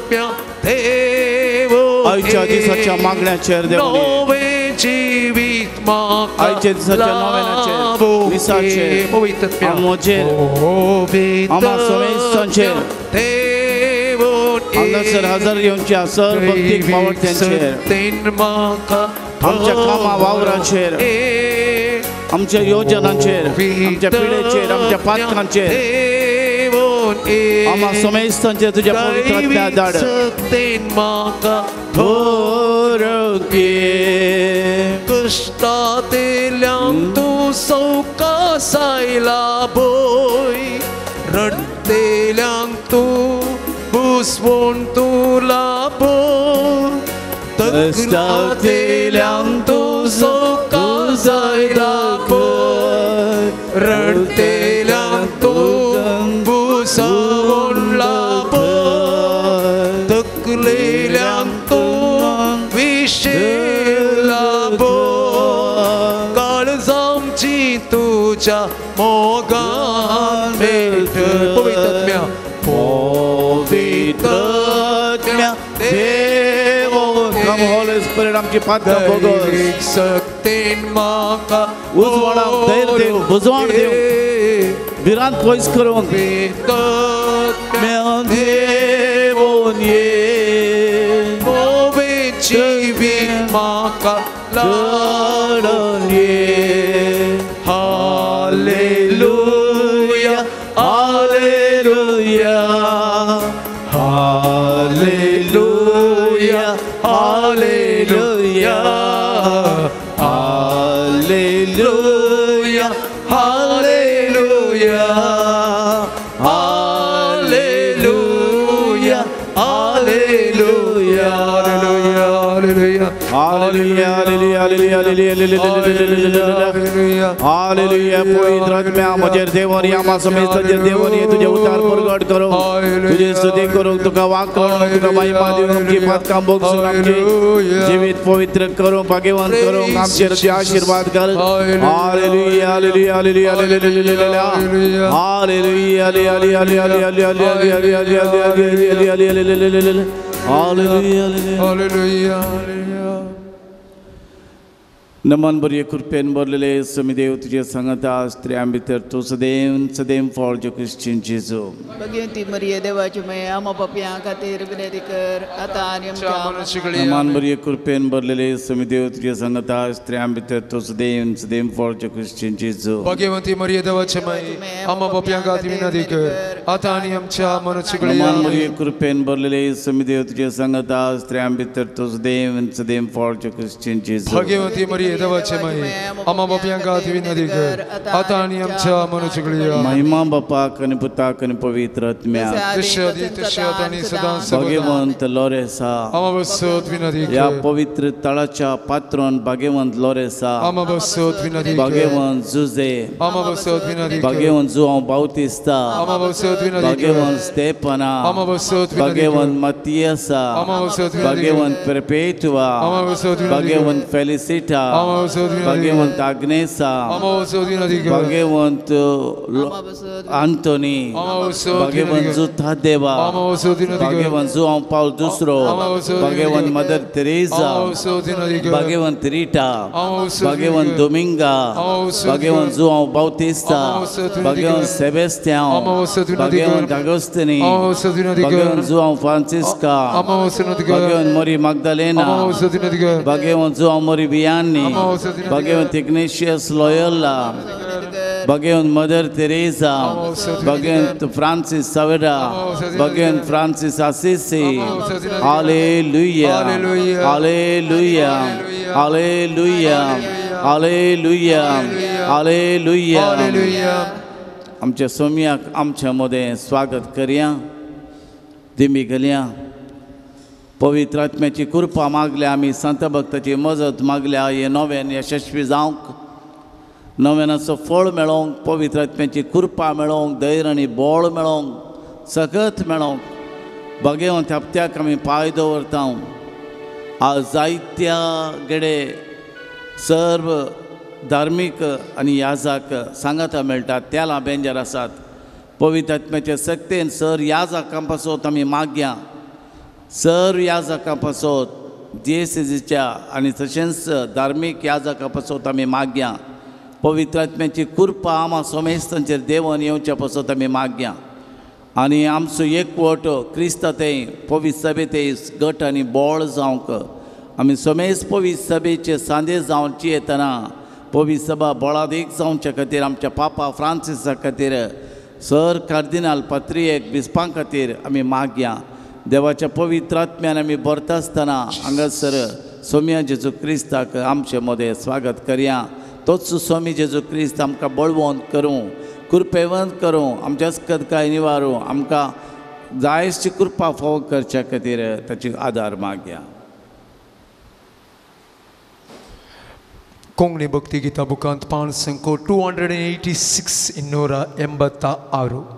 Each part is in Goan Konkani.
पवित्रत्म्या देव आयच्या दिसाच्या मागण्याचेर देवनी नवे जिवीत म्हाका आयच्या दिसाच्या नोवेनाचेर मिसाचेर पवित्रत्म्या आमोचेर आमा समेस्तांचेर हांगासर हजर येवच्या सर भक्तीक मावळत्यांचेर आमच्या कामा वावराचेर आमच्या योजनांचेर आमच्या पिढेचेर आमच्या पातकांचेर आमा समेस्तांचेर तुज्या पवित्र आत्म्या धाड कश्टांतल्यान तूं सवकासायला बोय रडटेल्यांक तूं बुसवण तूं लाबो कश्टांतल्यान तूं सवकासायला बोय रडटेल्यांक तूं बुसवण लाबो तकलेल्यांक तूं विशेल लाबो काळजांची तुज्या मोगान भेट पवित्रत्म्या पवित्रत्म्या देव कम होली स्पिरिट आमची पातकां भोगोस शक्तीन म्हाका उजवाडाक धैर्य दिव बुजवण दिव भिरांत पयस करूंक देवून ये नवे जिवीत म्हाका लाडून ये hallelujah hallelujah hallelujah hallelujah hallelujah hallelujah hallelujah hallelujah hallelujah hallelujah hallelujah hallelujah hallelujah पवित्र आत्म्या म्हजेर देवोन आमा समेस्तांचेर देवोन तुजें उतार प्रगट करूंक तुजी स्तुती करूंक तुका वाकोवन तुका महिमा दिवंक आमची पातकां भोगसून आमची जिवीत पवित्र करूंक भाग्यवंत करूंक आमचेर तुजे आशिर्वाद घाल hallelujah hallelujah hallelujah hallelujah hallelujah hallelujah hallelujah hallelujah नमन बरे कृपेन भरलेले समी देव तुजे सांगता स्त्रियां भितर तूं सदैव सदैव फळ जो क्रिश्चन जेजू भगवती मरिये देवाची माय आम्हा पापयां खातीर विनंती कर आतां आनी आमच्या नमन बरे कृपेन भरलेले समी देव तुजे सांगता स्त्रियां भितर तूं सदैव सदैव फळ जो क्रिश्चन जेजू भगवती मरिये देवाची माय आम्हा पापयां खातीर विनंती कर आतां आनी आमच्या मरणाच्या वेळार नमन बरे कृपेन भरलेले समी देव तुजे सांगता स्त्रियां भितर तूं सदैव सदैव फळ जो क्रिश्चन जेजू भगवती मरिये देवाची माय आम्हा पापयां खातीर विनंती कर आतां आनी आमच्या मरणाच्या वेळार महिमा बापाक आनी पुताक आनी पवित्र आत्म्याक भाग्यवंत लोरेसा ह्या पवित्र तळाच्या पात्रोन भाग्यवंत लोरेसा भाग्यवंत जुजे भाग्यवंत जुआंव बाउतिस्ता भाग्यवंत स्तेपना भाग्यवंत मतियसा भाग्यवंत परपेतुआ भाग्यवंत फेलिसिटा भाग्यवंत आग्नेसा भाग्यवंत आंतोनी भाग्यवंत जुथा देवा भाग्यवंत जुआंव पावल दुसरो भाग्यवंत मदर तेरेजा भाग्यवंत रिटा भाग्यवंत दोमिंगा भाग्यवंत जुआंव बाउतिस्ता भाग्यवंत सेबेस्त्यांव भाग्यवंत आगोस्तिनी भाग्यवंत जुआंव फ्रांसिस्का भाग्यवंत मोरी मागदालेना भाग्यवंत जुआंव मोरी बियानी भाग्यवंत इग्नेशियस लोयोला भाग्यवंत मदर तेरेजा भाग्यवंत फ्रांसिस सवेरा भाग्यवंत Francis Assisi hallelujah hallelujah hallelujah hallelujah hallelujah. आमच्या सोम्याक आमच्या मदें स्वागत करया दिमी घालया पवित्र आत्म्याची कृपा मागल्या आमी संत भक्ताची मजत मागल्या हे नव्यान यशस्वी जावंक नव्यानाचो फळ मेळोवंक पवित्र आत्म्याची कृपा मेळोवंक धैर्य आनी बळ मेळोवंक सकत मेळोवंक भाग्यवंत हप्त्याक आमी पांय दवरता. आज जायत्या गडे सर्व धार्मीक आनी याजाक सांगाता मेळटात तेलां बेंजर आसात. पवित्र आत्म्याचे सक्तेन सर याजाकां पासत आमी मागया सर्व याजकां पासत दियेसेजीच्या आनी तशेंच धार्मीक याजकां पासत आमी मागया. पवित्र आत्म्याची कृपा आमा सोमेस्तांचेर देवन येवच्या पासत आमी मागया आनी आमचो एकवट क्रिस्ता ते पवित्र सभे ते गट आनी बळ जावंक आमी सोमेस पवित्र सभेचे सांदे जावन चियेतना पवित्र सभा बळादीक जावच्या खातीर आमच्या पापा फ्रांसिसा खातीर सर कार्दिनाल पात्रियेक बिस्पां खातीर आमी मागया. देवाच्या पवित्र आत्म्यान आमी भरता आसतना हांगासर सोम्या जेजू क्रिस्ताक आमचे मदें स्वागत करया. तोच स्वामी जेजू क्रिस्त आमकां बळवंत करूं, कृपेवंत करूं, आमच्या कदकाय निवारूं, आमकां जायची कृपा फावो करच्या खातीर ताची आदार मागया. कोंकणी भक्ती गीता बुकांत 5 286 286.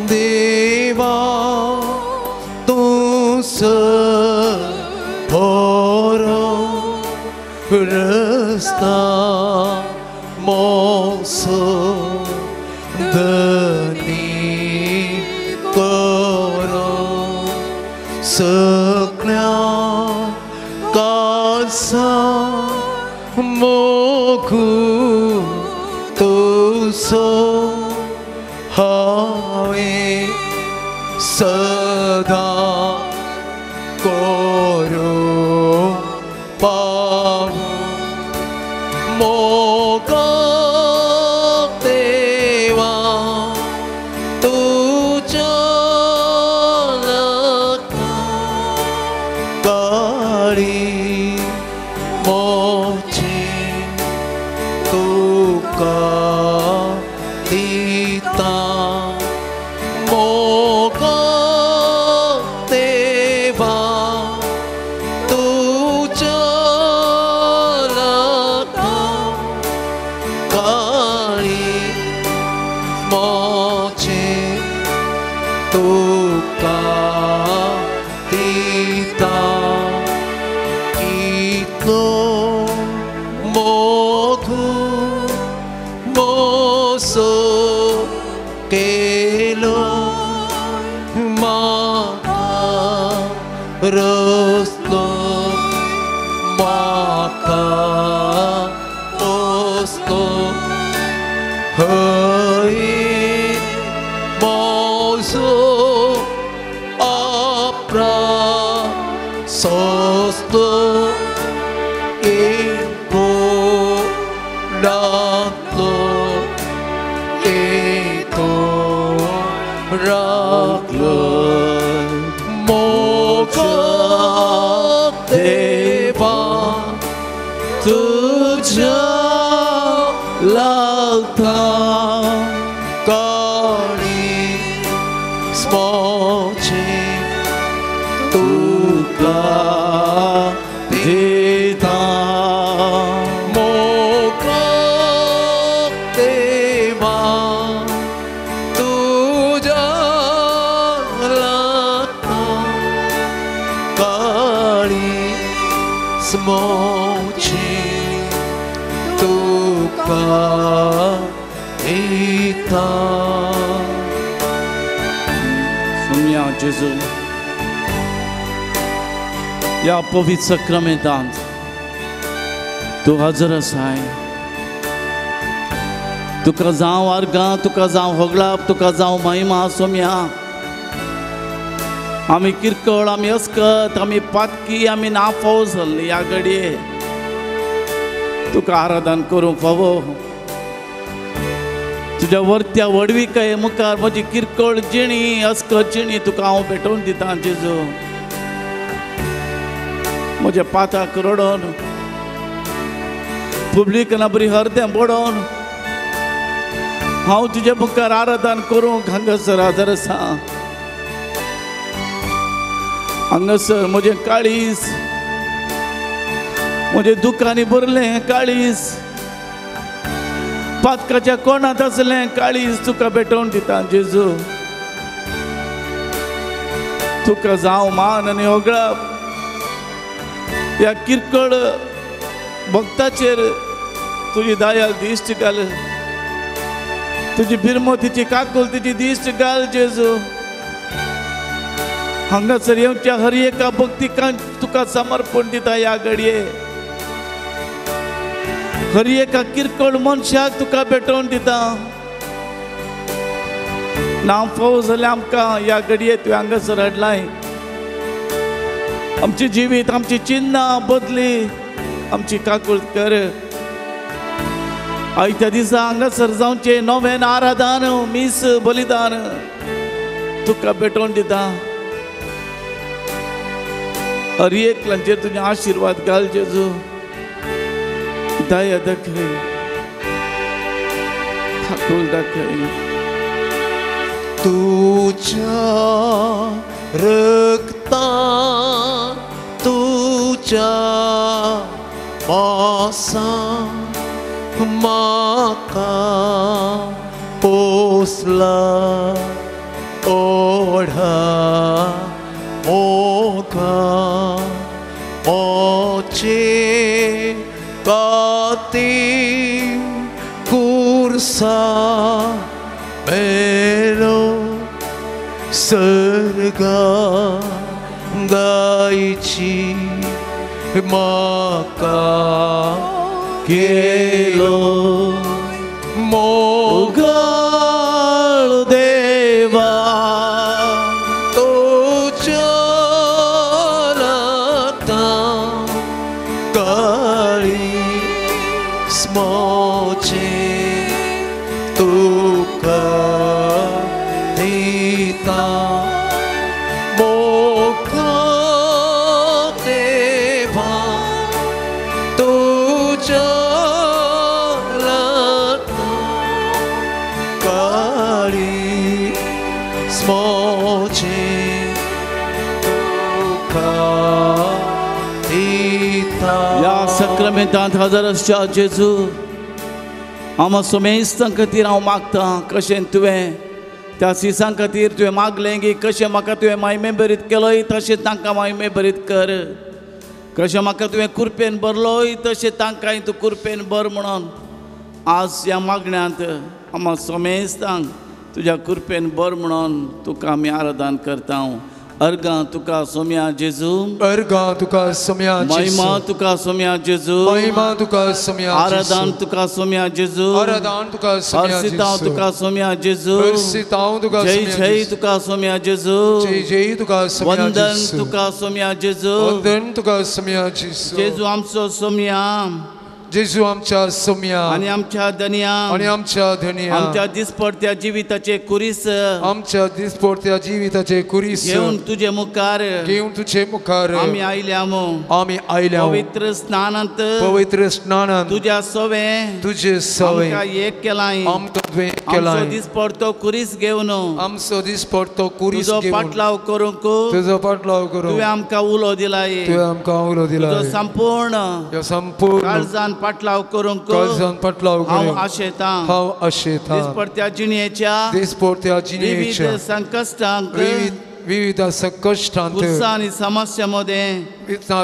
देवा तूं बरो रस्ता मोसो धनी करो सगळ्या कासा मोखू तुसो हांवें सदा करो पाव मोगा देवा तुझ्या काळी मोची तुका दिता मोगा देवा तुझ्या काळी मोची तुका दिता इतलो मोगू मोसो केलो म्हाका रस्तो म्हाका पोसलो हय मोसो आपरा सोसलो एको राखलो एतो राखलो मोगा देवा तुझ्या लागता काळी स्मोची तुका दिता मोगा देवा तुझ्या लागता काळी स्मोची तुका दिता. सोम्या जेजू ह्या पवित्र सक्रामेंतांत तूं हजर आसाय. तुका जावं अर्गां, तुका जावं होगळाप, तुका जावं महिमा. सोम्या आमी किरकोळ, आमी अस्कत, आमी पातकी, आमी नाफाव जाल्ली ह्या घडये तुका आराधन करूंक फावो. तुज्या वरत्या व्हडविकाये मुखार म्हजी किरकोळ जिणी, अस्कत जिणी तुका हांव भेटोवन दितां जेजू. म्हज्या पाताक रडोन पुब्लिकना बरी हरदें बडोवन हांव तुज्या मुखार आराधन करूंक हांगासर हजर आसा. हांगासर म्हजें काळीज, म्हजे दुकांनी भरलें काळीज, पातकाच्या कोणांत आसलें काळीज तुका भेटोवन दिता जेजू। तुका जावं मान आनी होगळप। ह्या किरकोळ भक्ताचेर तुजी दयाल दिश्ट घाल, तुजी बिरमोतीची काकुलतीची दिश्ट घाल जेजू। हांगासर येवच्या हर एका भक्तिकान तुका समर्पण दिता ह्या घडये, हर एका किरकोळ मनशाक तुका भेटोवन दिता। ना फावो जाल्यार आमकां ह्या घडये तुवें हांगासर हाडलाय, आमचें जिवीत आमची चिन्नां बदली, आमची काकूळ कर। आयत्या दिसा हांगासर जावचें नवें आराधन मीस बलिदान तुका भेटोवन दिता। हर एकल्याचेर तुजे आशिर्वाद घाल जेजू, दया दाखय, काकूळ दाखय। तुझ्या रक्तान तुझ्या मासान म्हाका पोसला ओढा मोगा मोचे काती कुर्सा मेरो सर्गा गायची म्हाका केलो मोगाळ देवा। तुझ्या रक्तान काळीज मोचे तुका दिता मोगा देवा। तुझ्या रक्तान काळीज मोचे तुका दिता। ह्या सक्रामेंतांत हजर आसच्या जेजू, आमा सोमेस्तां खातीर हांव मागतां, कशें तुवें त्या सिसां खातीर तुवें मागलें की कशें म्हाका तुवें मायमे भरीत केलोय तशें तांकां मायमे भरीत कर, कशें म्हाका तुवें कुरपेन भरलोय तशें तांकांय तूं कुरपेन भर म्हणून आज ह्या मागण्यांत आमा सोमेस्तांक तुज्या कुरपेन भर म्हणून तुका आमी आराधन करता। अर्गां तुका सोम्या जेजू, अर्गां तुका सोम्या जेजू, महिमा तुका सोम्या जेजू, महिमा तुका सोम्या जेजू, आराधन तुका सोम्या जेजू, आराधन तुका सोम्या जेजू, हर्षितांव तुका सोम्या जेजू, हर्षितांव तुका जय सोम्या जय जेजू, तुका सोम्या जेजू, जय जय तुका सोम्या वंदन जेजू, तुका सोम्या जेजू, वंदन तुका सोम्या जेजू। जेजू आमचो सोम्या, जेजू आमच्या सोम्या आनी आमच्या धनया, आनी आमच्या धनया, आमच्या दिसपडत्या जिविताचे कुरीस, आमच्या दिसपडत्या जिविताचे कुरीस घेवन तुजे मुखार, घेवन तुजे मुखार आमी आयल्या, आमी आयल्या। पवित्र स्नानांत, पवित्र स्नानांत तुज्या सवें, तुजे सवें आमकां एक केलां, आमकां तुवें केलां। आमचो दिसपडतो कुरीस घेवन, आमचो दिसपडतो कुरीस तुजो घेवन पाटलाव करूंक, तुजो पाटलाव करूंक तुवें आमकां उलो दिलाय, तुवें आमकां उलो दिलाय। तुजो संपूर्ण, संपूर्ण काळजान पाटलाव करूंक, काळजान पाटलाव हांव करूंक आशेतां, हांव आशेतां। दिसपडत्या जिणेच्या, दिसपडत्या जिणेच्या विविध संकश्टांक, विविध संकश्टांत, कुर्सा आनी समस्या मदें,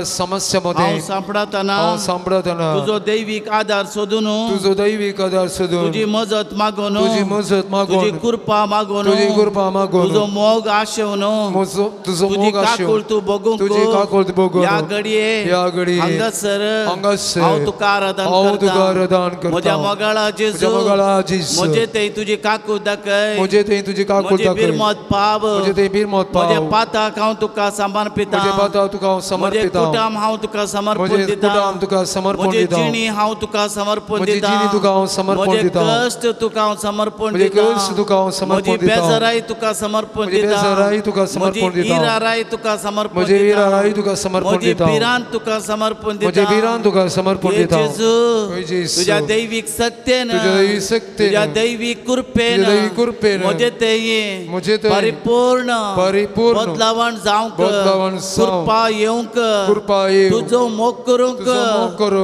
समस्या मदें हांव सांपडतना, हांव सांपडतना तुजो दैवीक आदार सोदून, तुजो दैवीक आदार सोदून, तुजी मजत मागून, तुजी मजत मागून, तुजी कृपा मागून, तुजी कृपा मागून, तुजो मोग आशेवन, तुजो तुजी मोग आशेवन, काकूळ तूं भोगूंक, तुजी काकूळ तूं भोगूंक, ह्या घडये, ह्या घडये हांगासर, हांगासर हांव तुका आराधन हांव तुका करतां। आराधन करतां। म्हज्या मोगाळा जेजू, म्हज्या मोगाळा जेजू, म्हजे थंय तुजी काकूळ दाखय, म्हजे थंय तुजी काकूळ म्हजी दाखय, बिरमत पाव, म्हजे थंय बिरमत पाव, म्हज्या पाताक हांव तुका समर्पितां, म्हज्या पाताक तुका हांव समर्पितां, म्हजें कुटुंब हांव तुका समर्पण दितां, कुटुंब तुका समर्पण म्हजी दितां, जिणी हांव तुका समर्पण म्हजी दितां, जिणी तुका हांव समर्पण म्हजें दितां, कश्ट तुका हांव समर्पण म्हजें दितां, कश्ट तुका हांव समर्पण म्हजी दितां, बेजाराय तुका समर्पण म्हजी दितां, बेजाराय तुका समर्पण म्हजी दितां, इराराय तुका समर्पण म्हजी दितां, इराराय तुका समर्पण म्हजी दितां, भिरांत तुका समर्पण दितां, म्हजी भिरांत तुका समर्पण हे दितां। जेजू, हे जेजू, तुज्या दैवीक सत्तेन, तुज्या दैवीक सत्तेन, तुज्या दैवीक कृपेन, तुज्या दैवीक कृपेन, म्हजे थंय म्हजे थंय परिपूर्ण परिपूर्ण बदलावण जावंक, बदलावण जावंक, कृपा येवंक, कृपा येवं, तुजो मोग करूंक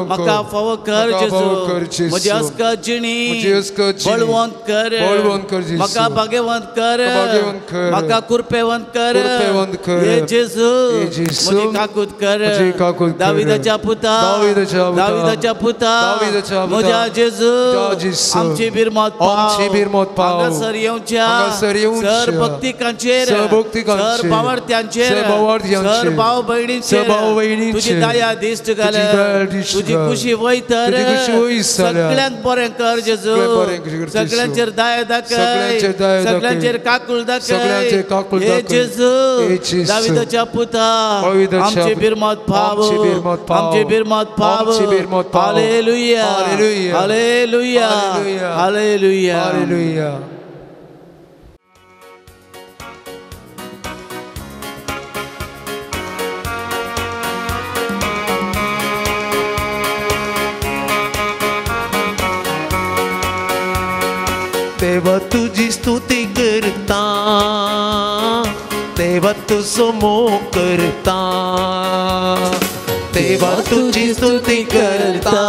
म्हाका फावो कर जेजू. म्हजी अस्कत जिणी बळवंत कर, म्हाका भाग्यवंत कर, म्हाका कृपेवंत कर. हे जेजू म्हजी काकूत कर. दाविदाच्या पुता, दाविदाच्या पुता, म्हज्या जेजू आमची बिरमत पाव. हांगासर येवच्या सर भक्तिकांचेर, सर भावार्थ्यांचेर, सर भाव भयणींचेर तुजी दया दिश्ट घाल, तुजी खुशी वयतर सगळ्यांक बरें कर जेजू. सगळ्यांचेर दया दाखय, सगळ्यांचेर काकूळ दाखय. हे जेजू दाविदाच्या पुता आमची बिरमत पाव, आमची बिरमत पाव. Hallelujah, hallelujah, hallelujah, hallelujah. देवा तुजी स्तुती करता, देवा तुजो मोग करता, देवा तुजी स्तुती करता,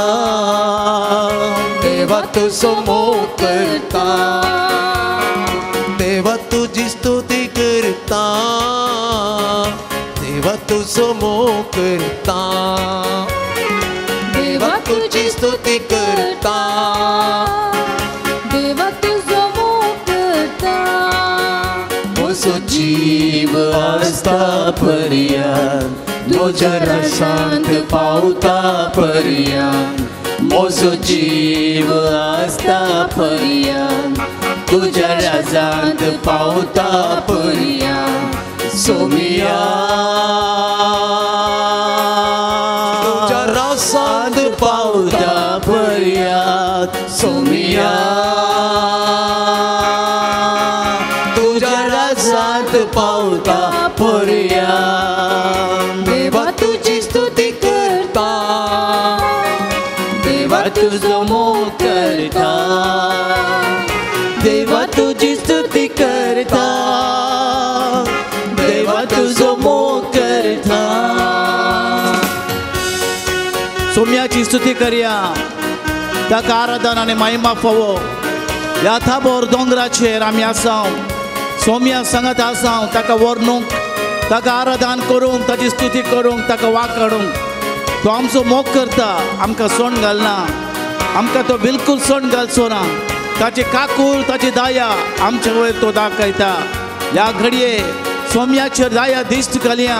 देवा तुजो मोग करता, देवा तुजी स्तुती करता, देवा तुजो मोग करता, देवा तुजी स्तुती करता, देवा तुजो मोग करता. म्हजो जीव आसता पर्यंत म्हज्या रसांत पावता पर्यंत, म्हजो जीव आसता पर्यंत तुज्या रसांत पावता पर्यंत. सोमिया तुज्या रसांत पावता पर्यंत, सोमिया तुज्या रसांत पावता पर्यंत. देवा तुजी स्तुती करता, देवा तुजो मोग करता, देवा तुजी स्तुती करता, देवा तुजो मोग करता. सोम्याची स्तुती करया, ताका आराधन आनी महिमा फावो. ह्या थाबोर दोंगराचेर आमी आसा, सोम्या सांगत आसा, ताका वर्णूंक, ताका आराधन करूंक, ताची स्तुती करूंक, ताका वाकाडूंक. तो आमचो मोग करता, आमकां सोण घालना, आमकां तो बिलकूल सोण घालचो ना. ताची काकूळ, ताची दया आमचे वयर तो दाखयता. ह्या घडये सोम्याचेर दया दिश्ट घालया,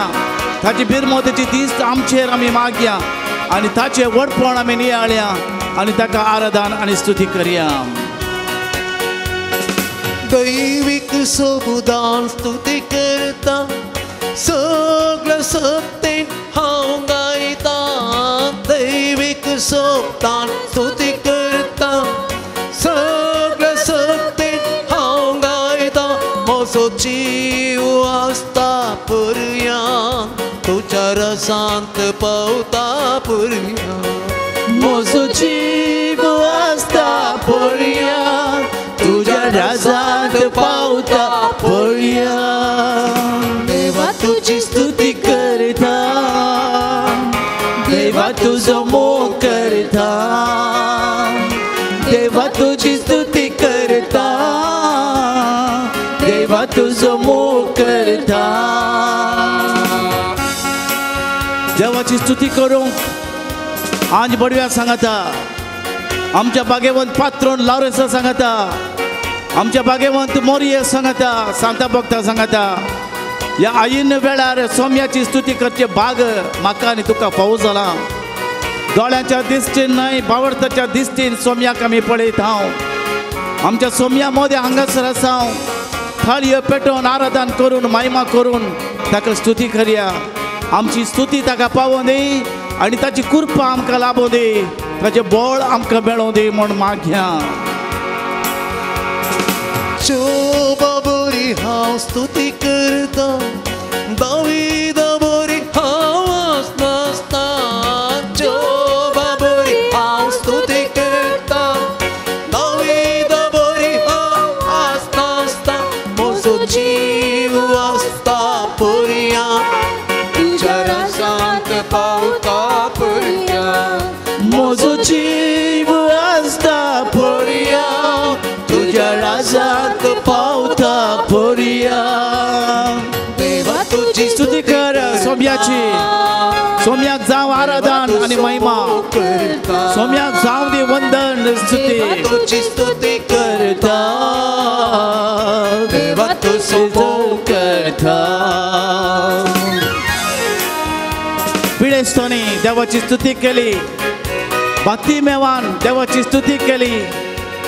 ताची बिरमोतेची दिश्ट आमचेर आमी मागया आनी ताचें व्हडपण आमी नियाळया आनी ताका आराधन आनी स्तुती करया. दैवीक सोबदान स्तुती करता, सगळ्या सत्तेन हांव गायता. दैवीक सोबदान स्तुती करता, सगळ्या सत्तेन हांव गायता. म्हजो जीव आसता पर्यंत तुज्या रसांत पावता पर्यंत, म्हजो जीव आसता पर्यंत तुज्या रसांत पावता पर्यंत. देवा तुजी स्तुती करता, देवा तुजो मोग करता, देवा तुजी स्तुती करता, देवा तुजो मोग करता. देवाची स्तुती करूंक आज बडव्या सांगता, आमच्या बागेवंत पात्रोन लावरेसा सांगता, आमच्या बागेवंत मोरये सांगता, सांता भक्ता सांगता. ह्या आयिन्न वेळार सोम्याची स्तुती करचे भाग म्हाका आनी तुका फावो जाला. दोळ्यांच्या दिश्टीन न्हय, बावडताच्या दिश्टीन सोम्याक आमी पळयत हांव. आमच्या सोम्या मोदें हांगासर आसा, थाळयो पेटोवन आराधन करून महिमा करून ताका स्तुती करया. आमची स्तुती ताका पावों दी आनी ताची कृपा आमकां लाबों दी, ताचें बळ आमकां मेळों दी म्हूण मागया. शोभा बरी हांव स्तुती करता, दाविदा बरी हांव नाचता. शोभा बरी हांव स्तुती करता, दाविदा बरी हांव नाचता. म्हजो जीव आसता पर्यंत तुज्या रसांत सोम्या जावं दे वंदन स्तुती तुजी स्तुती करता देवा तुजो मोग करता. पिडेस्तांनी देवाची स्तुती केली, बातिमेवान देवाची स्तुती केली,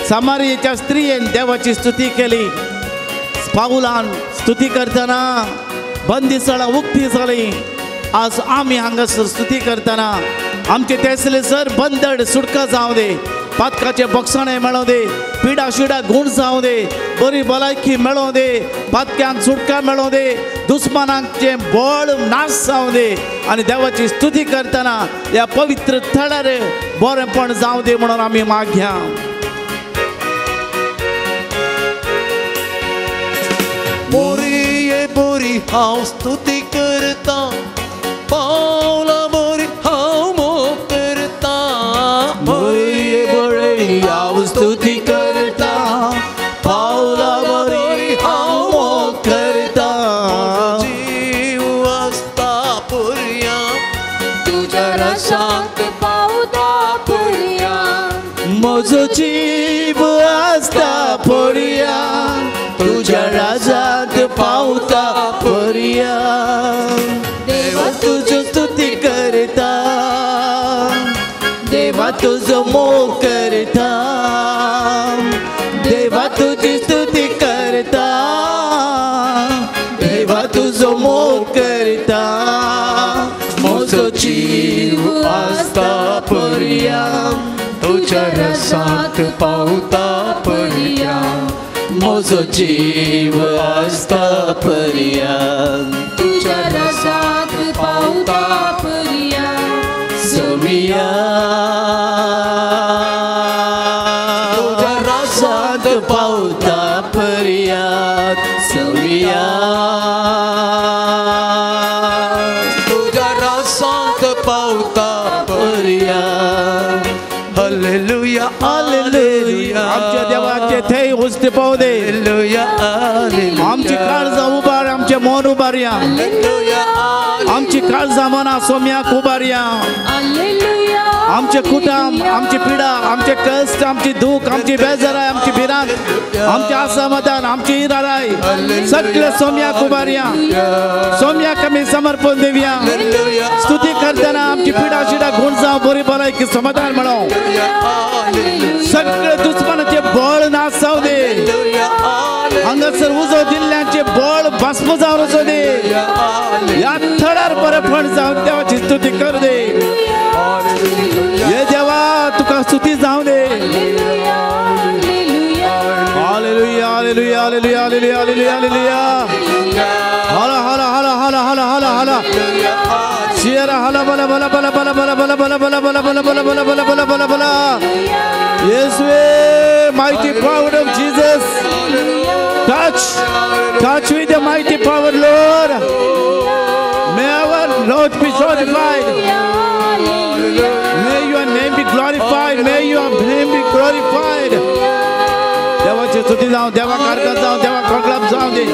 सामारियेच्या स्त्रियेन देवाची स्तुती केली. पावलान स्तुती करतना बंदिस्थळां उक्ती जाली. आज आमी हांगासर स्तुती करतना आमचे तेसले सर बंदड सुटका जावं दे, पातकाचे बक्षाणे मेळों दे, पिडा शिडा गूण जावं दे, बरी भलायकी मेळों दे, पातक्यांक सुटका मेळों दे, दुस्मानांचे बळ नाश जावं दे. आनी देवाची स्तुती करतना ह्या पवित्र थळार बरेंपण जावं दे म्हणून आमी मागया. बोरी बोरी हांव स्तुती करता, पावला बोरी हांव मोग करता. बोरी बोरी हांव स्तुती करता, पावला बोरी हांव मोग करता. जीव आसता पुरया तुज्या रसांत पावता पुरया, म्हजो जीव आसता पुरया तुज्या राजांत पावता पुरया. देवा तुजो स्तुती करता, देवा तुजो मोग करता, देवा तुजी स्तुती करता, देवा तुजो मोग करता. म्हजो जीव आसता पुरया तुज्या रसांत पावता पुरया, म्हजो जीव आसता पर्या तुज्या रसांत पावता पर्या. सोमिया तुज्या रसांत पावता पर्या, सोमिया तुज्या रसांत पावता पर्या. Hallelujah hallelujah. आमच्या देवाचे थंय उस्ते पावू दे, आमची काळजां उबार, आमचें मन उबारया, आमची काळजां मनां सोम्याक उबारया. आमचे कुटुंब, आमची पिडा, आमचे कश्ट, आमची दूख, आमची बेजाराय, आमची भिरांत, आमचे असमाधान, आमची इराराय सगळे सोम्याक उबारया. सोम्याक आमी समर्पण दिवया. स्तुती करतना आमची पिडा शिडा गुण जावं, बरी भलायकी समाधान मेळों, सगळे दुस्मानाचे बळ नाश जावं दे, हांगासर उजो दिल्ल्यांचे बळ भस्म जावन वचूं दे. ह्या थळार बरेपण जावन देवाची स्तुती कर दे. हे देवा तुका स्तुती जावं दे. Hallelujah hallelujah hallelujah hallelujah hallelujah hallelujah. हला हला हला हला हला हला हला शियरा हला बला बला बला बला बला बला बला बला बला बला बला बला बला बला बला बला. येसुवे, mighty power of Jesus, touch, touch with the mighty power, Lord. May our Lord be glorified. May your name be glorified. May your name be glorified. देवाची स्तुती जावं, देवाक आरकात जावं, देवाक प्रकल्प जावं दे,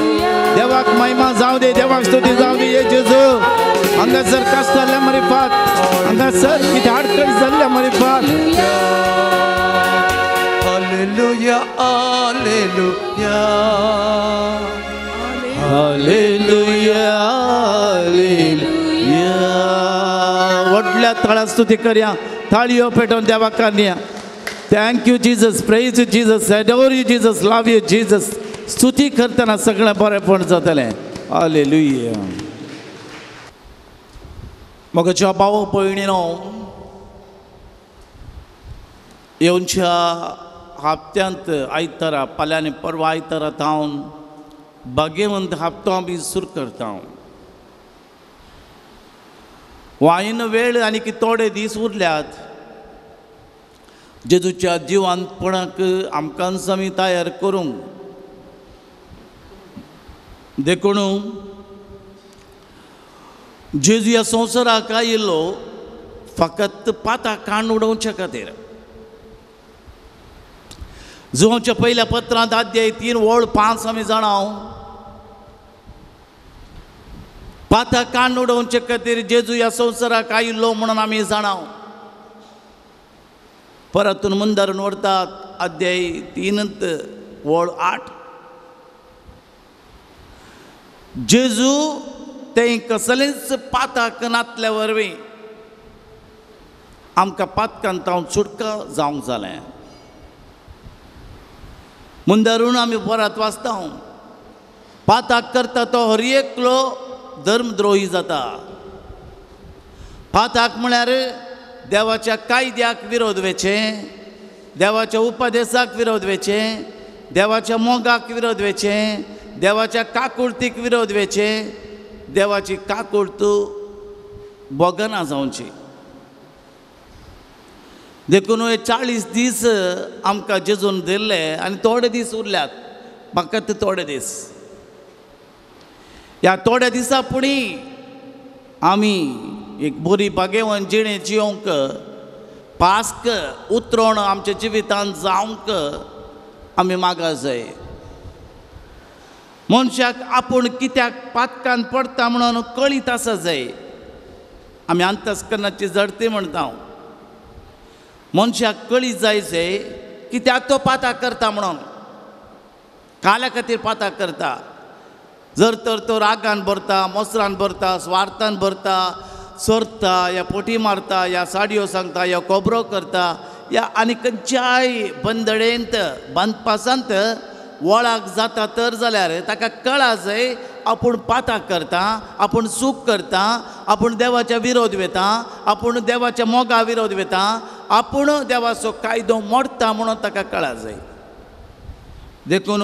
देवाक महिमा जावं दे, देवाक स्तुती जावं दे. ये जेजू हांगासर कश्ट जाल्ल्या मरिफात, हांगासर कितें आडखळ जाल्ल्या मरिफात. Hallelujah hallelujah hallelujah hallelujah. व्हडल्या ताळ्यान स्तुती करया, ताळयो पेटोवन देवाक करया. Thank you Jesus, praise you Jesus, adore you Jesus, love you Jesus. स्तुती करतना सगळें बरेंपण जातलें. हालेलुया. म्हज्या भाव भयणीनो, येवच्या हप्त्यांत आयतारा, फाल्यां आनी परवां आयतारा थावन भाग्यवंत हप्तो आमी सुरू करता. वायन वेळ आनी थोडे दीस उरल्यात. जेजूच्या जिवांतपणाक आमकांच आमी तयार करूंक देखून जेजू ह्या संवसाराक आयिल्लो फकत पातां काण उडोवचे खातीर. जुवांच्या पयल्या पत्रांत अध्याय 3:5 आमी जाणा, पातां काण उडोवचे खातीर जेजू ह्या संवसाराक आयिल्लो म्हणून आमी जाणा. परतून मुंदारून व्हरतात अध्याय 3 वळ 8. जेजू ते कसलेंच पाताक नातल्या वरवीं आमकां पातकान तावन सुटका जावंक जालें. मुंदारून आमी परत वाचता, पाताक करता तो हर एकलो धर्मद्रोही जाता. पाताक म्हळ्यार देवाच्या कायद्याक विरोध वेचें, देवाच्या उपदेसाक विरोध वेचें, देवाच्या मोगाक विरोध वेचें, देवाच्या काकुळतीक विरोध वेचें, देवाची काकुळत भोगना जावची. देखून हे 40 दीस आमकां जेजून दिल्ले आनी थोडे दीस उरल्यात, म्हाका ते थोडे दीस. ह्या थोड्या दिसा फुडें आमी एक बरी भागेवन जिणें जियोंक, पास्क उतरोण आमच्या जिवितांत जावंक आमी मागा जाय. मनशाक आपूण कित्याक पातकान पडटा म्हणून कळीत आसा जाय. आमी अंतस्करणाची जडती म्हणटा. मनशाक कळीत जाय जाय कित्याक तो पाताक करता म्हणून, काल्या खातीर पाताक करता. जर तर तो रागान भरता, मोसरान भरता, स्वार्थान भरता, चोरता, या पोटी मारता, या साडयो सांगता, या कोबरो करता, या आनी खंयच्याय बंदडेंत बांदपासांत वळाक जाता तर जाल्यार ताका कळा जाय आपूण पाताक करता, आपूण चूक करता, आपूण देवाच्या विरोध वेता, आपूण देवाच्या मोगा विरोध वेता, आपूण देवाचो कायदो मोडटा म्हणून ताका कळा जाय. देखून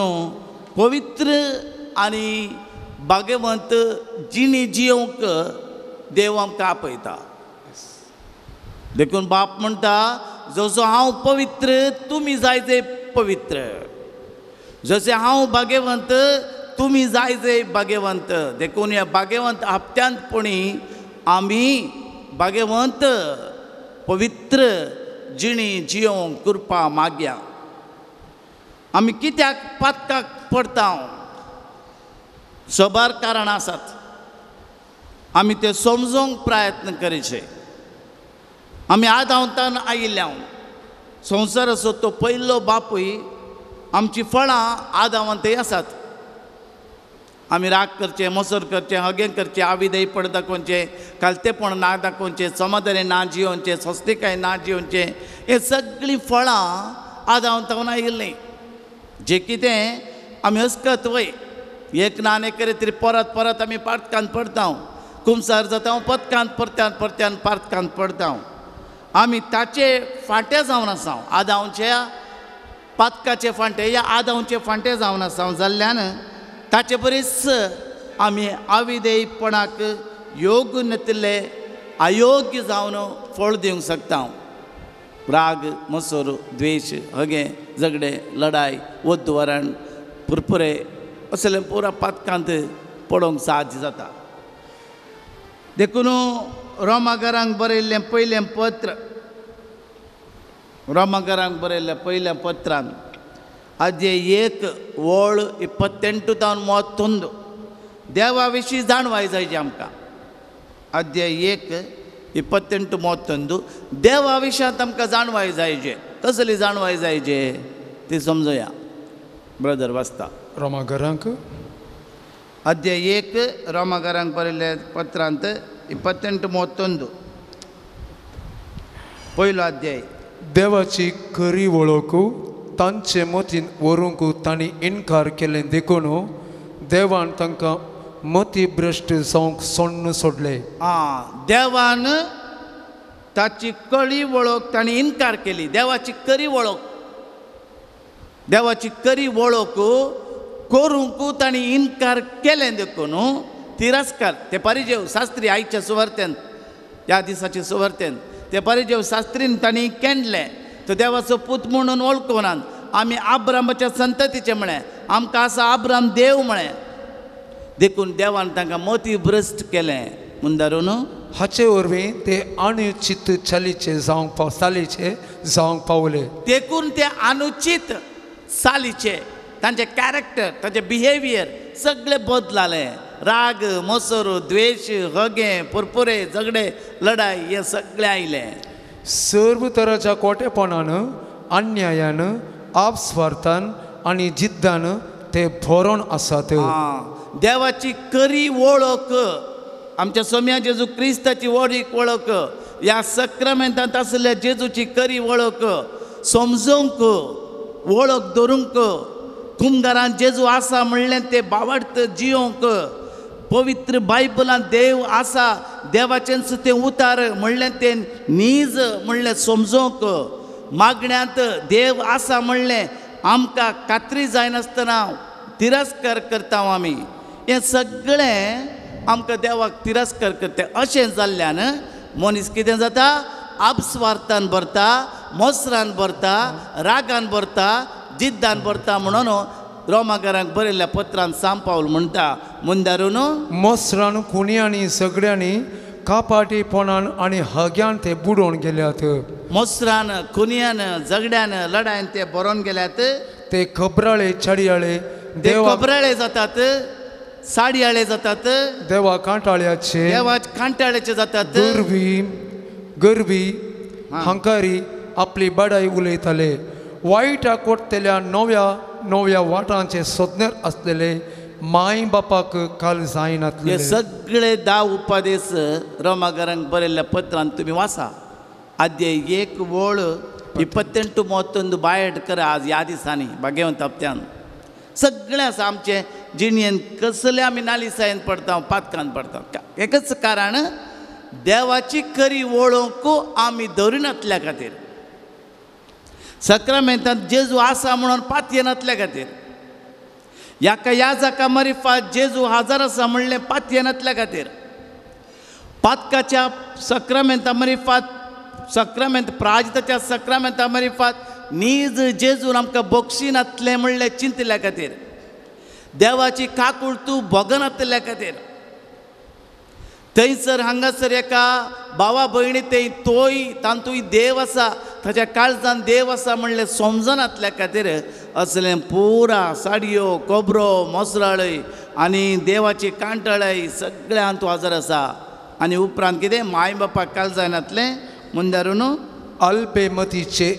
पवित्र आनी भाग्यवंत जिणी जियोंक देव आमकां आपयता. देखून बाप म्हणटा, जसो हांव पवित्र तुमी जाय ते पवित्र, जशें हांव भाग्यवंत तुमी जाय ते भाग्यवंत. देखून ह्या भाग्यवंत हप्त्यांत पुणी आमी भाग्यवंत पवित्र जिणी जियोंक कृपा मागया. आमी कित्याक पातकाक पडटा? सबार कारणां आसात. आमी ते समजूंक प्रयत्न करचे. आमी आदावतान आयिल्ल्या संवसाराचो तो पयलो बापूय, आमची फळां आदावंतय आसात. आमी राग करचें, मोसर करचें, हगें करचें, आविदेयपण दाखोवचें, खालतेपण ना दाखोवचें, समाधानी ना जियोवचें, स्वस्तिकाय ना जियोवचें, हें सगळीं फळां आदावंतावन आयिल्लीं. जें कितें आमी हसकत वय एक ना एक तरी परत परत आमी पातकान पडटा, कुमसार जाता, पतकान परत्यान परत्यान पातकान पडटा. आमी ताचे फांटे जावन आसा, आदावच्या पातकाचे फांटे या आदावचे फांटे जावन आसा जाल्ल्यान ताचे बरीच आमी आविदेयपणाक योग्य नातिल्ले अयोग्य जावन फळ दिवंक शकता. राग, मसर, द्वेश, हगें, झगडे, लडाय, वद्दवरण, पुरपुरे असले पुरा पातकांत पडोवंक साध्य जाता. देखून रोमागरांक बरयल्लें पयलें पत्र, रोमागरांक बरयल्लें पयल्या पत्रान आजे 1 वळ 28 तावन 31 देवा विशीं जाणवाय जायची आमकां. अध्याय 1 28 31 देवा विशयांत आमकां जाणवाय जायचे. कसली जाणवाय जायचे ती समजुया. ब्रदर वाचता रोमागरांक अध्याय 1 रोमागरांक बरयल्ल्या पत्रांत 28 31 पयलो अध्याय. देवाची खरी वळख तांचे मतीन व्हरूंक तांणी इनकार केलें, देखून देवान तांकां मती भ्रश्ट जावंक सोण्ण सोडलें. आं, देवान ताची कळी वळख तांणी इनकार केली. देवाची करी वळख, देवाची करी वळख करूंक तांणी इनकार केलें, देखून तिरस्कार. ते परिजेव शास्त्री आयच्या सुवार्तेन, ह्या दिसाचे सुवार्तेन ते परिजेव शास्त्रीन तांणी केंडलें. तो देवाचो पूत म्हणून वळखूनात. आमी आब्रामाच्या संततीचे म्हळें, आमकां आसा आब्राम देव म्हळें. देखून देवान तांकां मती भ्रश्ट केलें. मुंदारून हाचे वरवीं ते अनुचित चालीचे जावंक पाव चालीचे जावंक पावले. देखून ते अनुचित चालीचे, तांचे कॅरेक्टर, तांचे बिहेवियर सगळे बदलाले. राग, मसर, द्वेश, हगें, पुरपुरे, झगडे, लडाय हे सगळे आयले. सर्व तराच्या कोटेपणान अन्यायान आपस्वार्थान आनी जिद्दान ते भरोन आसात. देवाची करी वळख, आमच्या सोम्या जेजू क्रिस्ताची वळख वळख, ह्या सक्रामेंतांत आसल्या जेजूची करी वळख समजूंक, वळख धरूंक, कुमगारान जेजू आसा म्हणलें ते बावडत जियोंक, पवित्र बायबलान देव आसा देवाचेंच तें उतार म्हणलें तें नीज म्हणलें समजूंक, मागण्यांत देव आसा म्हणलें आमकां खात्री जायनासतना तिरस्कार करता आमी. हें सगळें आमकां देवाक तिरस्कार करता. अशें जाल्ल्यान मनीस कितें जाता, आपस्वार्थान भरता, मोसरान भरता, रागान भरता, जिद्दान भरता. म्हणून रोमाकारांक बरयल्ल्या पत्रान सांग पावल म्हणटा मुंदारून मोसरान खुणयांनी सगळ्यांनी कापाटीपणान आनी हग्यान ते बुडोवन गेल्यात. मोसरान खुनयान झगड्यान लढायन ते बरोवन गेल्यात. ते खबराळे चाडयाळे ते खबराळे जातात, साडयाळे जातात, देवा कांटाळ्याचे देवा कांटाळ्याचे जातात, गर्वी गर्वी हंकारी आपली बडाई उलयताले, वायटा कोटतेल्या नव्या नव्या वाटांचे सोदनेर आसलेले माय बापाक काल जायनातले. हे सगळे 10 उपदेश रोमाकारांक बरयल्ल्या पत्रान तुमी वाचा. आद्य 1 वळ 28 31 बायट करा आज ह्या दिसांनी भाग्यवंत हप्त्यान सगळें आसा. आमचे जिणेन कसले आमी नालिसायेन पडता, पातकान पडता, एकच कारण देवाची करी वळोवंक आमी धरिनातल्या खातीर, सक्रामेंतांत जेजू आसा म्हणून पातयेनातल्या खातीर, याका ह्या जाका मरिफात जेजू हाजर आसा म्हणलें पातयेनातल्या खातीर, पातकाच्या सक्रामेंता मरिफात, सक्रामेंत प्राजिताच्या सक्रामेंता मरिफात नीज जेजून आमकां बक्षिनातलें म्हणलें चिंतल्या खातीर, देवाची काकूळ तूं भोगनातल्या खातीर, थंयसर हांगासर एका भावा भयणी थंय तोय तातूंय देव आसा, ताच्या काळजान देव आसा म्हणलें समजनातल्या खातीर असलें पुरा साडयो कोबरो मोसराळय आनी देवाची कांटाळय सगळें हातूंत हाजर आसा. आनी उपरांत कितें माय बापाक काल जायनातलें मुंदारून अल्पेमतीचे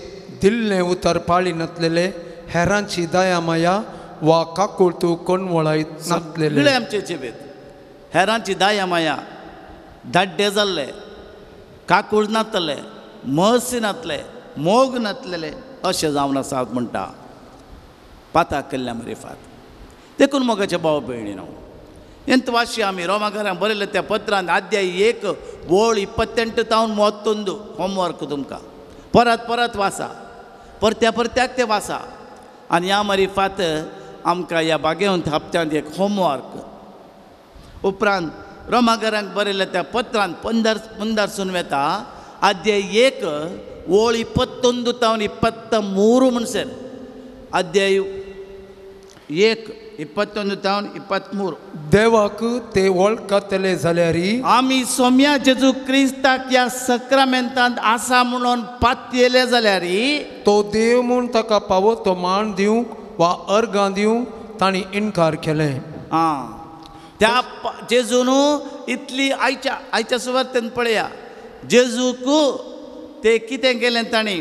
दिल्लें उतर पाळिनातलेले, हेरांची दया माया वा काकूळ तूं कोणवळाय नातलेले. सगळें आमचे जिबेत हेरांची दया माया धाड्डे जाल्ले, काकूळ नातले, मसी नातले, मोग नातलेले अशें जावन आसा म्हणटा पाता केल्ल्या मरिफात. देखून मोगाचे भाव भयणी न्हू ಎಂತ ವಾಸಿ आमी रोमाकारांक बरयल्ल्या त्या पत्रान अध्याय 1 वळ 28 तावन 31 होमवर्क तुमकां परत परत वाचा, परत्या परत्याक ते वाचा. आनी ह्या मरिफात आमकां ह्या भाग्यवंत हप्त्यांत एक होमवर्क. उपरांत रोमाकारांक बरयल्ल्या त्या पत्रान 15 वेता अध्याय 1 वळ 21 तावन 23 म्हणसर, अध्याय 1 21 तावन 23. देवाक ते वळखतले जाल्यार आमी सोम्या जेजू क्रिस्ताक ह्या सक्रामेंतांत आसा म्हणून पातयेले जाल्यार तो देव म्हूण ताका पावो तो मान दिवंक वा अर्गां दिवंक तांणी इनकार केलें. आं, त्या जेजून इतली आयच्या आयच्या सुवातेन पळया जेजूक ते कितें केलें तांणी,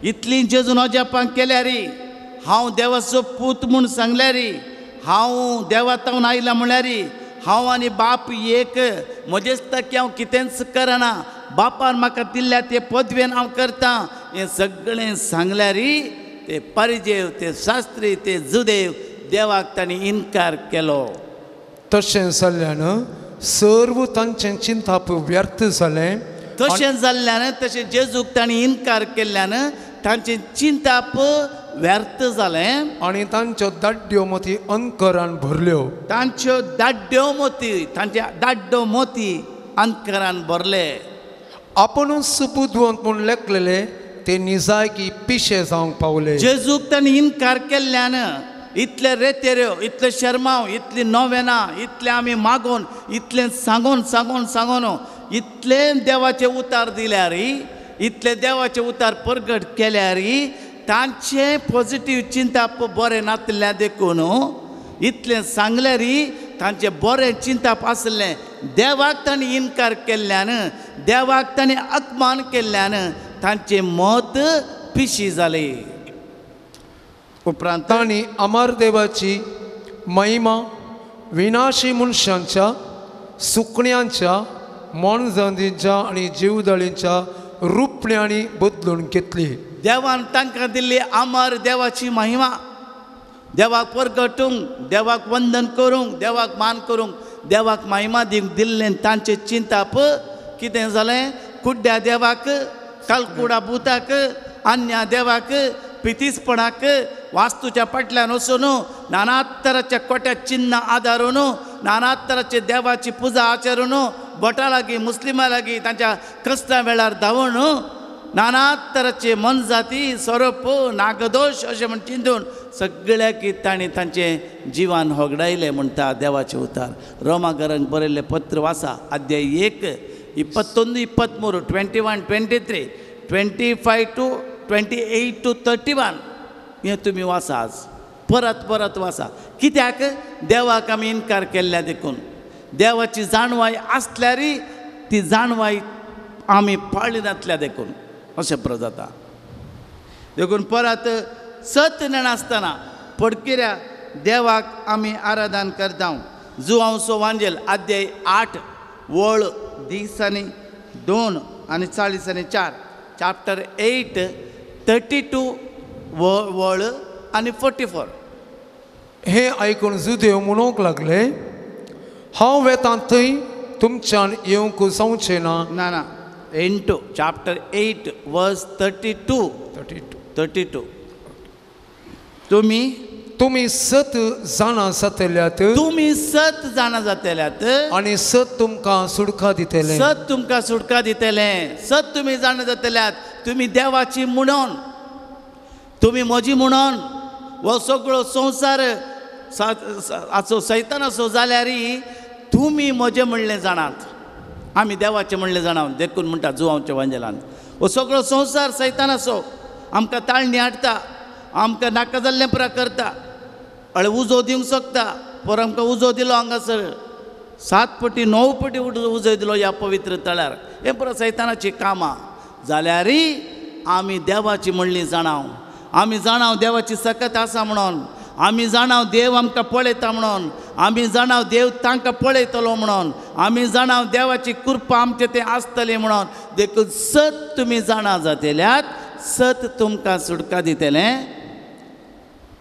इतली जेजून अजापां केल्यार, हांव देवाचो पूत म्हूण सांगल्यार, हांव देवा तावन आयला म्हळ्यार, हांव आनी बाप एक, म्हजेच तकी हांव कितेंच करना, बापान म्हाका दिल्ल्या ते पदवेन हांव करतां, हें सगळें सांगल्यार ते परिजेव, ते शास्त्री, ते जुदेव देवाक तांणी इनकार केलो. तशें जाल्ल्यान सर्व तांचें चिंताप व्यर्थ जालें. तशें जाल्ल्यान तशें जेजूक तांणी इनकार केल्ल्यान तांचें चिंताप व्यर्थ जालें आनी तांच्यो दाड्ड्यो मोती अंकरान भरल्यो. तांच्यो दाड्ड्यो मोती, तांचे दाड्डो मोती अंकरान भरले. आपुणूच बुदवंत म्हूण लेखलेले ते निजायकी पिशे जावंक पावले. जेजूक तांणी इनकार केल्ल्यान इतले रेतेऱ्यो, इतले शर्माव, इतली नोवेना, इतले आमी मागोन, इतलें सांगोन सांगोन सांगोन, इतलें देवाचे उतार दिल्यार, इतले देवाचे उतार परगट केल्यार तांचें पॉजिटीव चिंताप बरें नातलें देखून इतलें सांगल्यार तांचें बरें चिंताप आसलें देवाक तांणी इनकार केल्ल्यान, देवाक तांणी अपमान केल्ल्यान तांचें मत पिशी जालें. उपरांत तांणी अमर देवाची महिमा विनाशी मनशांच्या सुकण्यांच्या मोनजातींच्या आनी जिवदळींच्या रुपण्यांनी बदलून घेतली. देवान तांकां दिल्ली अमर देवाची महिमा, देवाक परगटूंक, देवाक वंदन करूंक, देवाक मान करूंक, देवाक महिमा दिवंक दिल्लें तांचें चिंताप कितें जालें? कुड्ड्या देवाक, कालकुडा भुताक, अन्या देवाक, पितीसपणाक, वास्तूच्या फाटल्यान वचून नाना तराच्या कोट्या चिन्नां आदारून नाना तराचे देवाची पुजा आचरून भटा लागीं मुस्लिमा लागीं तांच्या क्रिस्तां वेळार धांवून नाना तराचे मनजाती सोरोप नागदोश अशें म्हण चिंतून सगळ्याक तांणी तांचें जिवन होगडायलें म्हणटा देवाचें उतार. रोमागरांक बरयल्लें पत्र वाचा, अध्याय 1 21 23 21 23 25 to 28 to 31 हें तुमी वाचा. आज परत परत वाचा. कित्याक? देवाक आमी इनकार केल्ल्या देखून. देवाची जाणवाय आसल्यारय ती जाणवाय आमी पाळिनातल्या देखून अशें पुरो जाता. देखून परत सत नेणासतना पडकिऱ्या देवाक आमी आराधन करता. जुवांवचो वांजेल अध्याय 8 वळ 10 आनी 2 आनी 40 आनी 4, चॅप्टर 8 32 वळ आनी 44. हें आयकून जुदेव म्हणूंक लागले, हांव वेतां थंय तुमच्यान येवंक जावचें ना. ना ना, 8 चॅप्टर 8 वर्स 32 32. तुमी सत जाणा जातल्यात, तुमी सत जाणा जातल्यात आनी सत तुमकां सुटका दितलें, सत तुमकां सुटका दितलें. सत तुमी जाणा जातल्यात, तुमी देवाची म्हणून, तुमी म्हजी म्हणून. हो सगळो संवसार आसो सैतान आसो जाल्यारय तुमी म्हजें म्हणलें जाणात, आमी देवाचें म्हणलें जाणा. देखून म्हणटा जुवांवच्या वांजेलान, हो सगळो संवसार सैतान आसो आमकां ताळणी हाडटा, आमकां नाका जाल्लें पुरा करता, अळे उजो दिवंक शकता. पर आमकां उजो दिलो हांगासर 7 पटी 9 पटी उजो दिलो ह्या पवित्र तळ्यार. हें पुरा सैतानाचीं कामां. जाल्यारय आमी देवाची म्हणली जाणाव, आमी जाणाव देवाची सकत आसा म्हणून, आमी जाणाव देव आमकां पळयता म्हणून, आमी जाणाव देव तांकां पळयतलो म्हणून, आमी जाणाव देवाची कृपा आमचें तें आसतली म्हणून. देखून सत तुमी जाणा जातल्यात, सत तुमकां सुटका दितलें.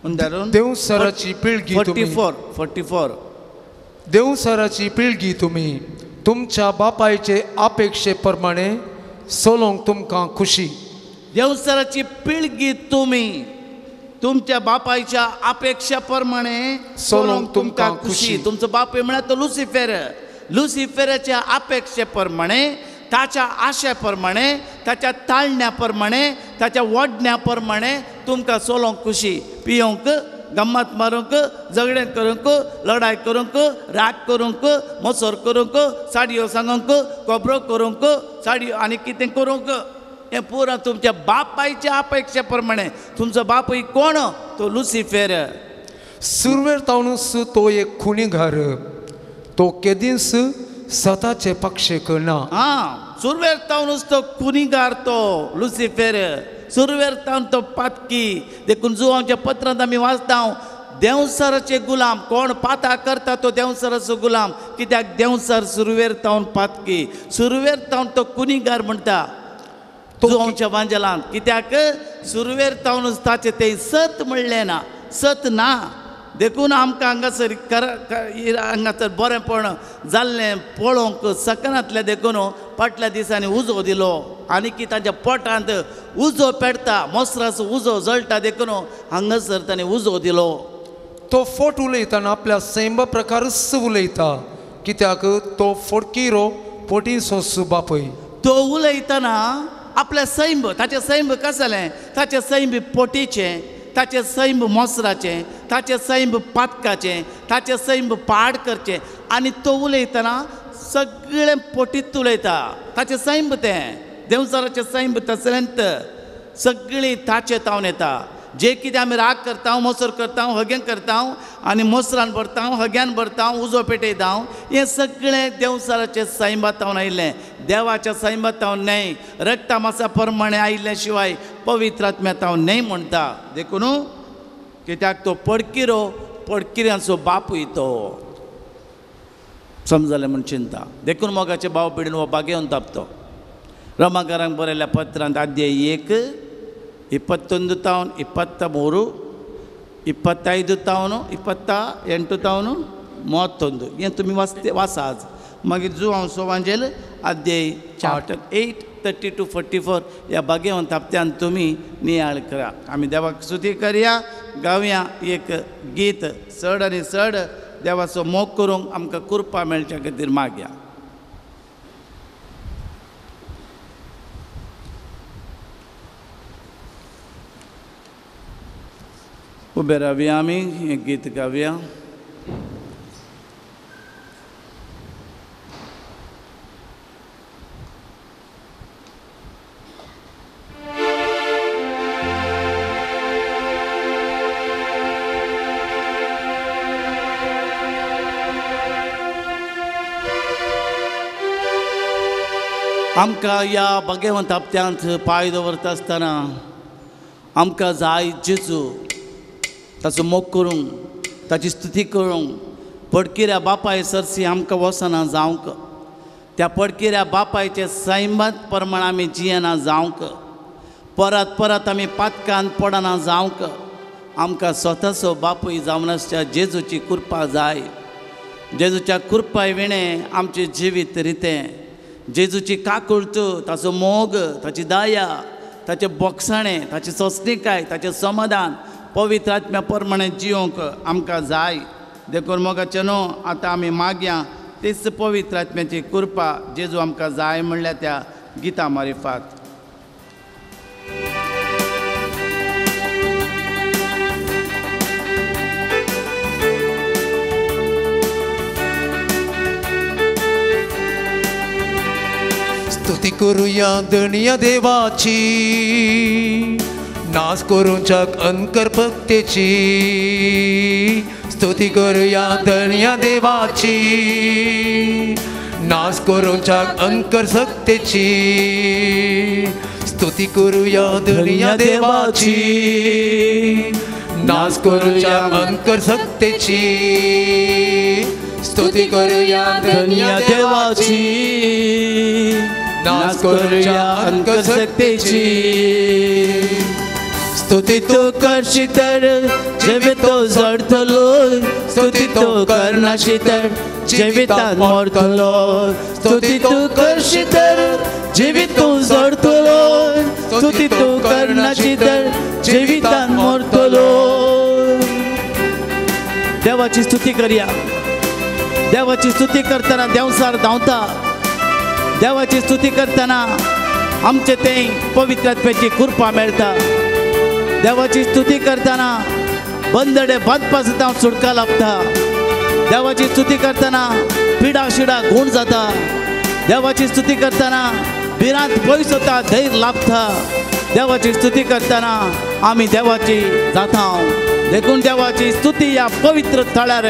देवसराची पिळगी 44 देवसराची पिळगी तुमी तुमच्या बापायचे अपेक्षे प्रमाणे चलोवंक तुमकां खुशी. देवसराची पिळगी तुमी तुमच्या बापायच्या अपेक्षा प्रमाणे चलोवंक तुमकां खुशी. तुमचो बापूय म्हळ्यार तो लुसिफेर. लुसिफेराच्या अपेक्षे प्रमाणे, ताच्या आशे प्रमाणे, ताच्या ताळण्या प्रमाणे, ताच्या वडण्या प्रमाणे तुमकां चलोवंक खुशी. पियोंक, गम्मत मारूंक, झगडें करूंक, लडाय करूंक, राग करूंक, मोसर करूंक, साडयो सांगूंक, खबरो करूंक, साडयो आनी कितें करूंक, हें पुरा तुमच्या बापायच्या अपेक्षे प्रमाणे. तुमचो बापूय कोण? तो लुसिफेर. सुरवेर तावनूच तो एक खुनीगार, तो केदींच सताचे पक्षेक ना. आं, सुरवेर तावनूच तो खुनीगार, तो लुसिफेर. सुरवेर तावन तो पातकी. देखून जुवांच्या पत्रांत आमी वाचता, देंवसराचे गुलाम. कोण पाता करता तो देंवसराचो गुलाम. कित्याक? देंवसर सुरवेर तावन पातकी, सुरवेर तावन तो कुनिगार म्हणटा जुवांच्या वांजेलांत. कित्याक? सुरवेर तावनूच ताचें तें सत म्हणलें ना, सत ना. देखून आमकां हांगासर हांगासर बरेंपण जाल्लें पळोवंक शकनातलें. देखून फाटल्या दिसांनी उजो दिलो आनी की ताच्या पोटांत उजो पेटता, मोसराचो उजो जळटा. देखून हांगासर ताणें उजो दिलो. तो फोट उलयतना आपल्या सैमा प्रकारच उलयता, कित्याक तो फोटकिरो पोटी सोंसू बापूय. तो उलयतना आपल्या सैम, ताचें सैम कसलें? ताचें सैम पोटीचें, ताचें सैम मोसराचें, ताचें सैम पातकाचें, ताचें सैम पाड करचें. आनी तो उलयतना सगळें पोटीत उलयता. ताचें सैम तें देवचाराचें सैम तसलेंत सगळीं ताचें तावन येता. जे कितें आमी राग करता, मोसर करता, हगें करता आनी मोसरान भरता, हग्यान भरता, उजो पेटयता, हें सगळें देवसाराचें सैमांत आयिल्लें, देवाच्या सैमांत न्हय, रक्ता मासा प्रमाणे आयिल्ल्या शिवाय पवित्र आत्म्यांत न्हय म्हणटा. देखून कित्याक तो पडकिरो, पडकिऱ्यांचो बापूय तो समजलें म्हूण चिंता. देखून मोगाचे भाव पिडून हो बागेवन तापतो. रोमाकारांक बरयल्ल्या पत्रांत अध्याय 1 21 ತಾವನು 23 25 ತಾವನು 28 ತಾವನು 31 हें तुमी वाचते वाचा आज. मागीर जुआंव सोवांजेल अध्याय चॅप्टर 8 32 44 ह्या बागेवन हप्त्यान तुमी नियाळ करा. आमी देवाक स्तुती करया, गावया एक गीत चड आनी चड देवाचो मोग करूंक आमकां कृपा मेळच्या खातीर मागया. उबे रावया आमी हें गीत गावया. आमकां ह्या भाग्यवंत हप्त्यांत पांय दवरता आसतना आमकां जाय जेजू, ताचो मोग करूंक, ताची स्तुती करूंक, पडकिऱ्या बापाय सरसी आमकां वचना जावंक, त्या पडकिऱ्या बापायचे सैमांत प्रमाण आमी जियेना जावंक, परत परत आमी पातकान पडना जावंक, आमकां स्वताचो बापूय जावन आसच्या जेजूची कृपा जाय. जेजूच्या कृपाय विणें आमचें जिवीत रितें, जेजूची काकुळट, ताचो मोग, ताची दया, ताचें बोगसाणें, ताची सोंसणीकाय, ताचें समाधान पवित्र आत्म्या प्रमाणे जियोंक आमकां जाय. देखून मोगाचें न्हू आतां आमी मागया तीच पवित्र आत्म्याची कृपा जेजू आमकां जाय म्हणल्यार त्या गिता मारिफात. स्तुती करुया धनया देवाची, नाच करूंच्याक अंकर भक्तेची. स्तुती करुया धनया देवाची, नाच करूंच्याक अंकर सक्तेची. स्तुती करुया धनया देवाची, नाच करूंच्याक अंकर सक्तेची. स्तुती करुया धनया देवाची, नाच करुया अंकर सक्तेची. स्तुती तूं करशी तर जिवितो जडतलो, स्तुती तूं करनाशी तर जिवितान मरतलो. स्तुती तूं करशी तर जिवितो जडतलो, स्तुती तूं करनाशी तर जिवितान मरतलो. देवाची स्तुती करया. देवाची स्तुती करतना देवसार धांवता. देवाची स्तुती करतना आमचे ते पवित्र आत्म्याची कृपा मेळटा. देवाची स्तुती करतना बंदडे बांदपा सुद्दां सुटका लाभता. देवाची स्तुती करतना पिडा शिडा गूण जाता. देवाची स्तुती करतना भिरांत पयस वता, धैर्य लाभता. देवाची स्तुती करतना आमी देवाची जाता. देखून देवाची स्तुती ह्या पवित्र थळार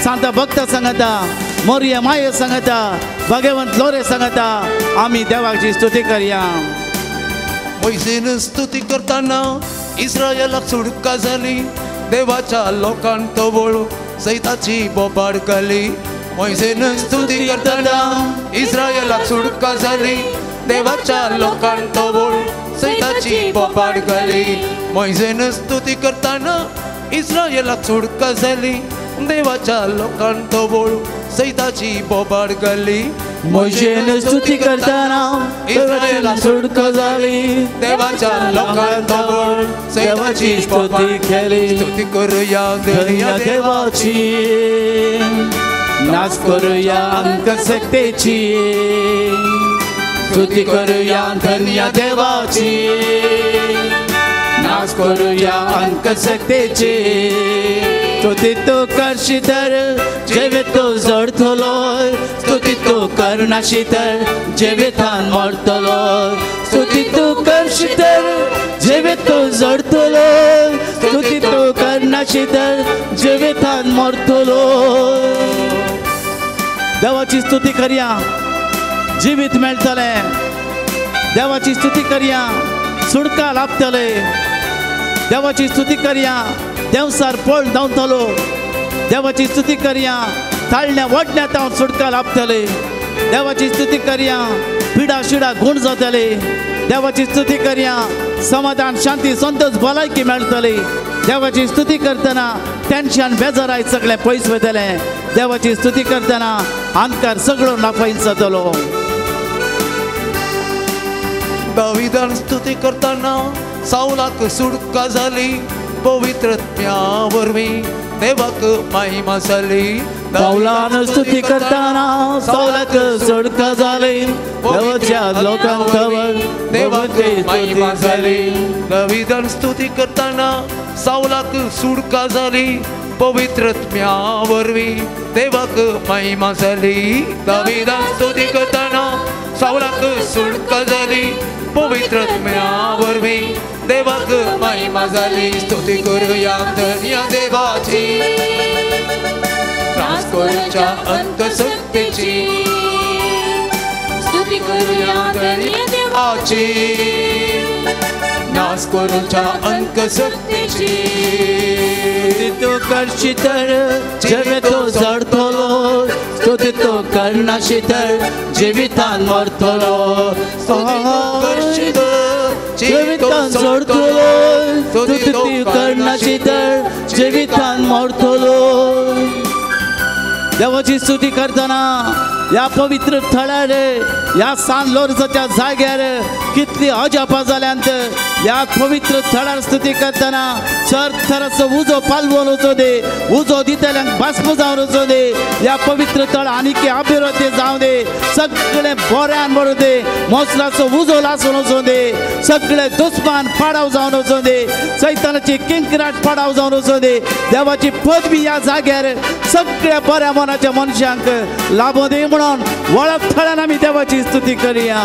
सांता भक्त सांगता, मोरये माये सांगता, भगवंत लोरे सांगता, आमी देवाची स्तुती करया. मोयसेन स्तुती करतना इस्रायलाक सुटका जाली, देवाच्या लोकांक तो वळू सैताची बोबाड घाली. मोयसेन स्तुती करतना इस्रायलाक सुटका जाली, देवाच्या लोकांक तो वळू सैताची बोबाड घाली. मोयसेन स्तुती करतना इस्रायलाक सुटका जाली, देवाच्या लोकांक तो वळू सैताची बोबाड घाली. मोयसेन स्तुती करतना इस्रायलाक सुटका जाली, देवाच्या लोकांक तो वळू सैताची स्तुती केली. स्तुती करुया धन्य देवाची, नाच करुया अंकसक्तेची. स्तुती करुया धन्य देवाची, नाच करुया अंकसक्तेची. स्तुती तूं करशी तर जिवितो जडतलो, स्तुती तूं करनाशी तर जिवितान मरतलो. स्तुती तूं करशी तर जिवितो जडतलो, करनाशी तर जिवितान मरतलो. देवाची स्तुती करया, जिवीत मेळटलें. देवाची स्तुती करया, सुटका लाभतले. देवाची स्तुती करया, देवसार पळ धांवतलो. देवाची स्तुती करया, ताळण्या वडण्या तावन सुटका लाभतले. देवाची स्तुती करया, पिडा शिडा गुण जातले. देवाची स्तुती करया, समाधान शांती संतोष भलायकी मेळटली. देवाची स्तुती करतना टेन्शन बेजाराय सगळें पयस वयतलें. देवाची स्तुती करतना अंधकार सगळो नाफायन जातलो. दाविदान स्तुती करतना सावलाक सुटका जाली, पवित्र आत्म्या वरवीं देवाक महिमा जाली. पावलान स्तुती करतना सावलाक सुटका जाली, देवाच्या लोकांक खबर देवाक महिमा जाली. दाविदान स्तुती करतना सावलाक सुटका जाली, पवित्र आत्म्या वरवीं देवाक महिमा जाली. दाविदान स्तुती करतना सावलाक सुटका जाली, पवित्र आत्म्या वरवीं देवाक महिमा जाली. स्तुती करूया धन्य देवाची, त्रास करूच्या अंत शक्तीची. स्तुती करूया धन्य देवाची, नाश करूच्या अंत शक्तीची. स्तुती तूं करशी तर जिवितो जडतलो, स्तुती तूं करनाशी तर जिवितान मरतलो. स्तुती तूं करशी तर जिवितान सोडतलो, स्तुती तूं करनाशी तर जिवितान मरतलो. देवाची स्तुती करतना ह्या पवित्र थळार, ह्या सान लोर्जाच्या जाग्यार कितली अजापां जाल्यांत. ह्या पवित्र थळार स्तुती करतना सर थराचो उजो पालवून वचूं दे, उजो दितल्यांक भास्म जावन वचूं दे. ह्या पवित्र थळ आनीक अभिवृद्धी जावं दे, सगळे बऱ्यान बरोवं दे, मोसलाचो उजो लासून वचूं दे, सगळे दुस्मान पाडाव जावन वचूं दे, सैतानाची किंकराट पाडाव जावन वचूं दे. देवाची पदवी ह्या जाग्यार सगळ्या बऱ्या मनाच्या मनशांक लाभूं दी म्हणून वळख थळान आमी देवाची स्तुती करया.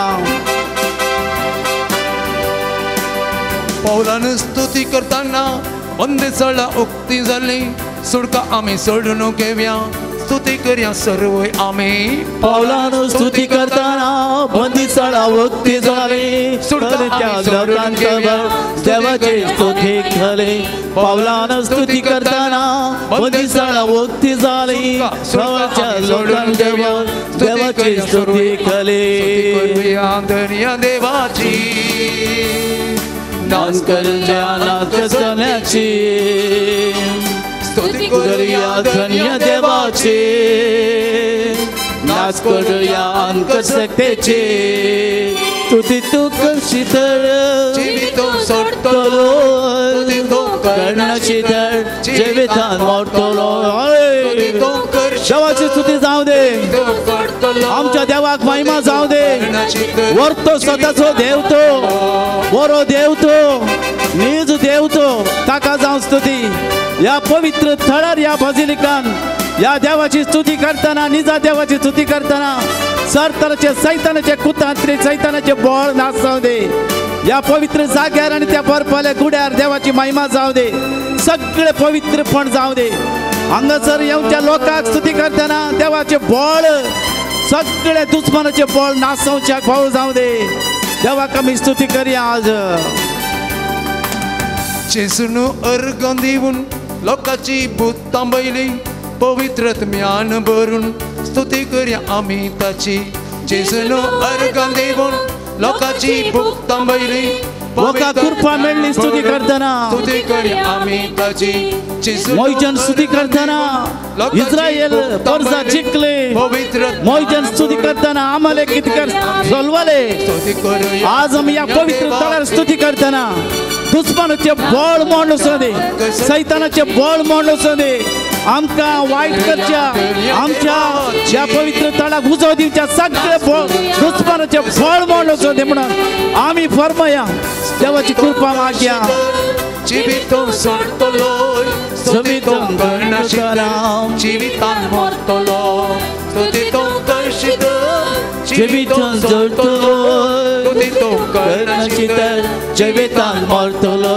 पावलान स्तुती करतना बंदेसळां उक्ती जाली, सुटका आमी सोडून घेवया, स्तुती करया सर्वय आमी. पावलान स्तुती करतना बंदिसळां उक्ती जाली, सुटका लोकांक देवाची स्तुती केली. पावलान स्तुती करतना बंदिसळां उक्ती जाली, सुटका लोकांक देवाची स्तुती केली. स्तुती करूया धन्य देवाची, नाच करूया नाचण्याची. स्तुती करूया धन्य देवाची, नाच करूया अंकशक्तीची. स्तुती तूं करशी तर जिवितो सोडतलो, स्तुती तूं करनाशी तर जिवितान मरतलो. देवाची स्तुती जावं दे, आमच्या देवाक महिमा जावं दे. वरतो स्वताचो देव तो, बरो देव तो, नीज देव तो, ताका जावं स्तुती. ह्या पवित्र थळार, ह्या बाजिलिकान ह्या देवाची स्तुती करतना, निजा देवाची स्तुती करतना सरतराचे सैतानाचे कुतांत्री सैतानाचे बळ नाश जावं दे. ह्या पवित्र जाग्यार आनी त्या बर्फाल्या गुड्यार देवाची महिमा जावं दे, सगळे पवित्रपण जावं दे. हांगासर येवच्या लोकांक स्तुती करतना देवाचे बळ, सगळे दुस्मानाचे बळ नासवच्याक फावो जावं दे. देवाक आमी स्तुती करया आज. जेजून अर्गां दिवन लोकांची भूत थांबयली, पवित्र आत्म्यान भरून स्तुती करया आमी ताची. जेजून अर्गां दिवन लोकांची भूक थांबयली, लोकांक कृपा मेळ्ळी स्तुती करतना, स्तुती करया आमी ताची. मोयजन स्तुती करतना इस्रायल परजा जिखले, मोयजन स्तुती करतना आम्हाला कितकर सोलवले. आज आमी ह्या पवित्र थळार स्तुती करतना दुस्मानाचे बळ मोड वचूं दे, सैतानाचे बळ मोड वचूं दे. आमकां वायट करच्या आमच्या ह्या पवित्र थळाक उजो दिवच्या सगळे दुस्मानाचे बळ मोड वचूं दे म्हणून आमी फर्माया. देवाची कृपा मागया. जिवितो सोडतलो, स्तुती तूं करनाशी तर जिवितान मरतलो. स्तुती तूं करशी तर जिवितान सोडतलो, स्तुती तूं करनाशी तर जिवितान मरतलो.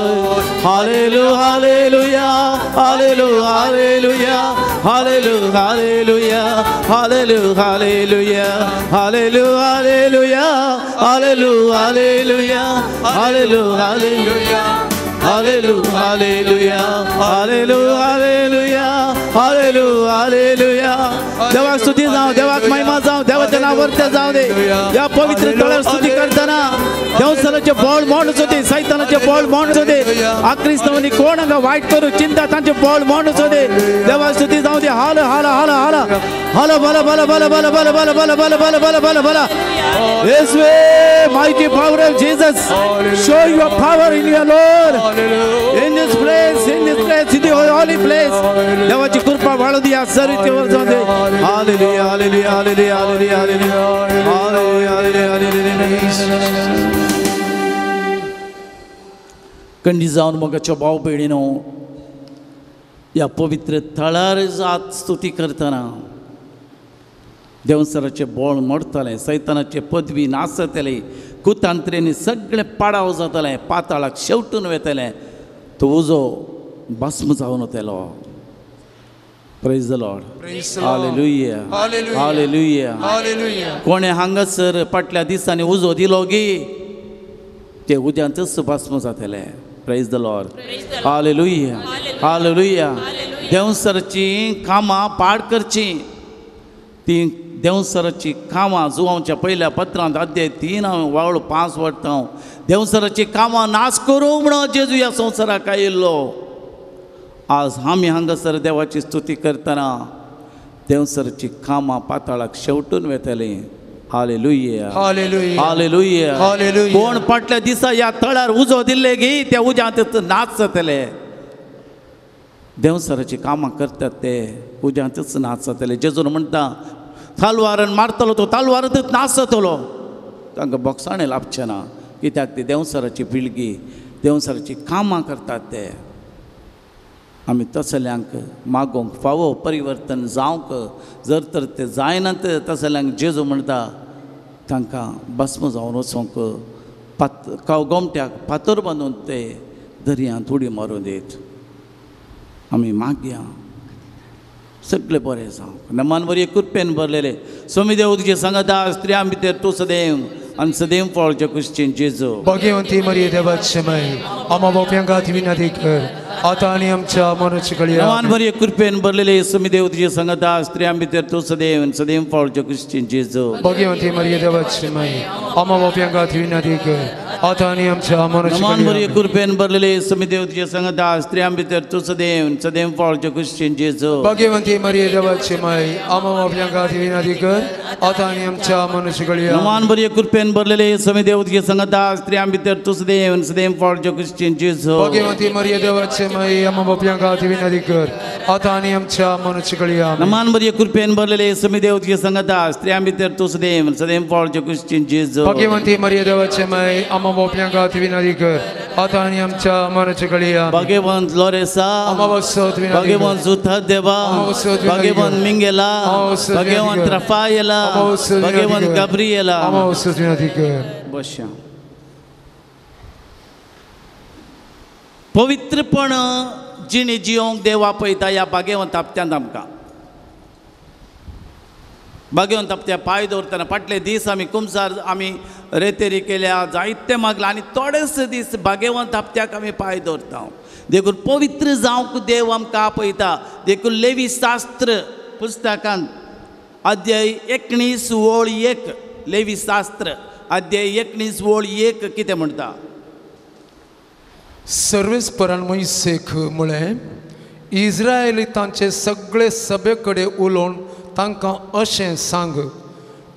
Hallelujah hallelujah hallelujah hallelujah hallelujah hallelujah hallelujah hallelujah hallelujah hallelujah hallelujah hallelujah hallelujah hallelujah hallelujah hallelujah hallelujah hallelujah hallelujah hallelujah. देवाक स्तुती जावं, देवाक महिमा जावं, देवाच्या नावावर जावं दे. या पवित्र तळावर स्तुती करताना देवसलाचे बळ मोडूच होते, सैतानाचे बळ मोडूच होते, आक्रिस्तावांनी कोण हांगा वायट करू चिंता तांचे बळ मोडूच होते. देवाक स्तुती जावं दे. हाल हाल हाल हाल हाल बल बल बल बल बल बल बल बल बल बल बल बल. येशुवे mighty power of Jesus, show your power in your Lord in this place, in this place, in the holy place. देवाची कृपा वाढू द्या सरितेवर जाऊ दे. Hallelujah hallelujah hallelujah hallelujah hallelujah hallelujah hallelujah. कंडी जावन मोगाच्या भाव भयणीनो, ह्या पवित्र थळार जात स्तुती करतना देवसराचें बळ मोडटलें, सैतानाचे पदवी नासतले, कुतांत्रेनी सगळें पाडाव जातलें, पाताळाक शेवटून वेतलें, तो उजो भस्म जावन वतलो. Praise the Lord. Hallelujah hallelujah. कोणें हांगासर फाटल्या दिसांनी उजो दिलो गी ते उज्यांतच भस्म जातले. Praise the Lord. Hallelujah hallelujah. देवसराचीं कामां पाड करचीं, तीं देवसराचीं कामां जुवांच्या पयल्या पत्रांत अध्याय 3 वावळ 5 वाटता. देवसराचीं कामां नाश करूं म्हणून जेजू ह्या संवसाराक आयिल्लो. आज आमी हांगासर देवाची स्तुती करतना देवसराचीं कामां पाताळाक शेवटून वेतलीं. Hallelujah hallelujah hallelujah hallelujah. कोण फाटल्या दिसा ह्या तळार उजो दिल्ले गी त्या उज्यांत नाच जातले. देवसराचीं कामां करतात ते उज्यांतच नाच जातले. जेजून म्हणटा तालवारान मारतलो तो तालवारांतच नाच जातलो. तांकां बोगसाणें लाभचें ना, कित्याक ती देवसराची पिळगी, देवसराचीं कामां करतात ते. आमी तसल्यांक मागोवंक फावो परिवर्तन जावंक, जर तर ते जायना तसल्यांक जेजू म्हणटा तांकां भस्म जावन वचोंक पात गोमट्याक फातर बांदून ते दर्यांत उडी मारून दीत. आमी मागया सगळे बरें जावंक. नमान बरी कृपेन भरलेले स्वामी देव तुजे सांगता, स्त्रियां भितर तूं सदैव आनी सदैव फळचे कुश्चीन जेजू. भगवंती मरिये देवाचे माय, आम्हा बाप्यांका विनंती कर आता आनी आमच्या मरणाची घडये. नमान बरी कृपेन भरलेले स्वामी देव तुजे सांगता, स्त्रियां भितर तूं सदैव आनी सदैव फळचे कुश्चीन जेजू. भगवंती मरिये देवाचे माय, आम्हा बाप्यांका विनंती कर आता आनी आमच्या मरणाची नमान बरी घडये. कृपेन भरलेले स्वामी देव तुजे सांगता, स्त्रियां भितर तूं सदैव आनी सदैव फळचे कुश्चीन जेजू. भगवंती मरिये देवाचे माय, आम्हा बाप्यांका विनंती कर आता आनी आमच्या मरणाची घडये. नमान बरी कृपेन भरलेले स्वामी देव तुजे सांगता, स्त्रियां भितर तूं सदैव आनी सदैव फळचे कुश्चीन जेजू. भगवंती मरिये देवाचे माय, आम्हा बाप्यांका विनंती कर आता आनी आमच्या मरणाची घडये. नमान बरी कृपेन भरलेले स्वामी देव तुजे सांगता, स्त्रियां भितर तूं सदैव आनी सदैव फळचे कुश्चीन जेजू. भगवंती मरिये देवाचे माय, आम्हा बाप्यांका विनंती कर आता आनी आमच्या मरणाची घडये. भगवंत लोरेसा, भगवंत जुथा देवा, भगवंत मिंगेला, भगवंत रफायला, भगवंत गब्रियला. बश्या पवित्रपण जिणे जियोंक देव आपयता ह्या भागेवंत हप्त्यांत. आमकां भागेवंत हप्त्या पांय दवरतना फाटले दीस आमी कुमसार आमी रेतेरी केल्या, जायते मागला आनी थोडेच दीस भागेवंत हप्त्याक आमी पांय दवरता. देखून पवित्र जावंक देव आमकां आपयता. देखून लेवी शास्त्र पुस्तकांत अध्याय 19 ओळ 1, लेवी शास्त्र अध्याय 19 ओळ 1 कितें म्हणटा? सर्वेस्परान मोयसेक म्हळें, इस्रायली तांचे सगळे सभे कडेन उलोवन तांकां अशें सांग,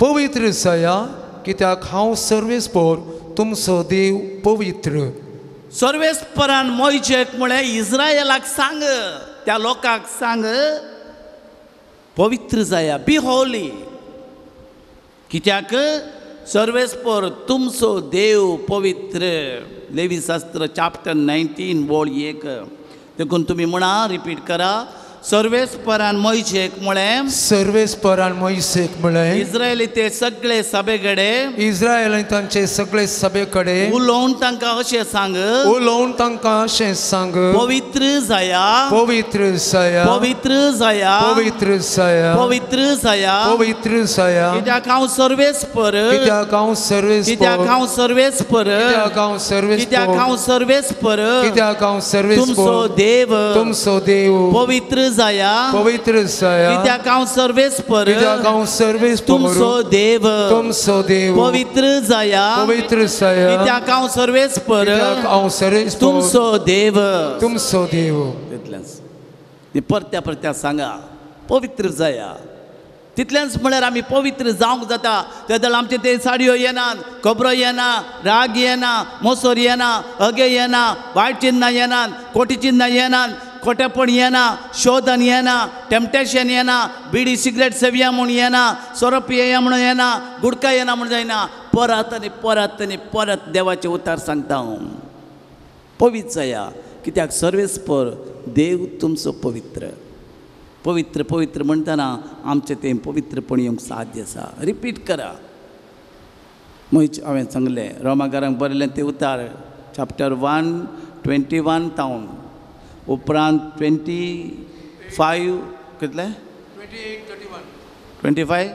पवित्र जाया कित्याक हांव सर्वेस्पर तुमचो देव पवित्र. सर्वेस्परान मोयजेक म्हळें, इस्रायलाक सांग, त्या लोकांक सांग, पवित्र जाया, बी होली, कित्याक सर्वेस्पर तुमचो देव पवित्र. लेवी शास्त्र चॅप्टर 19 ओळ 1. देखून तुमी म्हणा, रिपीट करा, सर्वेस्परान मोयशेक म्हळें, सर्वेस्परान मोयशेक म्हळें, इस्रायली ते सगळे सभे कडेन, इस्रायली तांचे सगळे सभे कडेन उलोवन तांकां अशें सांग, उलोवन तांकां अशें सांग, पवित्र जाया, पवित्र जाया, पवित्र जाया, पवित्र जाया, पवित्र जाया, पवित्र जाया, कित्याक हांव सर्वेस्पर, कित्याक हांव सर्वेस्पर, कित्याक हांव सर्वेस्पर, कित्याक हांव सर्वेस्पर, कित्याक हांव सर्वेस्पर, कित्याक हांव सर्वेस्पर, तुमचो देव, तुमचो देव, पवित्र जाया, पवित्र जाया, कित्याक हांव सर्वेस्पर, कित्याक हांव सर्वेस्पर, तुमचो देव, तुमचो देव, पवित्र जाया, पवित्र जाया, कित्याक हांव सर्वेस्पर, कित्याक हांव सर्वेस्पर, तुमचो देव, तुमचो देव. तितलेंच परत्या परत्या सांगा, पवित्र जाया. तितलेंच म्हळ्यार आमी पवित्र जावंक जाता. तेदळ आमचे ते साडयो येनात, खबरो येना, राग येना, मोसोर येना, अगे येना, वायट चिन्नां येनात, खोटी चिन्नां येनात, खोटेपण येना, शोधन येना, टेम्पटेशन येना, बिडी सिगरेट सेवया म्हूण येना, सोरो पियेया म्हणून येना, गुडका येना म्हूण जायना. परत आनी परत आनी परत देवाचें उतार सांगता हांव, पवित्र जाया, कित्याक सर्वेस्पर देव तुमचो पवित्र. पवित्र पवित्र म्हणटना आमचें तें पवित्रपण येवंक साध्य आसा. रिपीट करा. म्हज हांवें सांगलें रोमाकारांक बरयलें तें उतार चॅप्टर 1 21 तावन उपरांत 25 कितले 25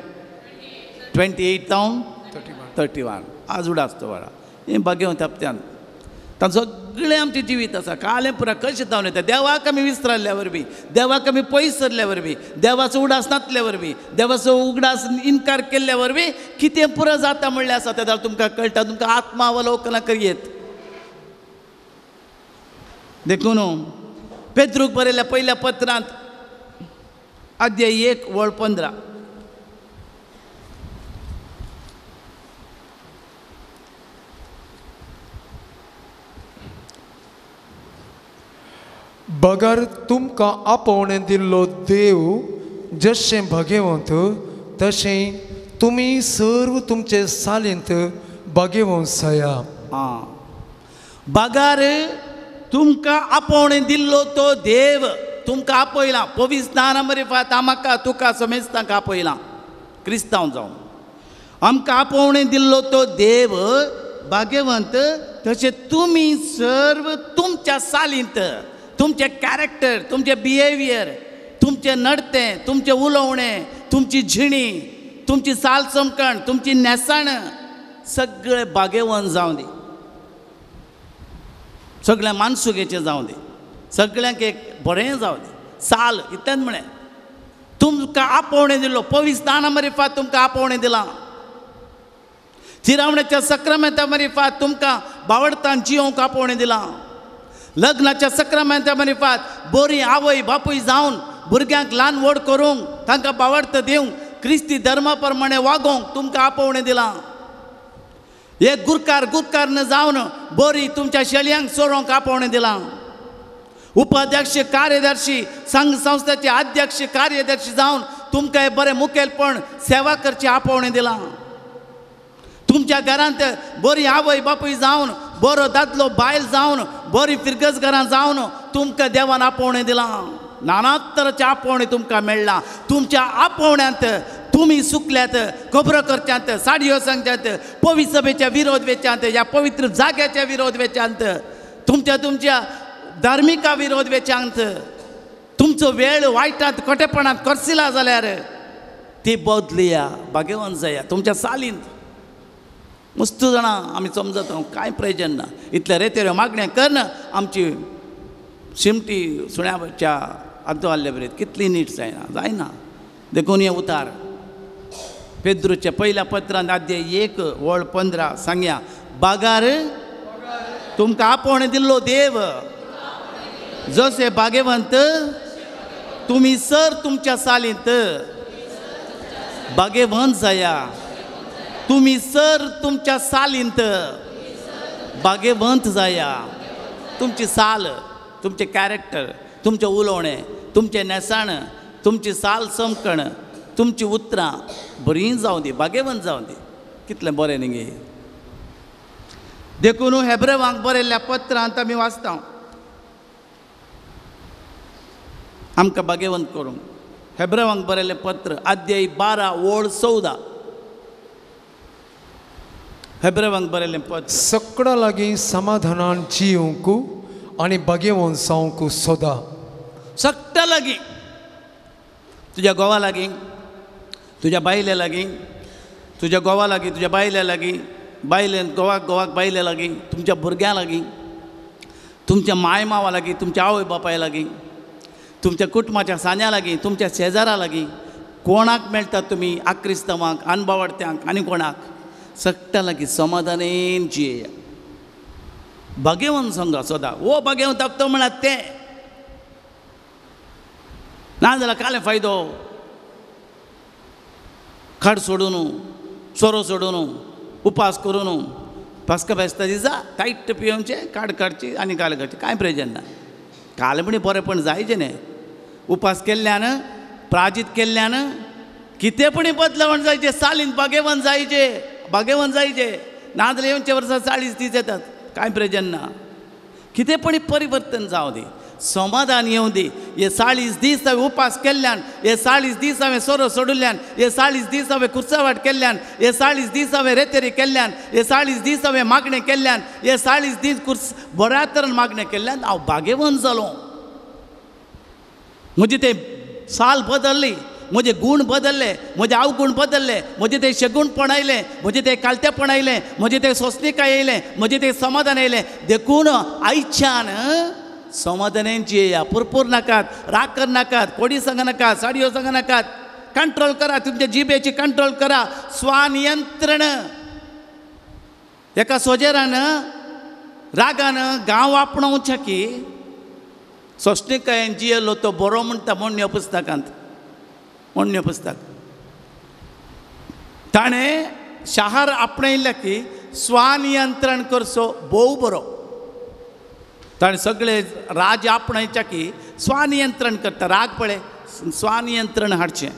28 तावन 31 आज उडास तो वाडा हें भाग्यवंत तापत्यान तांचो सगळें आमचें जिवीत आसा. कालें पुरा कशें जावन येता. देवाक आमी विसरल्या वरवीं, देवाक आमी पयस सरल्या वरवीं, देवाचो उगडास नातल्या वरवीं, देवाचो उगडास इनकार केल्ल्या वरवीं कितें पुरो जाता म्हणलें आसा. तेन्ना तुमकां कळटा, तुमकां आत्मा अवलोकन करयेत. देखून पेद्रूक बरयल्ल्या पयल्या पत्रांत अध्याय 1 वळ 15 बगर तुमकां आपोवणें दिल्लो देव जशें भाग्यवंत तशें तुमी सर्व तुमचे सालींत भाग्यवंत जाया. आं, बगर तुमकां आपोवणें दिल्लो तो देव तुमकां आपयला. पवित्र मरिफात आमकां तुका समेस्तांक आपयला क्रिस्तांव जावन. आमकां आपोवणें दिल्लो तो देव भाग्यवंत तशें तुमी सर्व तुमच्या सालींत, तुमचें कॅरेक्टर, तुमचें बिहेवियर, तुमचें नडतें, तुमचें उलोवणें, तुमची झिणी, तुमची साल चमकण, तुमची न्हेसण सगळें भाग्यवंत जावं दी. सगळ्या मानसुकेचें जावं दी, सगळ्यांक एक बरें जावं दी. साल इतलेंच म्हळें तुमकां आपोवणें दिल्लो पवित्र दाना मरिफात तुमकां आपोवणें दिलां. थिरावण्याच्या सक्रामेंता मरिफात तुमकां बावडतान जियोंक आपोवणें दिलां. लग्नाच्या सक्रामेंता मरिफात बरी आवय बापूय जावन भुरग्यांक ल्हान व्हड करूंक, तांकां बावडत दिवंक, क्रिस्ती धर्मा प्रमाणे वागोवंक तुमकां आपोवणें दिलां. एक गुरकार गुरकार जावन बरी तुमच्या शेळयांक चोरोवंक आपोवणें दिलां. उपाध्यक्ष कार्यदर्शी संघ संस्थेचे अध्यक्ष कार्यदर्शी जावन तुमकां बरें मुखेलपण सेवा करची आपोवणें दिलां. तुमच्या घरांत बरी आवय बापूय जावन, बरो दादलो बायल जावन, बरी फिरगज घरां जावन तुमकां देवान आपोवणें दिलां. नाना तराचें आपोवणें तुमकां मेळ्ळां. तुमच्या आपोवण्यांत तुमी सुकल्यात, खबरो करच्यांत, साडयो सांगच्यांत, पवित्र सभेच्या विरोध वेच्यांत, ह्या पवित्र जाग्याच्या विरोध वेच्यांत, तुमच्या तुमच्या धार्मिका विरोध वेच्यांत, तुमचो वेळ वायटांत खोटेपणांत खर्चिला जाल्यार ती बदलया, भाग्यवंत जाया तुमच्या सालींत. मस्त जाणां आमी समजता कांय प्रयोजन ना. इतले रेतेऱ्यो मागण्यो करन आमची शिमटी सुण्याच्या आदो आहले बरें कितली नीट जायना जायना. देखून हें उतार पेद्रूच्या पयल्या पत्रांत अध्याय 1 वळ 15 सांगया, बागार तुमकां आपोवणें दिल्लो देव जशें भाग्यवंत तुमी सर तुमच्या सालींत भाग्यवंत जाया. तुमी सर तुमच्या सालींत भाग्यवंत जाया. तुमची साल, तुमचें कॅरेक्टर, तुमचें उलोवणें, तुमचें न्हेसण, तुमची साल चमकण, तुमची उतरां बरीं जावं दी, भाग्यवंत जावं दी. कितलें बरें न्ही गे. देखून हेब्रेवांक बरयल्ल्या पत्रांत आमी वाचता आमकां भाग्यवंत करूंक. हेब्रेवांक बरयलें पत्र अध्याय 12 ओळ 14. हेब्रेवांक बरयलें पत्र. सगळ्या लागीं समाधानान जिवंक आनी भाग्यवंत जावंक सोदा. सगळ्या लागीं, तुज्या घोवा लागीं, तुज्या बायले लागीं, तुज्या घोवा लागीं, तुज्या बायले लागीं, बायलेन घोवाक, घोवाक बायले लागीं, तुमच्या भुरग्यां लागीं, तुमच्या माय मावा लागीं, तुमच्या आवय बापाय लागीं, तुमच्या कुटुंबाच्या सांज्या लागीं, तुमच्या शेजारा लागीं, कोणाक मेळटात तुमी आक्रिस्तांवांक, अनबावडत्यांक आनी कोणाक, सगळ्या लागीं समाधानेन जियेया. भाग्यवंत संगा सदा. ओ भाग्यवंत आपतो म्हळ्यार तें ना जाल्यार कालें फायदो. खाड सोडून, सोरो सोडून, उपास करून, पास्का बेसता दिसा तायट पिवचें, काड काडची आनी काल काडची, कांय प्रयोजन ना. काल म्हणी बरेंपण जायचें न्ही. उपास केल्ल्यान, प्राजीत केल्ल्यान कितें पणी बदलावण जायचें, सालीन भाग्यवंत जायचें, भाग्यवंत जायचें. नाजाल्यार येवचे वर्सा 40 दीस येतात, कांय प्रयोजन ना. कितें पणी परिवर्तन जावं दी, समाधान येवं दी. हे 40 दीस हांवें उपास केल्ल्यान, हे 40 दीस हांवें सोरो सोडिल्ल्यान, हे 40 दीस हांवें कुर्सावाट केल्ल्यान, हे 40 दीस हांवें रेतेरी केल्ल्यान, हे 40 दीस हांवें मागणें केल्ल्यान, हे 40 दीस कुर्स बऱ्या तरेन मागणें केल्ल्यान हांव भाग्यवंत जालो. म्हजी ते साल बदल्ली, म्हजे गूण बदल्ले, म्हजे अवगूण बदल्ले, म्हजे ते शगुणपण आयलें, म्हजे ते कालतेपण आयलें, म्हजे ते सोंसणीकाय आयलें, म्हजे ते समाधान आयलें. देखून आयच्यान समाधानेन जियेया. पुरपूर नाकात, राग करनाकात, कोडी सांग नाकात, साडयो सांग नाकात. कंट्रोल करा, तुमच्या जिबेची कंट्रोल करा. स्वनियंत्रण. एका सोजेरान रागान गांव आपणावच्या की सोंसणीकायेन जियेलो तो बरो म्हणटा मोडण्या पुस्तकांत. मोडण्या पुस्तक ताणें शाहर आपणायल्ल्या की स्वनियंत्रण करचो भोव बरो. ताणें सगळे राज आपणायच्या की स्वनियंत्रण करता. राग पळय स्वनियंत्रण हाडचें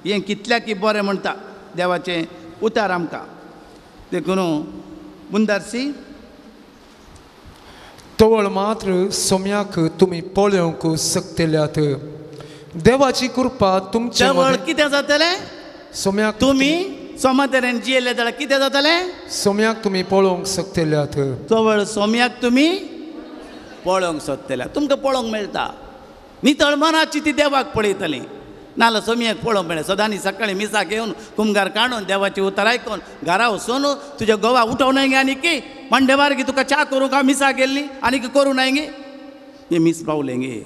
हें कितल्या की बरें म्हणटा देवाचें उतार आमकां. देखून मुंदारसी तवळ मात्र सोम्याक तुमी पळोवंक शकतल्यात. देवाची कृपा तुमचे तवळ कितें जातलें? सोम्याक तुमी समाधानान जियेले जाल्यार कितें जातलें? सोम्याक तुमी पळोवंक शकतल्यात. तवळ सोम्याक तुमी पळोवंक सोदतल्या. तुमकां पळोवंक मेळटा. नितळ मनाची ती देवाक पळयतली. नाजाल्यार सोम्याक पळोवंक मेळ्ळें. सदांनी सकाळीं मिसाक येवन कुमगार काडून देवाची उतार आयकून घरा वचून तुज्या गोवा उठोवं गे आनी की मांडेवार की तुका च्या करूंक हांव मिसाक गेल्ली आनी करूं नाय गे, हें मीस पावलें गे,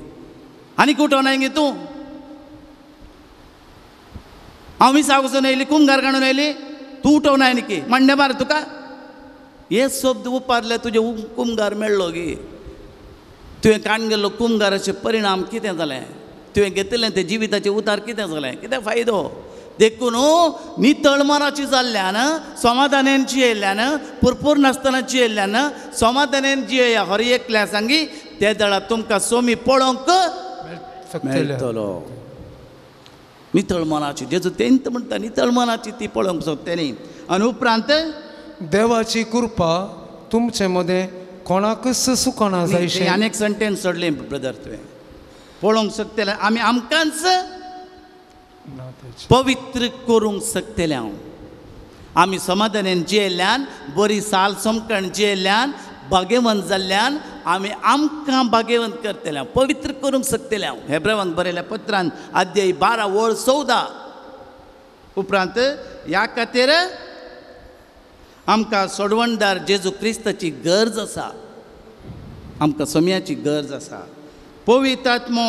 आनीक उठोवं नाय गे तूं. हांव मिसाक वचून येयली, कुमगार काडून येयली, तूं उठोवं नाय नी मांडेमार तुका. हे शब्द उपारले तुजे कुमगार मेळ्ळो गे. तुवें काडून गेल्लो कुमगाराचे परिणाम कितें जालें? तुवें घेतिल्लें तें जिविताचें उतार कितें जालें? कितें फायदो? देखून नितळ मनाची जाल्ल्यान, समाधानेन जियेल्ल्यान, पुरपूर नासतना जियेल्ल्यान, समाधानेन जियेया हर एकल्या सांगी ते दळा तुमकां सोमी पळोवंक मेळटलो. नितळ मनाची जेजू तेंत म्हणटा नितळ मनाची ती पळोवंक सोदतली. आनी उपरांत देवाची कृपा तुमचे मदें कोणाकच सुकना जायशें. आनी एक सेंटेन्स सोडलें ब्रदर तुवें. पळोवंक शकतले आमी आमकांच पवित्र करूंक शकतले. हांव आमी समाधानेन जियेल्ल्यान, बरी साल समकण जियेल्ल्यान, भाग्यवंत जाल्ल्यान आमी आमकां भाग्यवंत करतले, पवित्र करूंक शकतले. हांव हेब्रेवांक बरयल्या पत्रान अध्याय 12 ओळ 14. उपरांत ह्या खातीर आमकां सोडवणदार जेजू क्रिस्ताची गरज आसा, आमकां सोम्याची गरज आसा. पवित्र आत्मो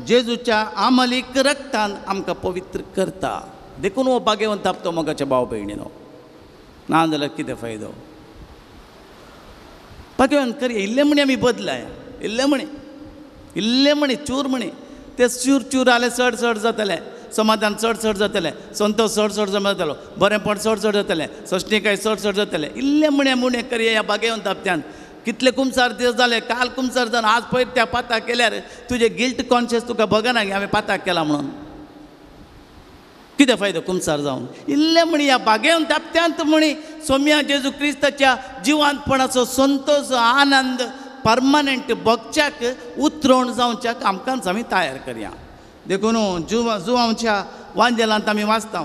जेजूच्या आमलीक रक्तान आमकां पवित्र करता. देखून हो भाग्यवंत आपतो मोगाच्या भाव भयणीनो. ना जाल्यार कितें फायदो? भाग्यवंत करी इल्लें म्हणी आमी बदलाया, इल्लें म्हणी, इल्लें म्हणी, चूर म्हणी, ते चूर चूर जालें चड चड जातलें, समाधान चड चड जातलें, संतोश चड चड जातलो, बरेंपण चड चड जातलें, सोंसणीकाय चड चड जातलें. इल्लें म्हणे मुणे करी ह्या भाग्यवंत आपत्यान. कितले कुमसार दीस जाले, काल कुमसार जावन आज पयर त्या पाताक केल्यार तुजें गिल्ट कॉन्शियस तुका भोगना हांवें पाताक केला म्हणून. कितें फायदो कुमसार जावन? इल्लें म्हणी ह्या भाग्यवंत आपत्यांत म्हणी सोम्या जेजू क्रिस्ताच्या जिवांतपणाचो संतोश आनंद परमनंट भोगच्याक उतरोण जावच्याक आमकांच आमी तयार करया. देखून जुवांच्या वांजेलांत आमी वाचता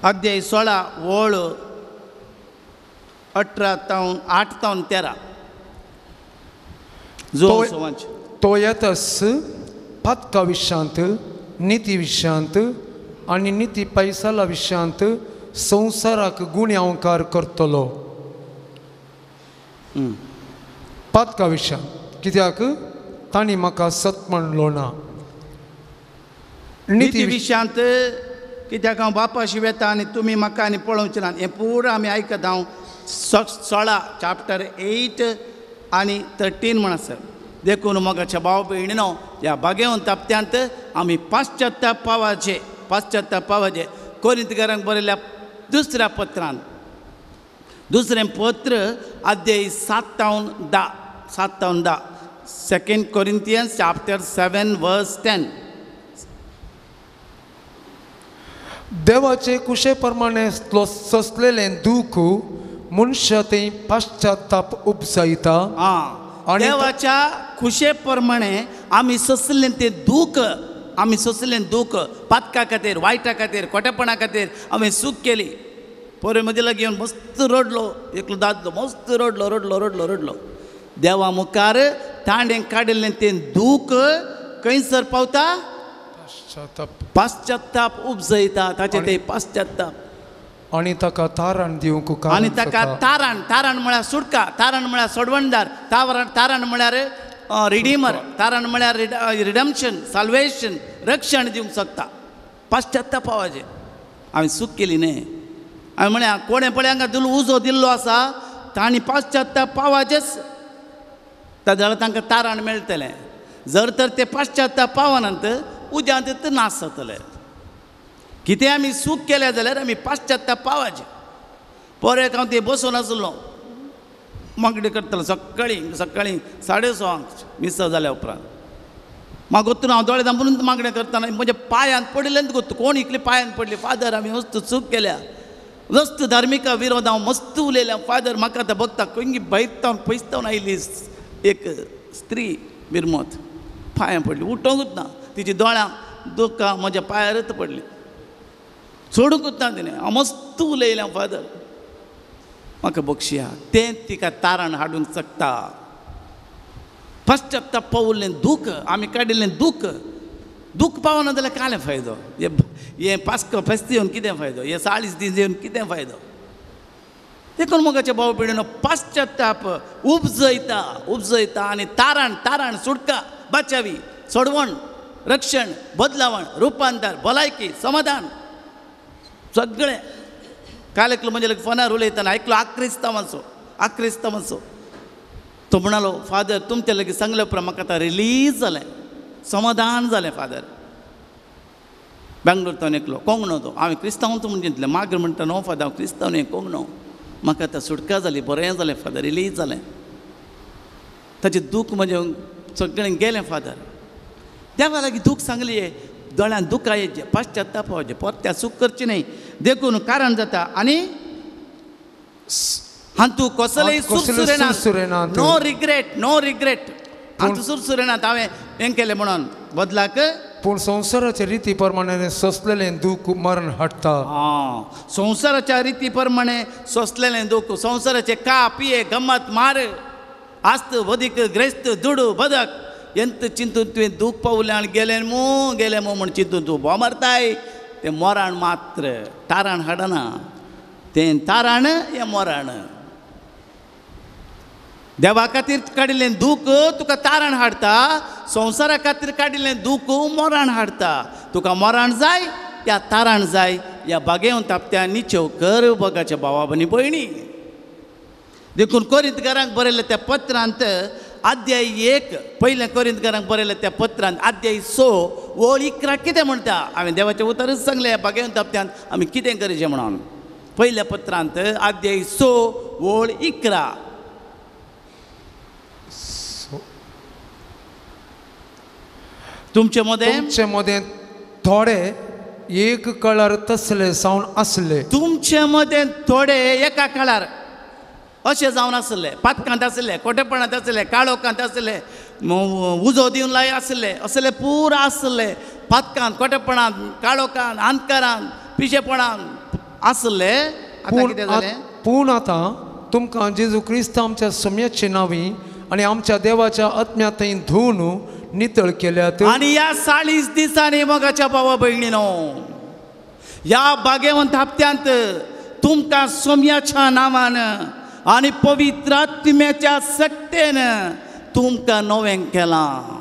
अध्याय 16 वळ 18 तावन 8 तावन 13. तो येतस पातका विशांत, निती विशांत आनी निती पैसाला विशांत संवसाराक गुन्यांवकार करतलो. पातका विशांत कित्याक तांणी म्हाका सत म्हणलो ना. निती विशांत कित्याक हांव बापाशी वेता आनी तुमी म्हाका आनी पळोवचें ना. हें पुरो आमी आयकता हांव 16 चॅप्टर 8 आनी 13 म्हण आसा. देखून मोगाच्या भाव भयणीनो ह्या बागेवन ताप्त्यांत आमी पाश्चात्ताप पावाचे, पाश्चात्ताप पावाचे. कोरिंतकारांक बरयल्ल्या दुसऱ्या पत्रान, दुसरें पत्र अध्याय 7 तावन 10, 7 तावन 10, 2 Corinthians chapter 7 verse 10. देवाचे कुशे प्रमाणे सोंसलेलें दूख मनशा ते पाश्चात्ताप उपजायता. देवाच्या खुशे प्रमाणे आमी सोंसलें तें दूख, आमी सोंसलें दूख पातका खातीर, वायटा खातीर, खोटेपणा खातीर हांवें चूक केली. पोरे म्हजे लागीं येवन मस्त रडलो एकलो दादलो, मस्त रडलो रडलो रडलो रडलो. देवा मुखार ताणें काडिल्लें तें दूख खंयसर पावता? पाश्चात्ताप उपजयता ताचें तें पाश्चात्ताप. आनी ताका तारण दिवंक, आनी ताका तारण, तारण म्हळ्यार सुटका, तारण म्हळ्यार सोडवणदार, तारण म्हळ्यार रिडीमर, तारण म्हळ्यार रिडम्शन, साल्वेशन, रक्षण दिवंक शकता. पाश्चात्ताप पावाचें. हांवें चूक केली न्ही. हांवें म्हळ्यार कोणें पळय हांगा दिलो उजो दिल्लो आसा तांणी पाश्चात्ताप पावाचेच, जाल्यार तांकां तारण मेळटलें. जर तर ते पाश्चात्ताप पावनात उद्यांत नाश जातले. कितें आमी चूक केल्या जाल्यार आमी पाश्चात्ताप पावाचें. परत हांव ते बसून आसलो मागणी करतालो सकाळीं सकाळीं 6:30 मिसां जाल्या उपरांत. म्हाका गोत्तून हांव दोळे दांपून मागणें करतना म्हज्या पांयांत पडिल्लें गोत्तू कोण इतली पांयांत पडली. फादर आमी मस्त चूक केल्या, मस्त धार्मिका विरोध हांव मस्त उलयल्या. फादर म्हाका आतां बघता खंय भायतावन पयसतावन आयली एक स्त्री बिरमत, पांयां पडली, उठोंकूच ना. तिची दोळ्यां दुकां म्हज्या पांयारच पडली, सोडूंकूच ना तिणें. हांव मस्त उलयलें फादर म्हाका बक्षिया. तें तिका तारण हाडूंक शकता. पश्चात्ताप पावल्लें दूख आमी काडिल्लें दूख, दूख पावना जाल्यार कालें फायदो? हें पास्क फेस्त येवन कितें फायदो? हे 40 दीस येवन कितें फायदो? देखून मोगाच्या भाव भयणीनो पाश्चात्ताप उपजयता, उपजयता आनी तारण, तारण सुटका, बाचावी, सोडवण, रक्षण, बदलावण, रुपांतर, भलायकी, समाधान सगळें. काल एकलो म्हणजे फोनार उलयतना एकलो आक्रिस्तांवाचो, आक्रिस्तांवाचो तो म्हणालो फादर तुमच्या लागीं सांगल्या उपरांत म्हाका आतां रिलीज जालें, समाधान जालें फादर. बेंगलोर तो एकलो कोंगणो तो, हांवें क्रिस्तांव तो म्हण चिंतलें. मागीर म्हणटा न्हू फादर हांव क्रिस्तांव न्ही कोंगणो, म्हाका आतां सुटका जाली, बरें जालें फादर, रिलीज जालें. ताचें दूख म्हजें सगळें गेलें फादर. देवा लागीं दूख सांगली, दोळ्यान दुखां येचें, पाश्चात्ताप जावचें, परत्या चूक करची न्हय. देखून कारण जाता आनी हातूं कसलेय सुरसुरे ना, नो रिग्रेट, नो रिग्रेट. हातूं सुरसुरे नात हांवें हें केलें म्हणून बदलाक. पूण संवसाराच्या रिती प्रमाणे सोंसलेलें दूख मरण हाडटा. संवसाराच्या रिती प्रमाणे सोंसलेलें दूख, संवसाराचें का पिये गमत मार आस्त वदीक ग्रेस्त दुडू बदक एंत चिंतून तुवें दूख पावलें आनी गेलें मू गेलें मू म्हण चिंतून तूं बोव मारताय. तें मोराण मात्र, तारण हाडना. तें तारण हें मोराण. देवा खातीर काडिल्लें दूख तुका तारण हाडटा, संवसारा खातीर काडिल्लें दूख मोराण हाडटा. तुका मोराण जाय या तारण जाय? ह्या बागेवन तापत्या निचेव कर बगाच्या भावा आनी भयणी. देखून कोरिंतकारांक बरयल्ल्या त्या पत्रांत अध्याय 1, पयलें कोरिंतकारांक बरयल्ल्या त्या पत्रांत अध्याय 6 ओळ 11 कितें म्हणटा? हांवें देवाचें उतरूच सांगलें ह्या बागेवन तापत्यांत आमी कितें करचें म्हणून. पयल्या पत्रांत अध्याय 6 ओळ 11. तुमचे मदें, तुमचे मदें थोडे एक कळार तसले जावन आसले. तुमचे मदें थोडे एका कळार, अशें जावन आसलें, पातकांत आसलें, खोटेपणांत आसलें, काळोखांत आसलें, उजो दिवन लाय आसलें, असले पूरा आसले, पातकांत, खोटेपणांत, काळोखांत, अंधकारांत, पिशेपणांत आसले. आतां कितें जालें? पूण आतां तुमकां जेजू क्रिस्त आमच्या सोम्याचे नांवी आनी आमच्या देवाच्या आत्म्यांतय धुवन नितळ केल्यात. आनी ह्या 40 दिसांनी मोगाच्या भावा भयणीनो, ह्या भाग्यवंत हप्त्यांत तुमकां सोम्याच्या नांवान आनी पवित्र आत्म्याच्या शक्तेन तुमकां नवें केलां.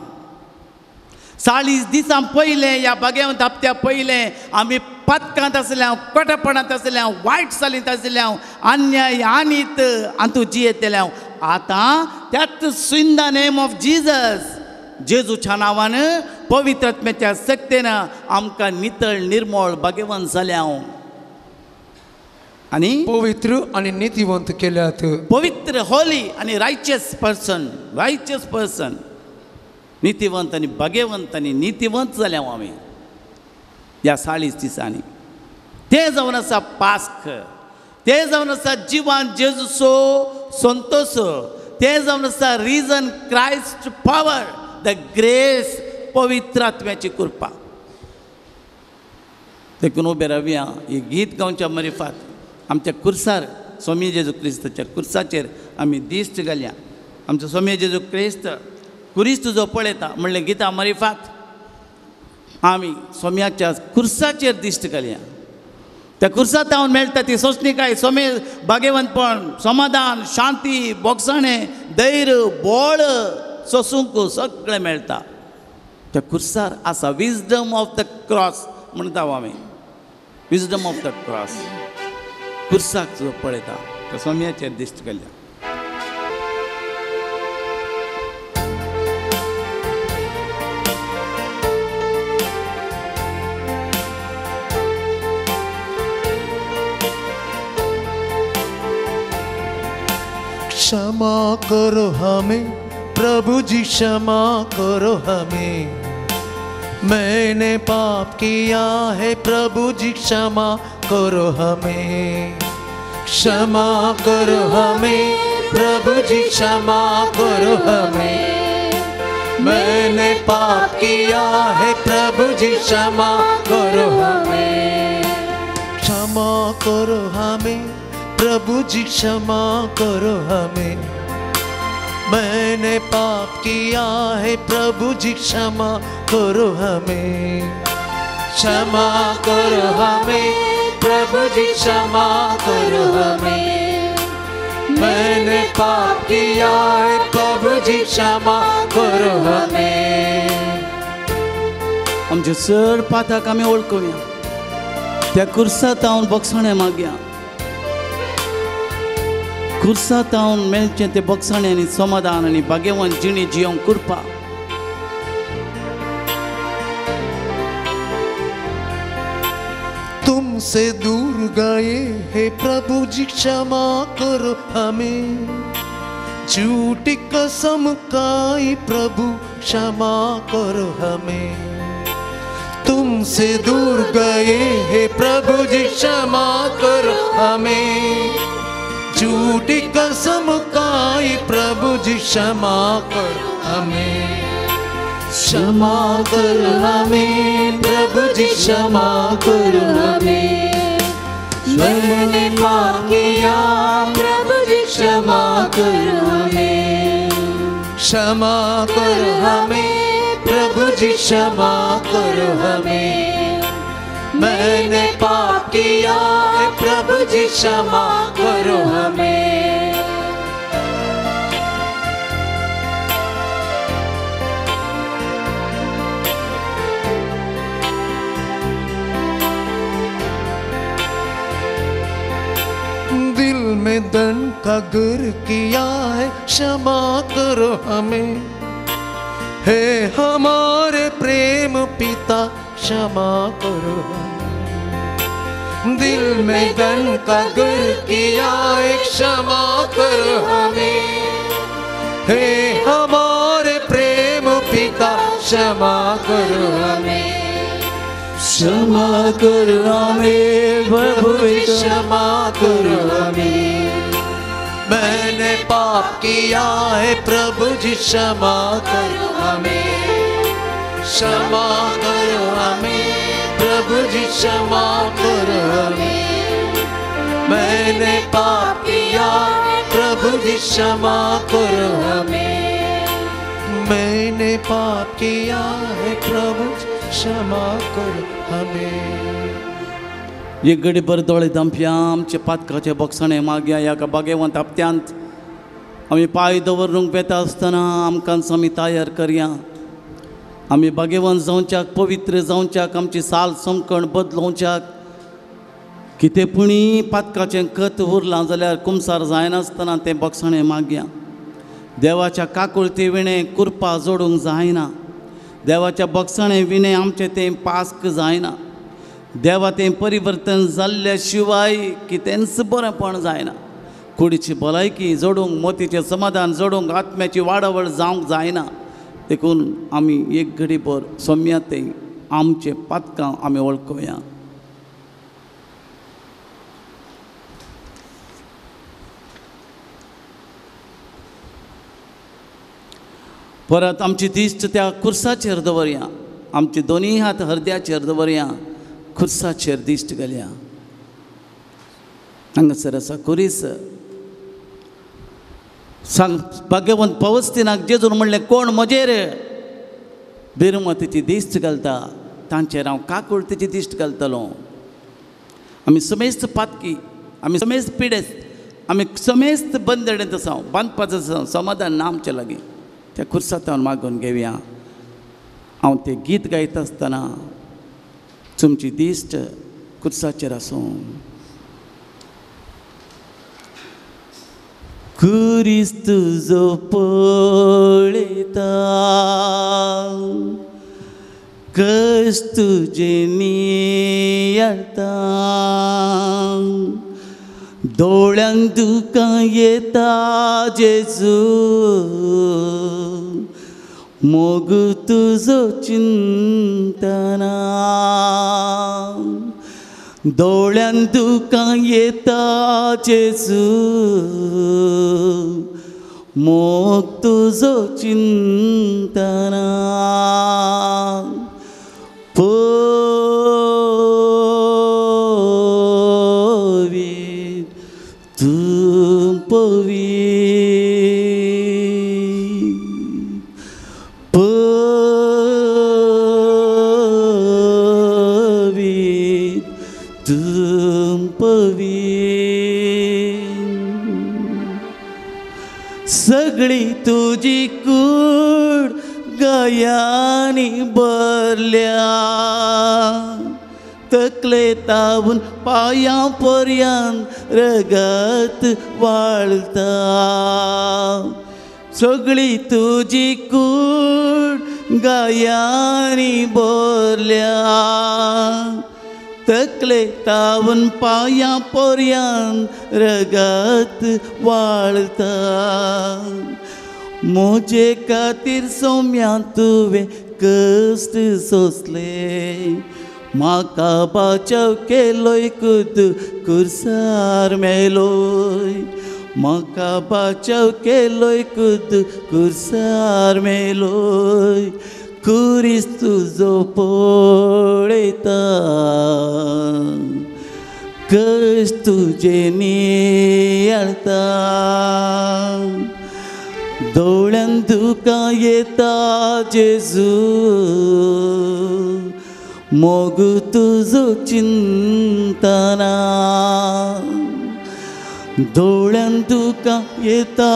40 दिसां पयलें, ह्या भाग्यवंत हप्त्या पयलें आमी पातकांत आसल्या, कोटेपणांत आसल्या, वायट चालींत आसल्या, अन्याय आनीत आंतू जियेतल्या. आतां त्याच in the name of Jesus, जेजूच्या नांवान पवित्र आत्म्याच्या शक्तेन आमकां नितळ निर्मळ भाग्यवंत जाल्या आनी पवित्र आनी नितीवंत केल्यात. पवित्र, होली आनी रायचियस पर्सन, रायचियस पर्सन, नितीवंत आनी भाग्यवंत आनी नितीवंत जाल्या आमी ह्या 40 दिसांनी. तें जावन आसा पास्क, तें जावन आसा जिवान जेजूचो संतोश, तें जावन आसा risen Christ power, the grace, पवित्र आत्म्याची कृपा. देखून उबे रावया, ही गीत गावच्या मरिफात आमच्या कुर्सार स्वामी जेजू क्रिस्ताच्या कुर्साचेर आमी दिश्ट घालया. आमचो स्वामी जेजू क्रिस्त कुरीस तुजो पळयता म्हणलें गिता मरिफात आमी सोम्याच्या कुर्साचेर दिश्ट घालया. त्या कुर्सांत हांव मेळटा ती सोंसणीकाय, सोमे, भाग्यवंतपण, समाधान, शांती, बोगसाणें, धैर्य, बळ, सोसूंक सगळें मेळटा. त्या कुर्सार आसा विजडम ऑफ the cross म्हणटा आमी, विजडम ऑफ the cross. कुर्साक जो पळयता त्या सोम्याचेर दिश्ट घालया. क्षमा करो हमें प्रभु जी, क्षमा करो हमें, मैंने पाप किया है प्रभु जी, क्षमा करो हमें। क्षमा करो हमें प्रभु जी, क्षमा करो हमें, मैंने पाप किया है प्रभु जी, क्षमा करो हमें। क्षमा करो हमें प्रभु जी, क्षमा करो हमें, मैंने पाप किया है प्रभु जी, क्षमा करो हमें। क्षमा करो हमें प्रभु जी, क्षमा करो हमें, मैंने पाप किया है प्रभु जी, क्षमा करो हमें. आमचे चड पाताक आमी वळखुया, त्या कुर्सांत हांव बोगसाणें मागया, कुर्सांत हांव मेळचें तें बोगसाणें आनी समाधान आनी भाग्यवान जिणी जियोंक कृपा. तुमसे दूर गए हे प्रभु जी, क्षमा करो हमें, झूठी कसम खाई प्रभु, क्षमा करो हमें। तुमसे दूर गए हे प्रभु जी, क्षमा करो हमें, झूठी कसम खाई प्रभु जी, क्षमा करो हमें। क्षमा करो हमें प्रभु जी, क्षमा करो हमें, मैंने पाप किया प्रभु जी, क्षमा करो हमें। क्षमा करो हमें प्रभु जी, क्षमा करो हमें, मैंने पाप किया प्रभु जी, क्षमा करो हमें। दिल में दन का गर किया है, क्षमा करो हमें, हे हमारे प्रेम पिता, क्षमा करो हमें। दिल में दन का गर किया है, क्षमा करो हमें, हे हमारे प्रेम पिता, क्षमा करो हमें। क्षमा करो हमें प्रभु, क्षमा करो हमें, मैंने मैंने पाप किया है प्रभु जी क्षमा करो हमें, क्षमा करो हमें प्रभु जी क्षमा करो हमें। मैंने पाप किया प्रभु जी क्षमा करो हमें, मैंने पाप किया है प्रभु क्षमा करो हमें। एक घडीभर दोळे धांपया, आमचे पातकाचे बोगसणे मागया. ह्या भाग्यवंत हप्त्यांत आमी पांय दवरूंक वेता आसतना आमकां आमी तयार करया. आमी भाग्यवंत जावच्याक, पवित्र जावच्याक, आमची साल समकण बदलोवच्याक कितें पुणी पातकाचें खत उरलां जाल्यार कुमसार जायनासतना तें बोगसणें मागया. देवाच्या काकुळती विणें कुरपा जोडूंक जायना, देवाच्या बोगसणें विणें आमचें तें पास्क जायना, देवा तें परिवर्तन जाल्ल्या शिवाय कितेंच बरेंपण जायना. कुडीची भलायकी जोडूंक, मोतीचें समाधान जोडूंक, आत्म्याची वाडावळ जावंक जायना. देखून आमी एक घडीभर सोम्या तें आमचें पातकां आमी वळखुया. परत आमची दिश्ट त्या खुर्साचेर दवरया, आमचे दोनूय हात हरद्याचेर दवरया, खुर्साचेर दिश्ट घालया. हांगासर आसा खुरीस. सांग भाग्यवंत पवस्तीनाक जेजून म्हणलें, कोण म्हजेर बिरमतीची दिश्ट घालता तांचेर हांव काकुळतीची दिश्ट घालतलो. आमी समेस्त पातकी, आमी समेस्त पिडेस्त, आमी समेस्त बंदडेंत आसा, बांदपाचो आसा, समाधान ना आमचे लागीं. त्या खुर्सांत मागून घेवया. हांव तें गीत गायता आसतना तुमची दिश्ट खुर्साचेर आसूं. खुरीस तुजो पळयता, कश्ट तुजे नियाळता, दोळ्यांक दुकां येता जेजू, मोग तुजो चिंतना, दोळ्यांक दुकां येता जेजू, मोग तुजो चिंतना. पवित्र तूं पवित्र, पवित्र तूं पवित्र. सगळी तुजी कूड गयांनी भरल्या, तकले तावून पांयां पर्यंत रगत वाळता. सगळी तुजी कूड गायांनी भरल्या, तकले तावून पांयां पर्यंत रगत वाळता. म्हजे खातीर सोम्या तुवें कश्ट सोंसले, म्हाका बाचाव केलोय खुद खुर्सार मेलोय, म्हाका बाचाव केलोय खुद खुर्सार मेलोय. खुरीस तुजो पळयता, कश्ट तुजे नियाळता, दोळ्यांत दुकां येता जेजू, मोग तुजो चिंतना, दोळ्यांत दुकां येता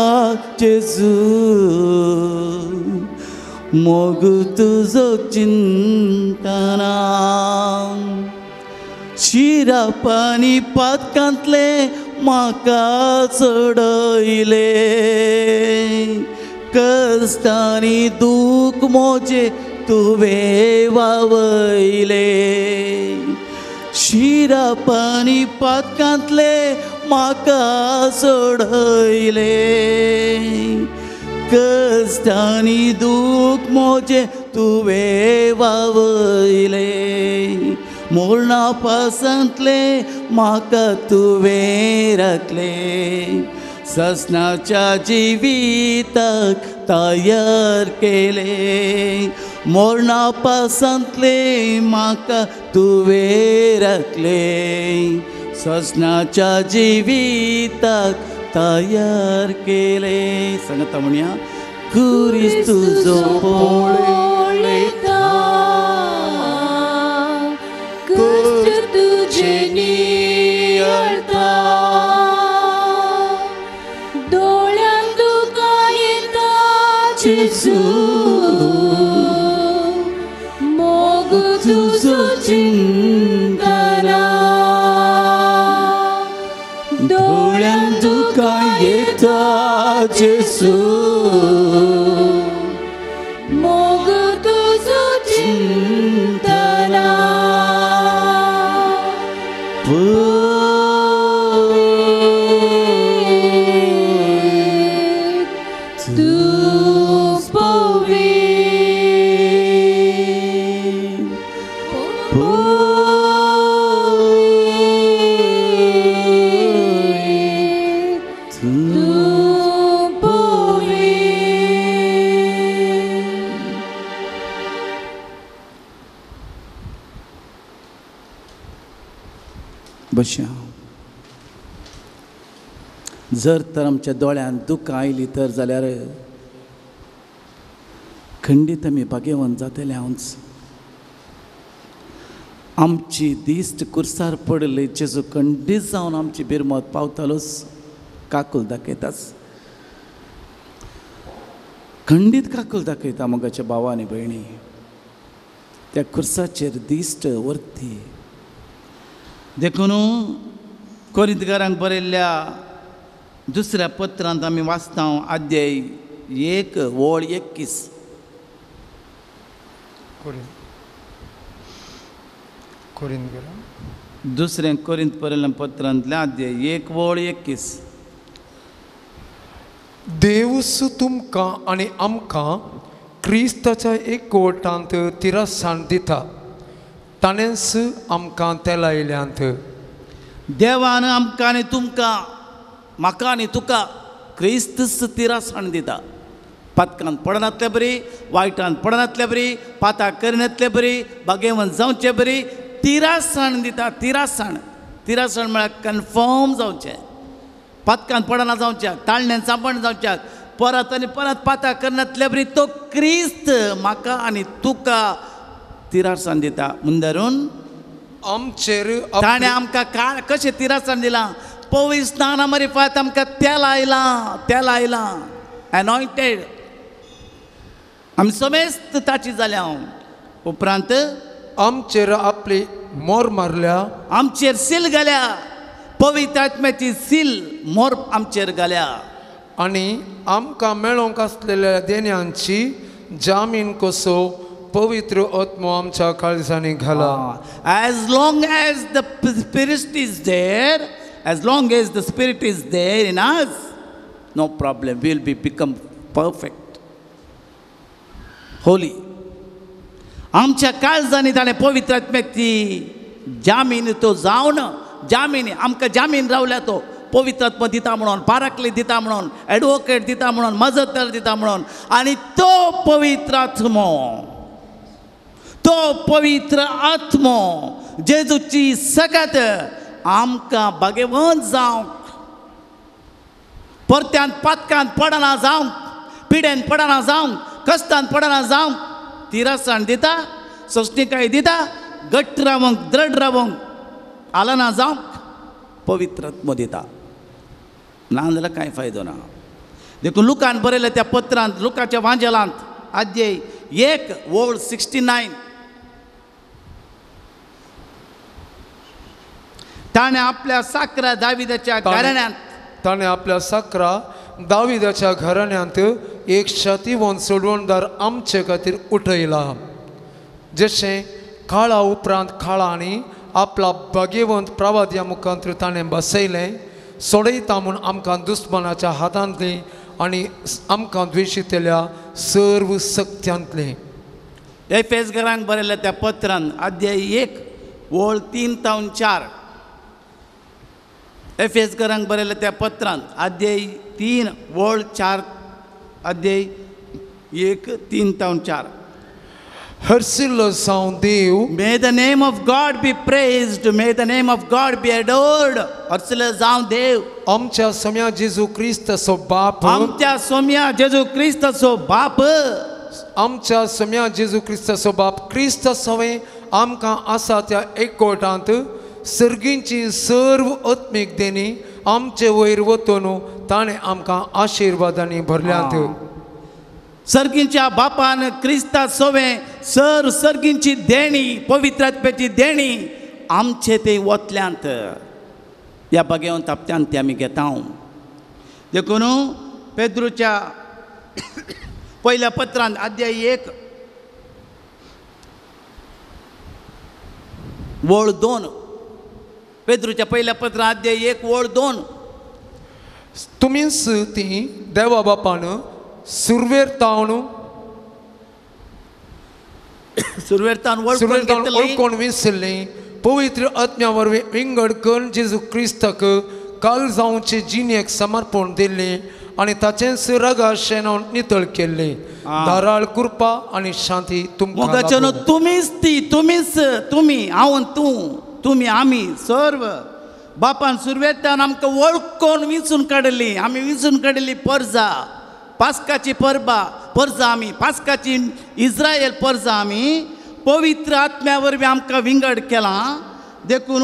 जेजू, मोग तुजो चिंतना. शिरापानी पातकांतले म्हाका चडयले, कश्टांनी दूख म्हजें तुवें वावयले. शिरापानी पातकांतले म्हाका सोडयले, कश्टांनी दूख म्हजें तुवें वावयले. मोरणा पासांतले म्हाका तुवें राखले, ससनाच्या जिविताक तयार केले मोरणा पासांतले म्हाका तुवें राखले ससनाच्या जिविताक तयार केले. सांगता म्हणया क्रिस्त तुजो पळयता कश्ट तुजे नियाळता दोळ्यांत दुकां येता जेजू मोग तुजो चिंतना दोळ्यांत दुकां येता जेजू मोग तुजो चिंतना. तूं पवित्र तूं पवित्र. बशा जर तर आमच्या दोळ्यांत दुकां आयली तर जाल्यार खंडीत आमी भागेवन जातले. हांवच आमची दिश्ट कुर्सार पडली जेजू खंडीत जावन आमची बिरमत पावतालोच काकूल दाखयताच खंडीत काकूल दाखयता. मोगाच्या भावा आनी भयणी त्या कुर्साचेर दिश्ट वरती देखून कोरिंतकारांक बरयल्ल्या दुसऱ्या पत्रांत आमी वाचता अध्याय 1 ओळ 21. दुसऱ्या कोरिंत बरयल्ल्या पत्रांतल्या अध्याय 1 ओळ 21. देवूस तुमकां आनी आमकां क्रिस्ताच्या एकवटांत तिरसाण दिता ताणेंच आमकां तेलायल्यांत. देवान आमकां आनी तुमकां म्हाका आनी तुका क्रिस्तच तिरासाण दिता. पातकान पडनातले बरी वायटान पडनातले बरी पाताक करिनातले बरी बागेवन जावचे बरी तिरासाण दिता. तिरासाण तिरासाण म्हळ्यार कन्फर्म जावचें पातकान पडना जावच्याक ताळण्यान सांपण जावच्याक परत आनी परत पाताक करनातले बरी तो क्रिस्त म्हाका आनी तुका तिरासाण दिता. मुंदरून आमचेर ताणें आमकां काळ कशें तिरासाण दिलां पवित्र स्नाना मारिफात आमकां तेल आयलां तेल आयलां एनॉयटेड आमी समेस्त ताची जाल्या. उपरांत आमचेर आपली मोर मारल्या आमचेर सील घाल्या पवित्र आत्म्याची सील मोर आमचेर घाल्या आनी आमकां मेळोंक आसलेल्या देण्यांची जामीन कसो पवित्र आत्मो आमच्या काळजांनी घाला. As long as the spirit is there, as long as the spirit is there in us, no problem, we will be become perfect, holy. आमच्या काळजांनी ताणें पवित्र आत्म्याची जामीन तो जावन जामीन आमकां जामीन रावल्या तो पवित्र आत्मा दिता म्हणून पाराकली दिता म्हणून एडवोकेट दिता म्हणून मजतदार दिता म्हणून आनी तो पवित्र आत्मो तो पवित्र आत्मो जेजूची सगत आमकां भागेवंत जावंक परत्यान पातकान पडना जावंक पिडेन पडना जावंक कश्टान पडना जावंक तिरसाण दिता सोंसणीकाय दिता घट्ट रावंक द्रड रावंक आलना जावंक पवित्र आत्मो दिता. ना जाल्यार कांय फायदो ना. देखून लुकान बरयल्या त्या पत्रांत लुकाच्या वांजेलांत अध्याय 1 ओळ 69 ताणें आपल्या साकरा दाविदाच्या घराण्यांत ताणें आपल्या साकरा दाविदाच्या घराण्यांत एक शातीवन सोडवणदार आमचे खातीर उठयला जशें काळा उपरांत काळांनी आपला भाग्यवंत प्रवाद्या मुखांत ताणें बसयलें सोडयता म्हूण आमकां दुस्मानाच्या हातांतली आनी आमकां द्वेशितल्या सर्व सक्त्यांतलें. एफेसघरांक बरयल्या त्या पत्रान अध्याय 1 ओळ 3 ते 4 एफेसकरांक बरयल्या त्या पत्रांत अध्याय 3 वळ 4 अध्याय 1 3 ते 4. हर्सिल्लो जावं देव. May the name of God be praised, may the name of God be adored. हर्सिल्लो जावं देव. आमच्या सोम्या जेजू क्रिस्ताचो बाप. आमच्या सोम्या जेजू क्रिस्ताचो बाप. आमच्या सोम्या जेजू क्रिस्ताचो बाप क्रिस्त सवें आमकां आसा त्या एकवटांत सर्गींची सर्व आत्मीक देणी आमचे वयर वतून ताणें आमकां आशिर्वादांनी भरल्यांत. सर्गींच्या बापान क्रिस्ता सवें सर सर्गींची देणी पवित्र आत्म्याची देणी आमचे ते वतल्यांत. ह्या बागेवन तापत्यान ते आमी घेता. देखून पेद्रूच्या पयल्या पत्रांत अध्याय 1 वळ 2. पेद्रूच्या पयल्या पत्रांत अध्याय 1 वळ 2. तुमीच ती देवा बापान सुरवेर तावन वळखून विसरली पवित्र आत्म्या वरवीं विंगड करून जेजू क्रिस्ताक काल जावचे जिणेक समर्पण दिल्लें आनी ताचेंच रगा शेणान नितळ केल्लें. धाराळ कृपा आनी शांती तुमकां. तुमीच ती तुमीच तुमी हांव तूं तुमी आमी सर्व बापान सुरवेतान आमकां वळखून विंचून काडली. आमी विंचून काडली परजा पास्काची परबा परजा आमी पास्काची इस्रायल परजा आमी पवित्र आत्म्या वरवीं आमकां विंगड केलां. देखून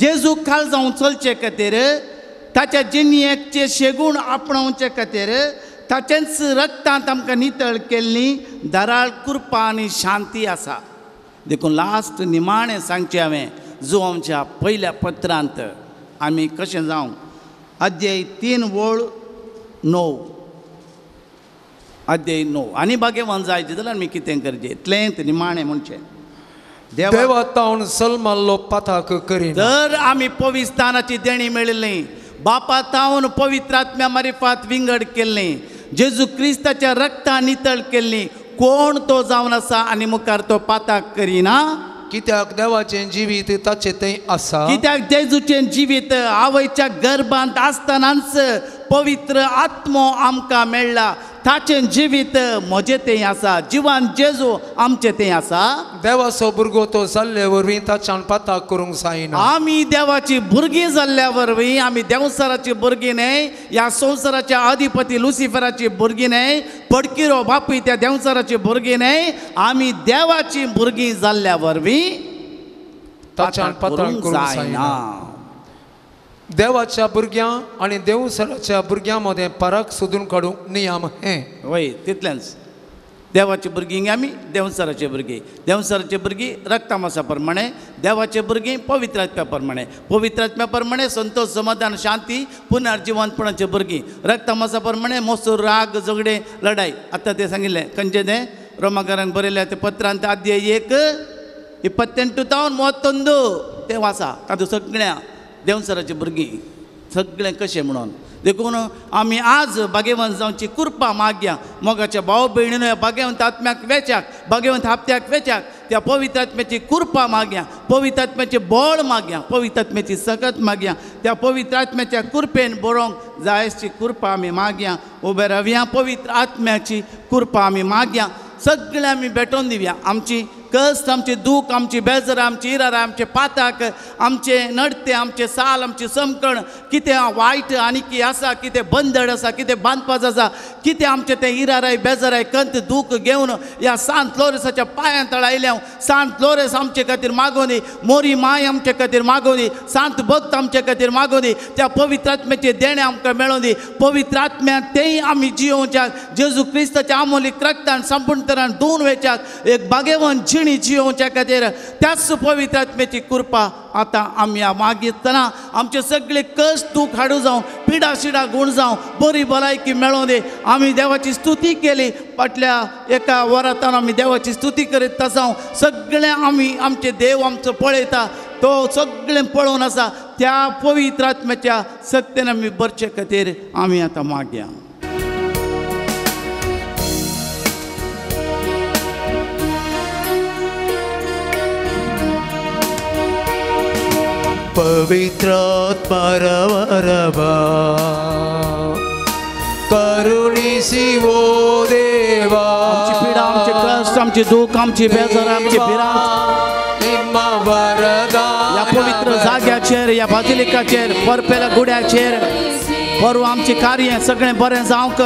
जेजू खाल जावन चलचे खातीर ताच्या जिणेचे शेगूण आपणावचे खातीर ताचेंच रक्तांत आमकां नितळ केल्ली धाराळ कृपा आनी शांती आसा. देखून लास्ट निमाणें सांगचें हांवें जो आमच्या पयल्या पत्रांत आमी कशें जावं अध्याय 3 वळ 9 अध्याय 9 आनी भाग्यवान जायचे जाल्यार आमी कितें करचें इतलें निमाणें म्हणचें देवा तावन सलमाल्लो पाताक करीना. तर आमी पविस्तानाची देणी मेळिल्ली बापा तावन पवित्र आत्म्या मारिफात विंगड केल्ली जेजू क्रिस्ताच्या रक्तान नितळ केल्ली. कोण तो जावन आसा आनी मुखार तो पाताक करिना. कित्याक देवाचें जिवीत ताचें थंय आसा. कित्याक जेजूचें जिवीत आवयच्या गर्भांत आसतनाच पवित्र आत्मो आमकां मेळ्ळा. ताचें जिवीत म्हजें तें आसा. जिवान जेजू आमचें तें आसा. देवाचो भुरगो तो जाल्ले वरवीं ताच्यान पाताक करूंक जायना. आमी देवाची भुरगीं जाल्ल्या वरवीं आमी देंवचाराची भुरगीं न्हय, ह्या संवसाराच्या अधिपती लुसिफराची भुरगीं न्हय, पडकिरो बापूय त्या देंवचाराची भुरगीं न्हय. आमी देवाची भुरगीं जाल्ल्या वरवीं ताच्यान पाताक करूंक जायना. देवाच्या भुरग्यां आनी देवसराच्या भुरग्यां मदें फरक सोदून काडूंक नियम हें. वय तितलेंच. देवाची भुरगीं आमी देवसराचे भुरगीं. देवसराचे भुरगीं रक्तामासा प्रमाणे, देवाचे भुरगीं पवित्र आत्म्या प्रमाणे. पवित्र आत्म्या प्रमाणे संतोष समाधान शांती पुनर्जिवंतपणाचे भुरगीं. रक्तामासा प्रमाणे मोसूर राग झगडे लढाई. आतां तें सांगिल्लें खंयचें तें रोमाकारांक बरयलें तें पत्रांत अध्याय 1 28 तावन 31 तें वाचा. तातूंत सगळ्या देवसराची भुरगीं सगळें कशें म्हणून. देखून आमी आज भाग्यवंत जावची कृपा मागया. मोगाच्या भाव भयणीनो भाग्यवंत आत्म्याक वेच्याक भाग्यवंत हप्त्याक वेच्याक त्या पवित्र आत्म्याची कृपा मागया. पवित्र आत्म्याचें बळ मागया. पवित्र आत्म्याची सकत मागया. त्या पवित्र आत्म्याच्या कृपेन बरोवंक जायची कृपा आमी मागया. उबे रावया. पवित्र आत्म्याची कृपा आमी मागया. सगळें आमी भेटोवन दिवया. आमची कश्ट आमचें दूख आमची बेजर आमची इरार आमचे पाताक आमचे नडते आमचे साल आमचे समकण कितें वायट आनी की आसा कितें बंदड आसा कितें बांदपाच आसा कितें आमचें तें इराराय बेजराय कंत दूख घेवन ह्या सांत लोरेसाच्या पांयां तळा आयल्या. सांत लोरेस आमचे खातीर मागोवनी, मोरी माय आमचे खातीर मागोवनी, सांत भक्त आमचे खातीर मागोवनी. त्या पवित्र आत्म्याचें देणें आमकां मेळोवनी. पवित्र आत्म्यान तेंय आमी जियोवच्याक जेजू क्रिस्ताच्या आमोलीक रक्तान संपूर्ण तरान धुवन वेच्याक एक भाग्यवंत जिणी जियोवच्या खातीर त्याच पवित्र आत्म्याची कृपा आतां आमी मागितना आमचे सगळे कश्ट दूख हाडू जावं पिडा शिडा गूण जावं बरी भलायकी मेळोवं दी. आमी देवाची स्तुती केली फाटल्या एका वरांतान आमी देवाची स्तुती करीत आसाव. सगळें आमी आमचे देव आमचो पळयता तो सगळें पळोवन आसा. त्या पवित्र आत्म्याच्या सक्तेन आमी बरचे खातीर आमी आतां मागया. ಪವಿತ್ರಾತ್ಮರ ವರವ करुणिसी वो देवा. आमची पीडा, आमचे कष्ट, आमचे दुःख, आमची बेजार, आमची भिरांत या पवित्र जाग्याचेर, या बाजिलिकाचेर, परपेल्या गुड्याचेर परवा आमचें कार्य सगळें बरें जावंक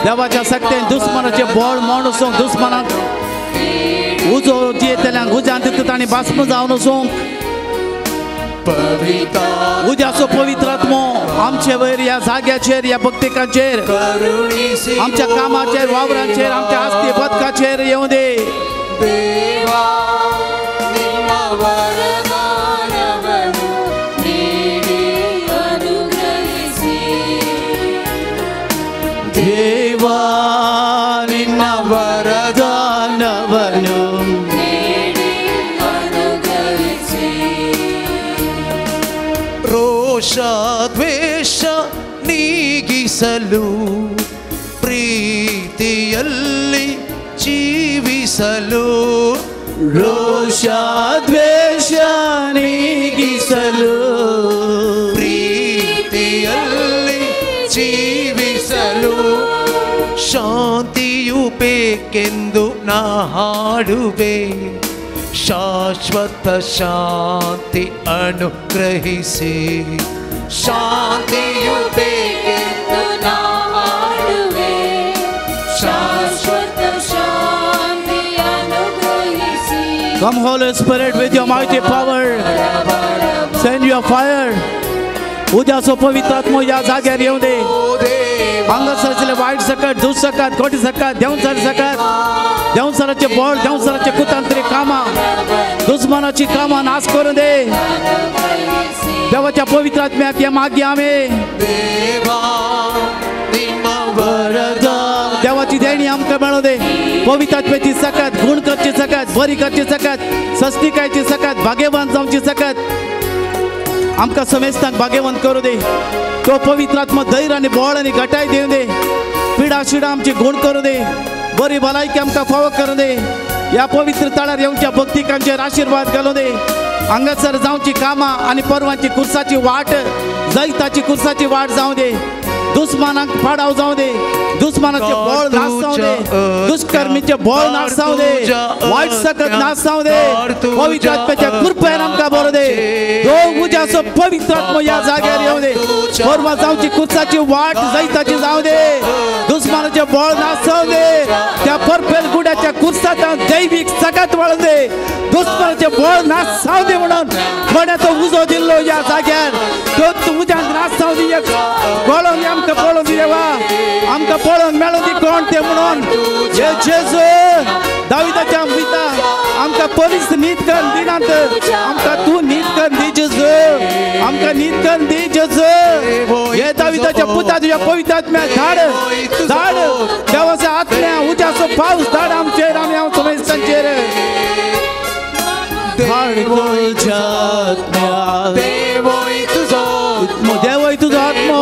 देवाच्या सक्तेन दुस्मनाचें बळ मोड वचूंक, दुस्मनाक उजो दियतल्यांक उज्यान दिता तांणी भास्म जावन वचूंक. उद्याचो पवित्र आत्मो आमचे वयर, ह्या जाग्याचेर, ह्या भक्तिकांचेर, आमच्या कामाचेर, वावरांचेर, आमच्या आस्ती बदकाचेर येवं दे. ದೇವಾ ನಿನ್ನ ವರದಾನವನ್ನು ರೋಷ ದ್ವೇಷ ನೀಗಿಸಲು, ಪ್ರೀತಿಯಲ್ಲಿ ಜೀವಿಸಲು. ರೋಷ ದ್ವೇಷ ನೀಗಿಸಲು, ಪ್ರೀತಿಯಲ್ಲಿ ಜೀವಿಸಲು. ಶಾಂತಿಯು ಬೇಕೆಂದು ನಾ ಹಾಡುವೆ, ಶಾಶ್ವತ ಶಾಂತಿ ಅನುಗ್ರಹಿಸಿ. ಶಾಂತಿಯು ಬೇಕೆಂದು ನಾ ಹಾಡುವೆ, ಶಾಶ್ವತ ಶಾಂತಿ ಅನುಗ್ರಹಿಸಿ. Come Holy Spirit with your mighty power, send your fire. उद्याचो पवित्र आत्मो ह्या जाग्यार येवं दे. हांगासरचें वायट सकट, दूस सकत, खोटी सकत, देंवचार सकत, देंवचाराचें बळ, देंवचाराचें कुतांत्रीक कामां, दुस्मनाची कामां नाश करूं दे. देवाच्या पवित्र आत्म्याक हे मागया आमी. देवाची देणी आमकां मेळूं दे. पवित्र आत्म्याची सकत, गुण करची सकत, बरी करची सकत, सस्तिकायची सकत, भाग्यवान जावची सकत आमकां समेस्तांक भाग्यवंत करूं दे. तो पवित्र आत्मा धैर्य आनी बळ आनी घटाय दिवं दे. पिडा शिडा आमची गुण करूं दे. बरी भलायकी आमकां फावो करूं दे. ह्या पवित्र तळार येवच्या भक्तिकांचेर आशिर्वाद घालूं दे. हांगासर जावची कामां आनी परवांची कुर्साची वाट, जैताची कुर्साची वाट जावं दे. दुस्मानाक पाडाव जावं दे. दुस्मनाचे बळ नाश जावं दे. दुष्कर्मीचे बळ नाश जावं दे. वायट सकत नाश जावं दे. पवित्र आत्म्याच्या कृपेन आमकां बरो दे. दोग उज्याचो पवित्र आत्मो ह्या जाग्यार येवं दे. परवा जावची कुर्साची वाट जैताची जावं दे. दुस्मनाचे बळ नाश जावं दे. त्या परपेल गुड्याच्या कुर्सांत दैवीक सकत वळूं दे. दुस्मनाचे बळ नाश जावं दे म्हणून कोणाचो उजो दिल्लो ह्या जाग्यार तो उज्यान नाश जावं दी. पळोवन आमकां पळोवन दी देवा, आमकां पळोवंक मेळूं दी कोण ते म्हणून. हे जेजू दाविदाच्या पिता, आमकां परीस न्हीद करून दिनात, आमकां तूं न्हीद करून दी जेजू, आमकां न्हीद करून दी जेजू. हे दाविदाच्या पुता, तुज्या पवित्र आत्म्या धाड, धाड देवाच्या आत्म्या उज्याचो पावस धाड आमचेर, आमी हांव समेस्तांचेर. धाड तुझ्या आत्म्या, देवय तुजो आत्मो, देवय तुजो आत्मो,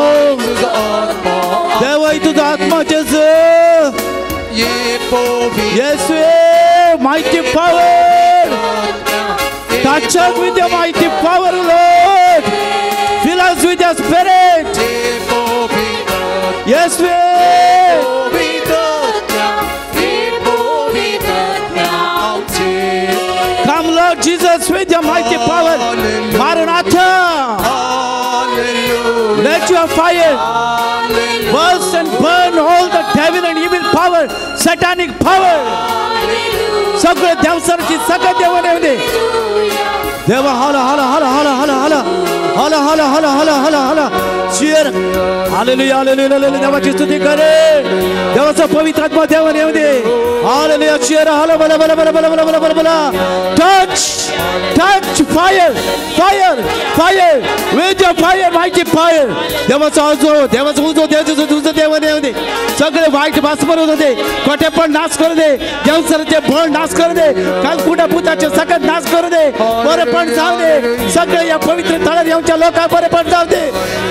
देवय तुजो आत्मो जेजू. येसुवे mighty power, touch us with your mighty power, Lord. Fill us with your spirit. येसुवे Come Lord Jesus with your mighty power. Maranatha. Let your fire burst and burn all the devil and evil power, satanic power. सगळे देवसराची सगळे देवाने येऊ दे. देवा हल हल हल हल हल हल हल हल हल हल हल हल cheer. Hallelujah hallelujah hallelujah. देवाची स्तुती करे. देवाचा पवित्र आत्मा देवाने येऊ दे. हालेलुया चीयर हल बल बल बल बल बल बल बल बल. Touch touch fire fire fire with your fire mighty fire. देवाचा उजो, देवाचा उजो, देवाचा उजो देवाने येऊ दे. सगळे वाईट भास्कर होऊ दे. कोठे पण नाश करू दे. देवसराचे बळ नाश करू दे. कालकुटा भूताचे सकत नाश करू दे. बरे पण जाऊ दे. सगळे या पवित्र तळार येवच्या लोकांक बरे पण जाऊ दे.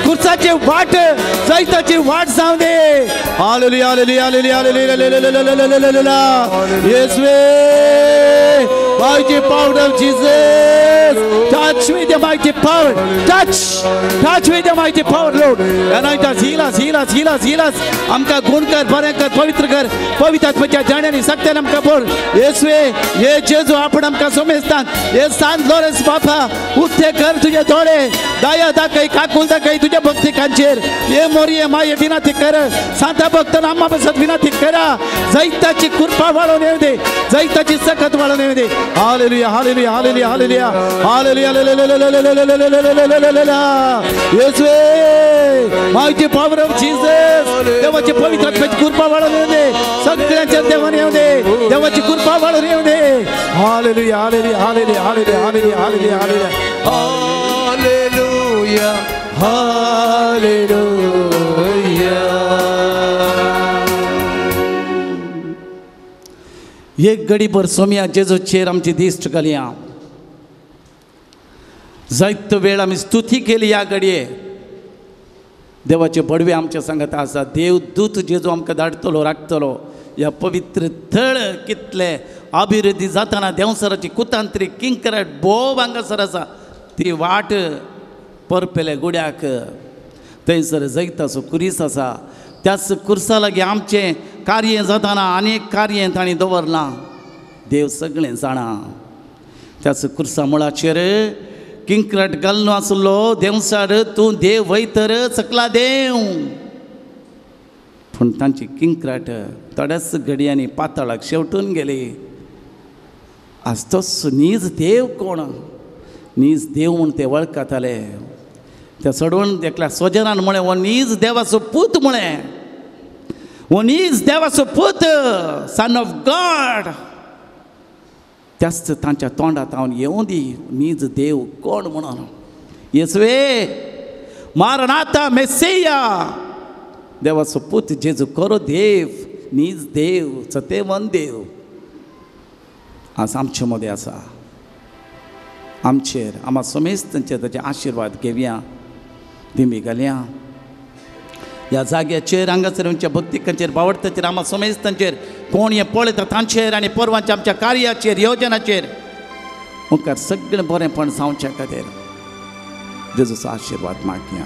कुर्साची वाट, जैताची वाट जाऊ दे. Hallelujah hallelujah hallelujah hallelujah. येसुवे mighty power of Jesus. Jesus. Touch with your mighty power. Touch. Touch with your mighty power, Lord. Anoint us, heal us, heal us, heal us, heal us. आमकां गुण कर, बरें कर, पवित्र कर, पवित्र आत्म्याच्या जाण्यानी सक्त्यान आमकां भर. येसुवे, ये जेजू आपण आमकां सोमेस्तान, हे सांत लॉरेन्स बापा, उक्ते कर तुझे दोळे, दया दाखय, काकूल दाखय तुझ्या भक्तिकांचेर. ये मोरये माये विनंती कर, सांता भक्तान आम्हा बसत विनंती करा. जैताची कृपा वाढवून येऊ दे, जैताची सकत वाढवून येऊ दे. Hallelujah, hallelujah, hallelujah, hallelujah, hallelujah. येसुवे, mighty power of Jesus. देवाची पवित्र आत्म्याची कृपा वाढवून येऊ दे, सगळ्यांच्या देवाने येऊ दे, देवाची कृपा वाढवून येऊ दे. Hallelujah, hallelujah, hallelujah, hallelujah, hallelujah, hallelujah, hallelujah, hallelujah. एक गडीभर सोम्या जेजूचेर आमची दिश्ट घालया. जायतो वेळ आमी स्तुती केली ह्या घडये. देवाचे बडवे आमच्या सांगता आसा. देव दूत जेजू आमकां धाडटलो, राखतलो. ह्या पवित्र थळ कितले अभिवृद्धी जाताना देंवसराची कुतांत्री किंकराट भोव हांगासर आसा. ती वाट परपेले गुड्याक थंयसर जैताचो कुरीस आसा. त्याच कुर्सा लागीं आमचें कार्य जाताना अनेक कार्य तांणी दवरलां. देव सगळें जाणा. त्याच कुर्सा मुळाचेर किंकराट घालून आसलो देंवसार, तूं देव वयतर सकला देव. पूण तांची किंकराट थोड्याच घडयांनी पाताळाक शेवटून गेली. आज तोच नीज देव कोण, नीज देव म्हूण ते वळखताले. त्या सोडून एकल्या सोजनान म्हळें, हो नीज देवाचो पूत म्हळें, हो नीज देवाचो पूत, सन ऑफ गॉड. त्याच तांच्या तोंडात हांव येवं दी नीज देव कोण म्हणून. येसुवे, मारनाथा मेस्सिया, देवाचो पूत जेजू खरो देव, नीज देव, सत्यवान देव आज आमचे मदें आसा. आमचेर आमा समेस्तांचेर ताचे आशिर्वाद घेवया, दिमी घालया. ह्या जाग्याचेर हांगासर आमच्या भक्तिकांचेर, बावडताचेर, आमा समेस्तांचेर, कोण हें पळयता तांचेर आनी परवांच्या आमच्या कार्याचेर, योजनाचेर मुखार सगळें बरेंपण जावच्या खातीर जेजूचो आशिर्वाद मागया.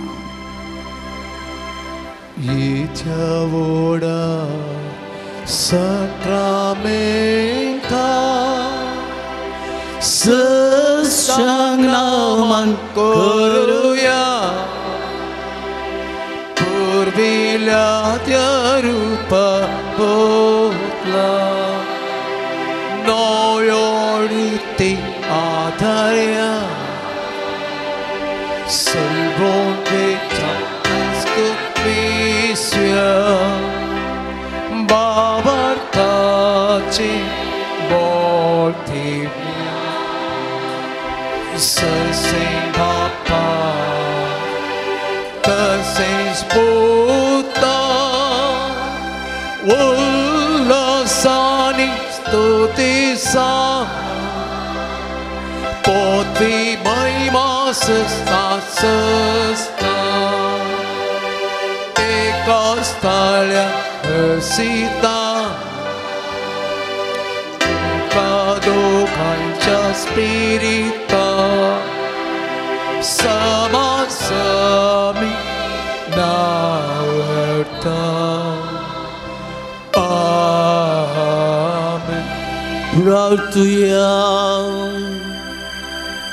इथ्या सक्रामेंता सशांग नामान करूया, पूर्विल्या त्या रूपा बोतला नवयोडते आधार्या सलबोंदे बाबर्ताचे बोलते सरसे बापा तसेच पोता उल्लासानी स्तुती सा पोती महिमा सस्ता सस्ता एका स्थाळ्या हसीता तुका दोघांच्या स्पिरिता समासमी नावडता. आमेन. प्रार्थुया.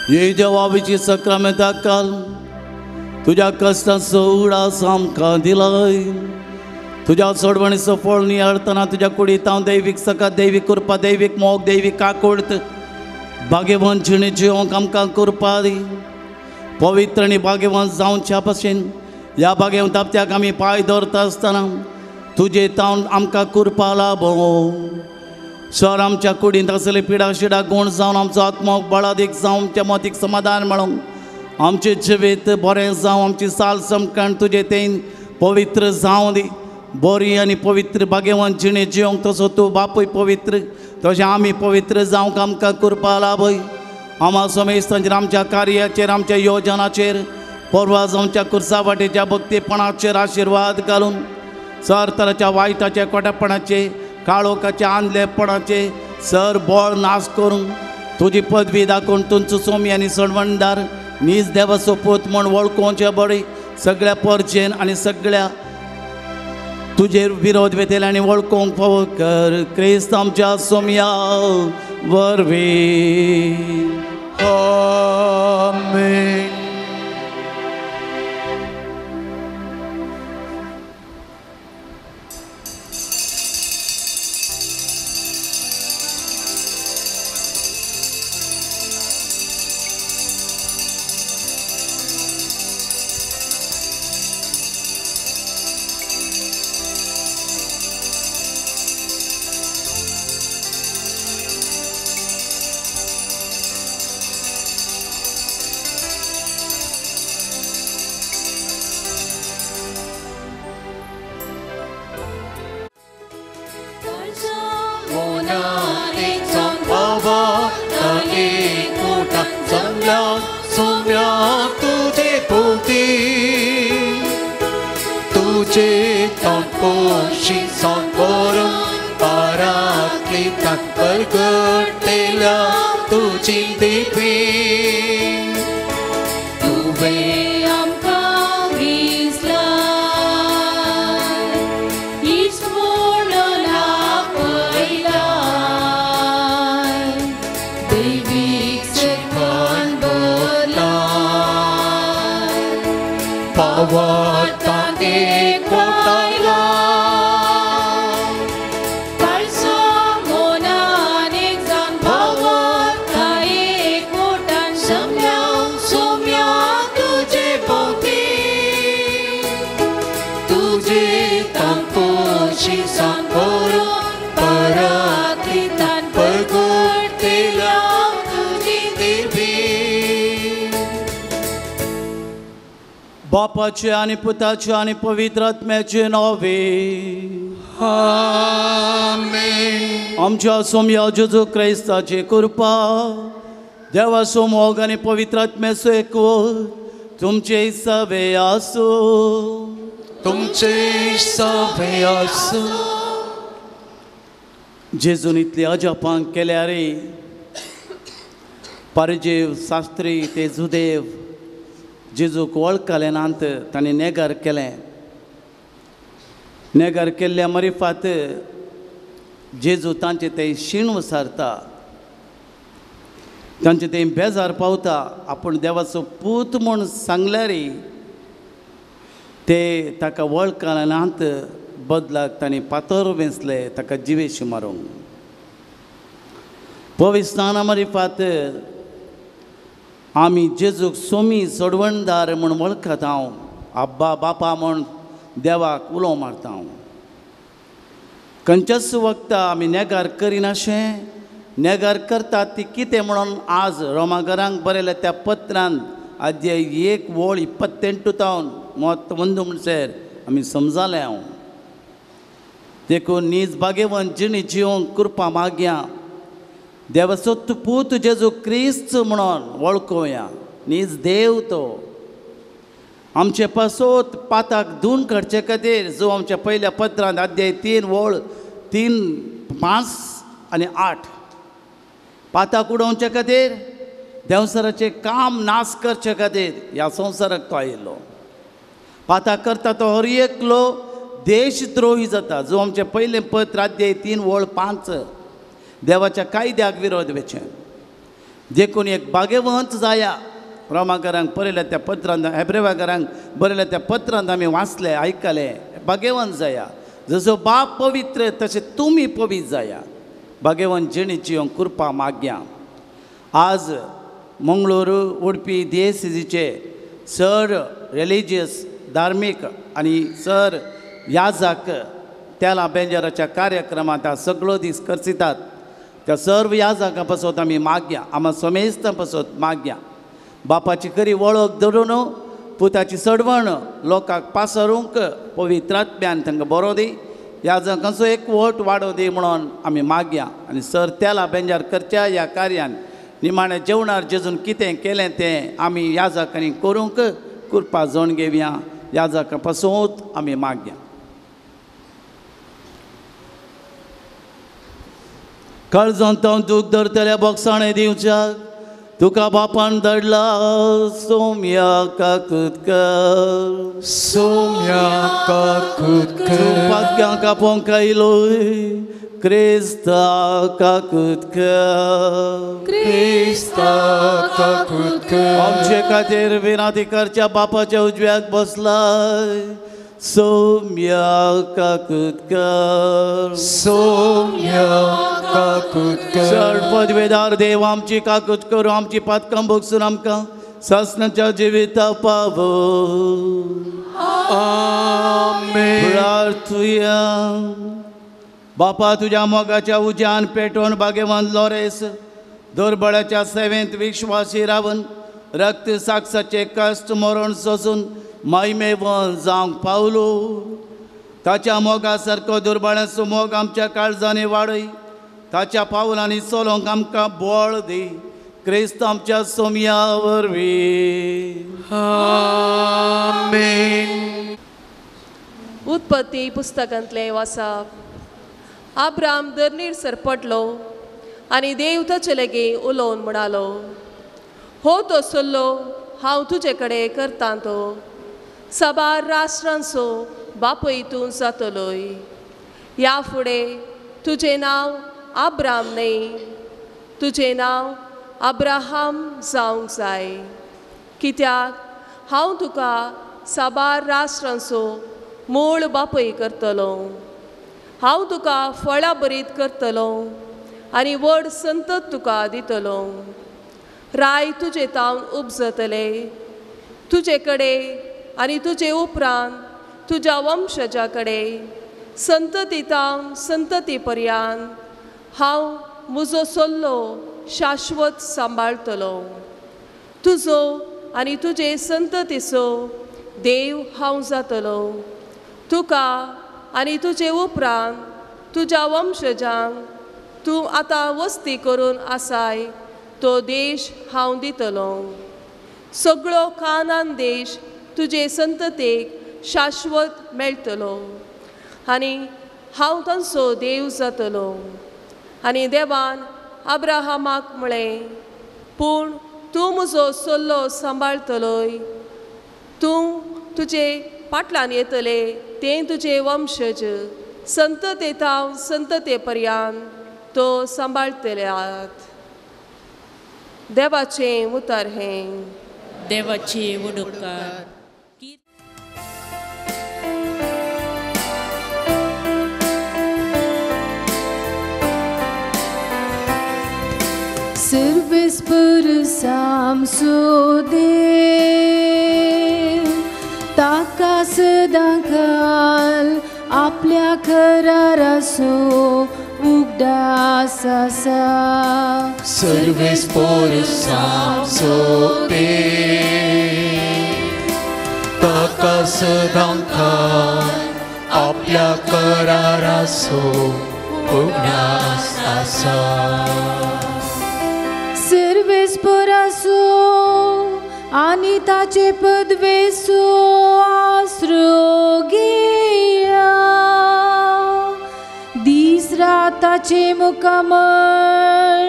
हे देवाची सक्रामेंता काल तुज्या कश्टांचो उडास आमकां दिलाय. तुज्या सोडवणीचो फळ नियाळतना तुज्या कुडींत हांव दैवीक सकाळ, दैवीक कृपा, दैवीक मोग, दैवीक काकूळत, भाग्यवान जिणे जिवंक आमकां कृपा दी. पवित्र आनी भाग्यवान जावच्या भशेन ह्या भाग्यवंत दाबत्याक आमी पांय दवरता आसतना तुजे तावन आमकां कृपा लाभो. सर आमच्या कुडींत आसले पिडा शिडा गुण जावन आमचो आत्मो बळादीक जावन आमच्या मतीक समाधान मेळोंक, आमचें जिवीत बरें जावं, आमची साल समकाण तुजे तेन पवित्र जावं दी. बरी आनी पवित्र भाग्यवान जिणे जिवंक तसो तूं बापूय पवित्र तशें आमी पवित्र जावंक आमकां कृपा लाभय. आमा समेस्तांचेर, आमच्या कार्याचेर, आमच्या योजनाचेर, परवाज आमच्या कुर्सा वाटेच्या भक्तीपणाचेर आशिर्वाद घालून सर तराच्या वायटाचे, कोटेपणाचे, काळोखाचे, आंधलेपणाचे सर बळ नाश करून तुजी पदवी दाखोवन तुमचो सोमी आनी सणवणदार नीज देवाचो पूत म्हूण वळखोवचे बरी सगळ्या परजेन आनी सगळ्या तुजेर विरोध वेतले आनी वळखोवंक फावो कर क्रिस्त आमच्या सोमया वरवीं. आमेन. बापाचे आनी पुताचे आनी पवित्र आत्म्याचे नांवे आमेन. आमच्या सोमया जेजू क्रायस्ताचे कृपा देवाचो मोग आनी पवित्र आत्म्याचो एकवट तुमचे सवे आसूं. तुमचे सवे आसूं. जेजून इतली अजापां केल्या रे पारजेव शास्त्री ते जुदेव जेजूक वळखले नात तांणी नेगार केलें. नेगार केल्ल्या मरिफात जेजू तांचे ते शीण वसारता तांचे ते बेजार पावता. आपूण देवाचो पूत म्हूण सांगल्यार ते ताका वळखले नात बदलाक तांणी पातोर वेंचले ताका जिवेशी मारूंक. पवित्र स्नाना मरिफात आमी जेजूक सोमी सोडवणदार म्हूण वळखता हांव आब्बा बापा म्हूण देवाक उलो मारता हांव. खंयच्याच वखता आमी नेगार करिनाशें नेगार करतात ती कितें म्हणून आज रोमागरांक बरयल्या त्या पत्रान आद्य 1 ओळ 28 तावन म्हत्व वंदू म्हणसर आमी समजालें हांव. देखून नीज भागेवन जिणी जिवंक कृपा मागया देवाचो पूत जेजू क्रिस्त म्हणून वळखोवया. नीज देव तो आमचे पासोत पाताक धुवन काडचे खातीर जो आमच्या पयल्या पत्रांत अध्याय 3 ओळ 3, 5 आनी 8 पाताक उडोवचे खातीर देंवसराचें काम नाश करचे खातीर ह्या संवसाराक तो आयिल्लो. पाताक करता तो हर एकलो देशद्रोही जाता. जो आमचें पयलें पत्र अध्याय 3 ओळ 5 देवाच्या कायद्याक विरोध वेचें. देखून एक भाग्यवंत जाया. रोमाकारांक बरयल्या त्या पत्रांत हेब्रेवाकारांक बरयल्या त्या पत्रांत आमी वाचले आयकले भाग्यवंत जाया. जसो बाप पवित्र तशें तुमी पवित्र जाया. भाग्यवंत जिणेची कृपा मागया. आज मंगळूर उडपी देसीचे चड रिलिजियस धार्मीक आनी चड याजाक तेला बेंजराच्या कार्यक्रमांत सगळो दीस करसितात. त्या सर्व याजाकां पासत आमी मागया आमा समेस्तां पासत मागया. बापाची खरी वळख धरून पुताची सडवण लोकांक पासरूंक पवित्र आत्म्यान तांकां बरो दी याजाकांचो एक वट वाडो दी म्हणून आमी मागया. आनी सर तेला बेंजार करच्या ह्या कार्यान निमाण्या जेवणार जेजून कितें केलें तें आमी याजाकांनी करूंक कृपा जोण घेवया. याजाकां पासत आमी मागया. काळजांत हांव दूख धरतल्या बोगसाणें दिवच्याक तुका बापान धाडला सोम्या काकूत कर सोम्या काकूत कर पातक्यां कापोंक आयलोय क्रिस्ता काकूत कर क्रिस्ता काकूत कर आमचे खातीर विनाती करच्या बापाच्या उजव्याक बसलाय सोम्या काकूत कर सोम्या काकूत कर चड पदवेदार देव आमची काकूत करूं आमची पातकां भोगसून आमकां सासणाच्या जिविता पावो आमेन. प्रार्थुया. बापा तुज्या मोगाच्या उज्यान पेटोवन भाग्यवान लॉरेस दुर्बळाच्या सेवेंत विश्वासी रावन रक्त साक्षाचे कश्ट मरण सोसून मायमेवन जावंक पावलो ताच्या मोगा सारको दुर्बळाचो मोग आमच्या काळजांनी वाडय ताच्या पावलांनी चलोवंक आमकां बळ दी क्रिस्त आमच्या सोम्या वरवीं आमेन. उत्पत्ती पुस्तकांतलें वाचप. आब्राम धरणीर सरपटलो आनी देव ताचे लागीं उलोवन म्हणालो हो तो सल्लो हांव तुजे कडेन करतां तो साबार राष्ट्रांचो बापूय तूं जातलोय ह्या फुडें तुजें नांव आब्राम न्हय तुजें नांव अब्राहम जावंक जाय कित्याक हांव तुका साबार राष्ट्रांचो मूळ बापूय करतलो हांव तुका फळां बरीत करतलो आनी व्हड संतत तुका दितलो राय तुजे तावन उपजतले तुजे कडेन आनी तुजे उपरांत तुज्या वंशजा कडेन संतती तावन संतती पर्यंत हांव म्हजो सल्लो शाश्वत सांबाळतलो तुजो आनी तुजे संततीचो देव हांव जातलो तुका आनी तुजे उपरांत तुज्या वंशजांक तूं आतां वस्ती करून आसाय तो देश हांव दितलो सगळो कानान देश तुजे संततेक शाश्वत मेळटलो आनी हांव तांचो देव जातलो. आनी देवान अब्राहमाक म्हळें पूण तूं म्हजो सल्लो सांबाळटलोय तूं तुजे पाटल्यान येतले तें तुजे वंशज संतते तावन संतते पर्यंत तो सांबाळटल्यात. देवाचें उतर हें. देवाचे उपकार. सर्वेस पुरसामसो देव ताका सदांकाल आपल्या कराराचो उगडास आसा. सर्वेस पुरसामसो देव ताका सदांकाल आपल्या कराराचो उगडास आसा. सर्वेस पुरासो आनी ताचे पदवेचो आसरो घेया दीस रात ताचे मुखामळ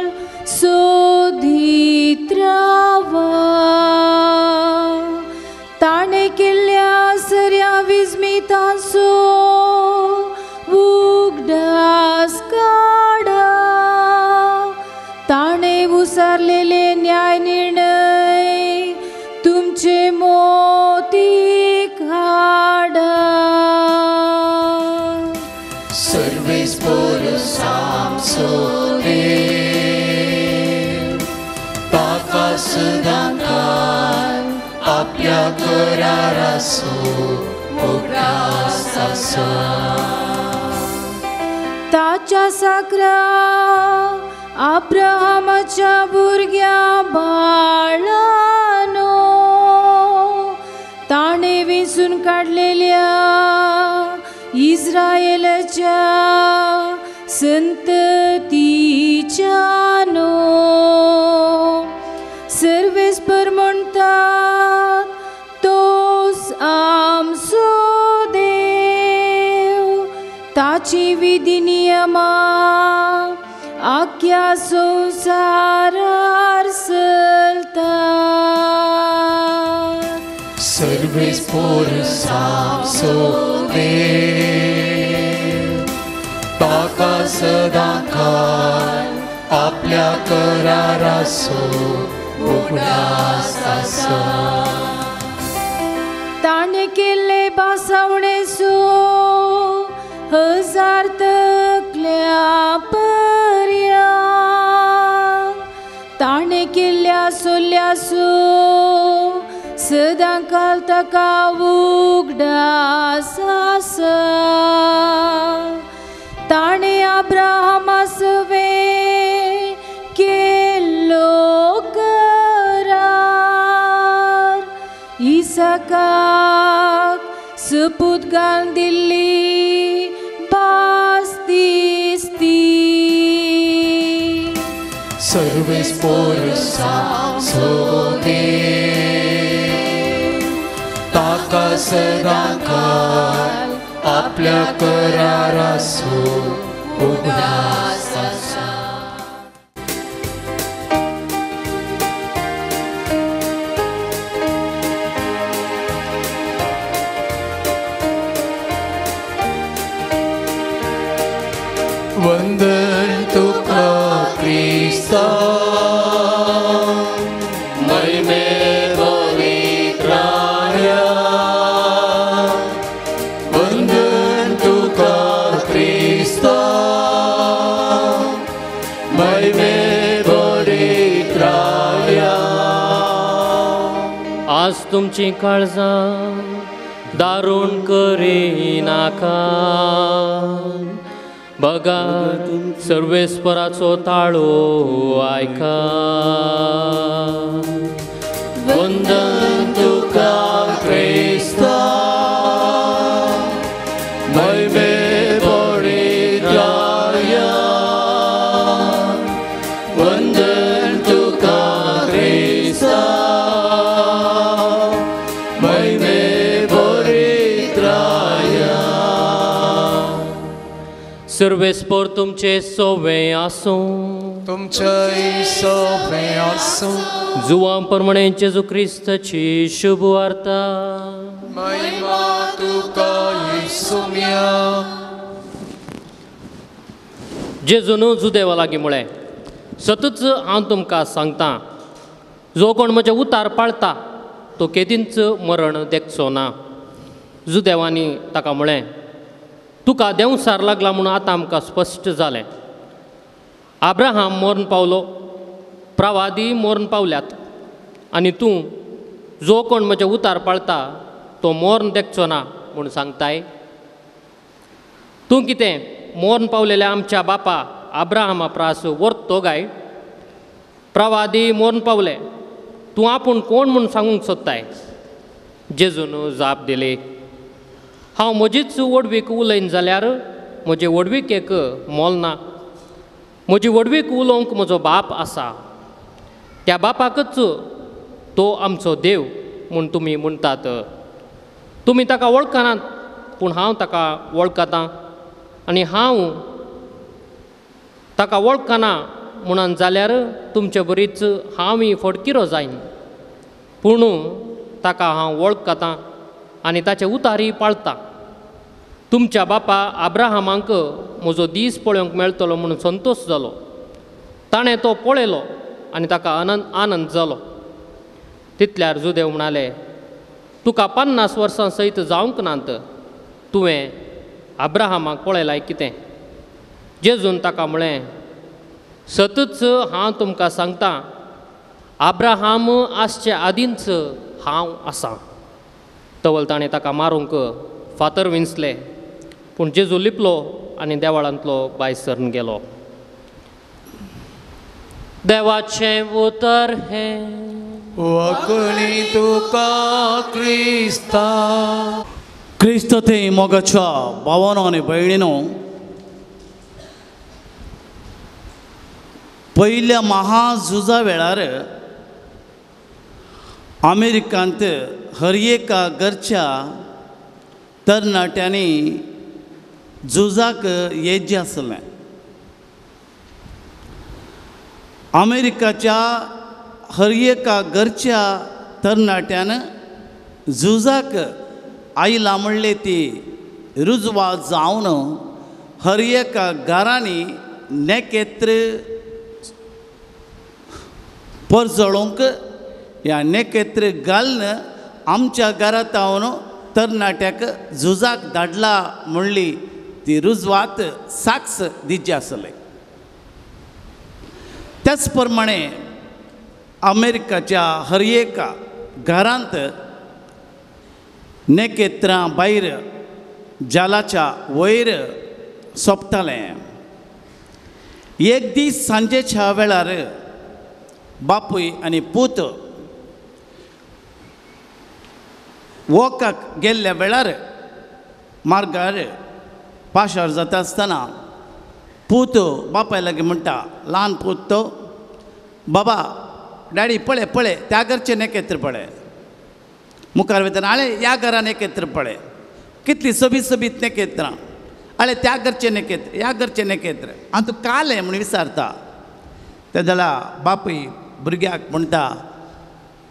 सोदीत रावा ताणें केल्ल्या सऱ्या विस्मितांचो उगडास काडा ताणें उसारलेले न्याय निर्णय तुमचे मोतीक हाडा. सर्वेस पुरसामसो देव ताका सदांकाल आपल्या कराराचो उगडास आसा. ताच्या साकरा अब्राहमाच्या भुरग्या बाळानो ताणें वेंचून काडलेल्या इस्रायलाच्या संततीच्यानो सर्वेस्पर म्हणटात तोच आमचो देव ताची विधी नियमां आख्या संवसारार चलता. सर्वेस पोरसाचो देव ताका सदांकाळ आपल्या कराराचो उगडास आसा. ताणें केल्ले भासावणेचो हजार तकल्या पर्यांत ताणें केल्ल्या सोल्याचो सदां काल ताका उगडास आसा. ताणें अब्राहमा सवें केल्लो करार इसाकाक सपूत घालून दिल्ली भास दिसती. सर्वेस पोरसाचो देव ताका सदांकाळ आपल्या कराराचो उगडास आसा. वंदन तुका क्रिस्ता महिमे पवित्राया. वंदन तुका क्रिस्ता महिमे पवित्राया. आज तुमची काळजां दारुण करिनाका. बघा सर्वेस्पराचो ताळो आयका. वंदन तुका क्रिस्ता महिमे पवित्राया. वंदन तुका क्रिस्ता महिमे पवित्राया. सर्वेस्पर तुमचे सोवे आसूं. तुमचे सोवे आसूं. जुवां प्रमाणे जेजू क्रिस्ताची शुभ वार्ता. महिमा तुका येसुम्या. जेजून जुदेवा लागीं म्हळें, सतूच हांव तुमकां सांगता, जो कोण म्हजें उतार पाळता तो केदींच मरण देखचो ना. जुदेवांनी ताका म्हळें, तुका देंवसार लागला म्हूण आतां आमकां स्पश्ट जालें. अब्राहम मरण पावलो, प्रवादी मरण पावल्यात, आनी तूं जो कोण म्हजें उतार पाळता तो मरण देखचो ना म्हूण सांगताय. तूं कितें मरण पावलेल्या आमच्या बापा अब्राहमा प्रास वरतो गाय? प्रवादी मरण पावले, तूं आपूण कोण म्हूण सांगूंक सोदताय? जेजून जाप दिली, हांव म्हजीच व्हडवीक उलयन जाल्यार म्हजे व्हडविकेक मोल ना. म्हजी व्हडवीक उलोवंक म्हजो बाप आसा, त्या बापाकच तो आमचो देव म्हूण तुमी म्हणटात. तुमी ताका वळखनात, पूण हांव ताका वळखतां, आनी हांव ताका वळखना म्हणून जाल्यार तुमचे बरीच हांवूय फटकिरो जायन. पूण ताका हांव वळखतां आनी ताचे उतारी पाळता. तुमच्या बापा अब्राहमाक म्हजो दीस पळोवंक मेळटलो म्हणून संतोश जालो. ताणें तो पळयलो आनी ताका आनंद जालो. तितल्यार जुदेव म्हणाले, तुका 50 वर्सां सयत जावंक नात, तुवें अब्राहमाक पळयलाय कितें? जेजून ताका म्हळें, सतूच हांव तुमकां सांगता, अब्राहम आसचे आदींच हांव आसां. तवल ताणें ताका मारूंक फातर विंचले, पूण जेजू लिपलो आनी देवळांतलो भायर सरून गेलो. देवाचें उतर हें. वखणी तुका क्रिस्ता. क्रिस्त थंय मोगाच्या भावानो आनी भयणीनो, पयल्या महाझुजा वेळार अमेरिकांत हर एका घरच्या तरणाट्यांनी झुजाक येजे आसलें. अमेरिकाच्या हर एका घरच्या तरणाट्यान झुजाक आयला म्हणले ती रुजवा जावन हर एका घरांनी नेकेत्र परजळोवंक ह्या नेकेत्र घालून आमच्या घरांत हांव तरणाट्याक झुजाक धाडला म्हणली ती रुजवात साक्ष दिची आसले. त्याच प्रमाणे अमेरिकाच्या हर एका घरांत नेकेत्रां भायर जालाच्या वयर सोंपतालें. एक दीस सांजेच्या वेळार बापूय आनी पूत वॉकाक गेल्ल्या वेळार मार्गार पाशार जाता आसतना पूत बापाय लागीं म्हणटा, ल्हान पूत तो, बाबा डॅडी पळय पळय त्या घरचें नेकेत्र पळय, मुखार वयतना आळे ह्या घरान एकत्र पळय कितली सोबीत सोबीत नेकेत्रां, आळे त्या घरचें नेकेत्र ह्या घरचें नेकेत्र आनी तूं कालें म्हूण विचारता. ते जाल्यार बापूय भुरग्याक म्हणटा,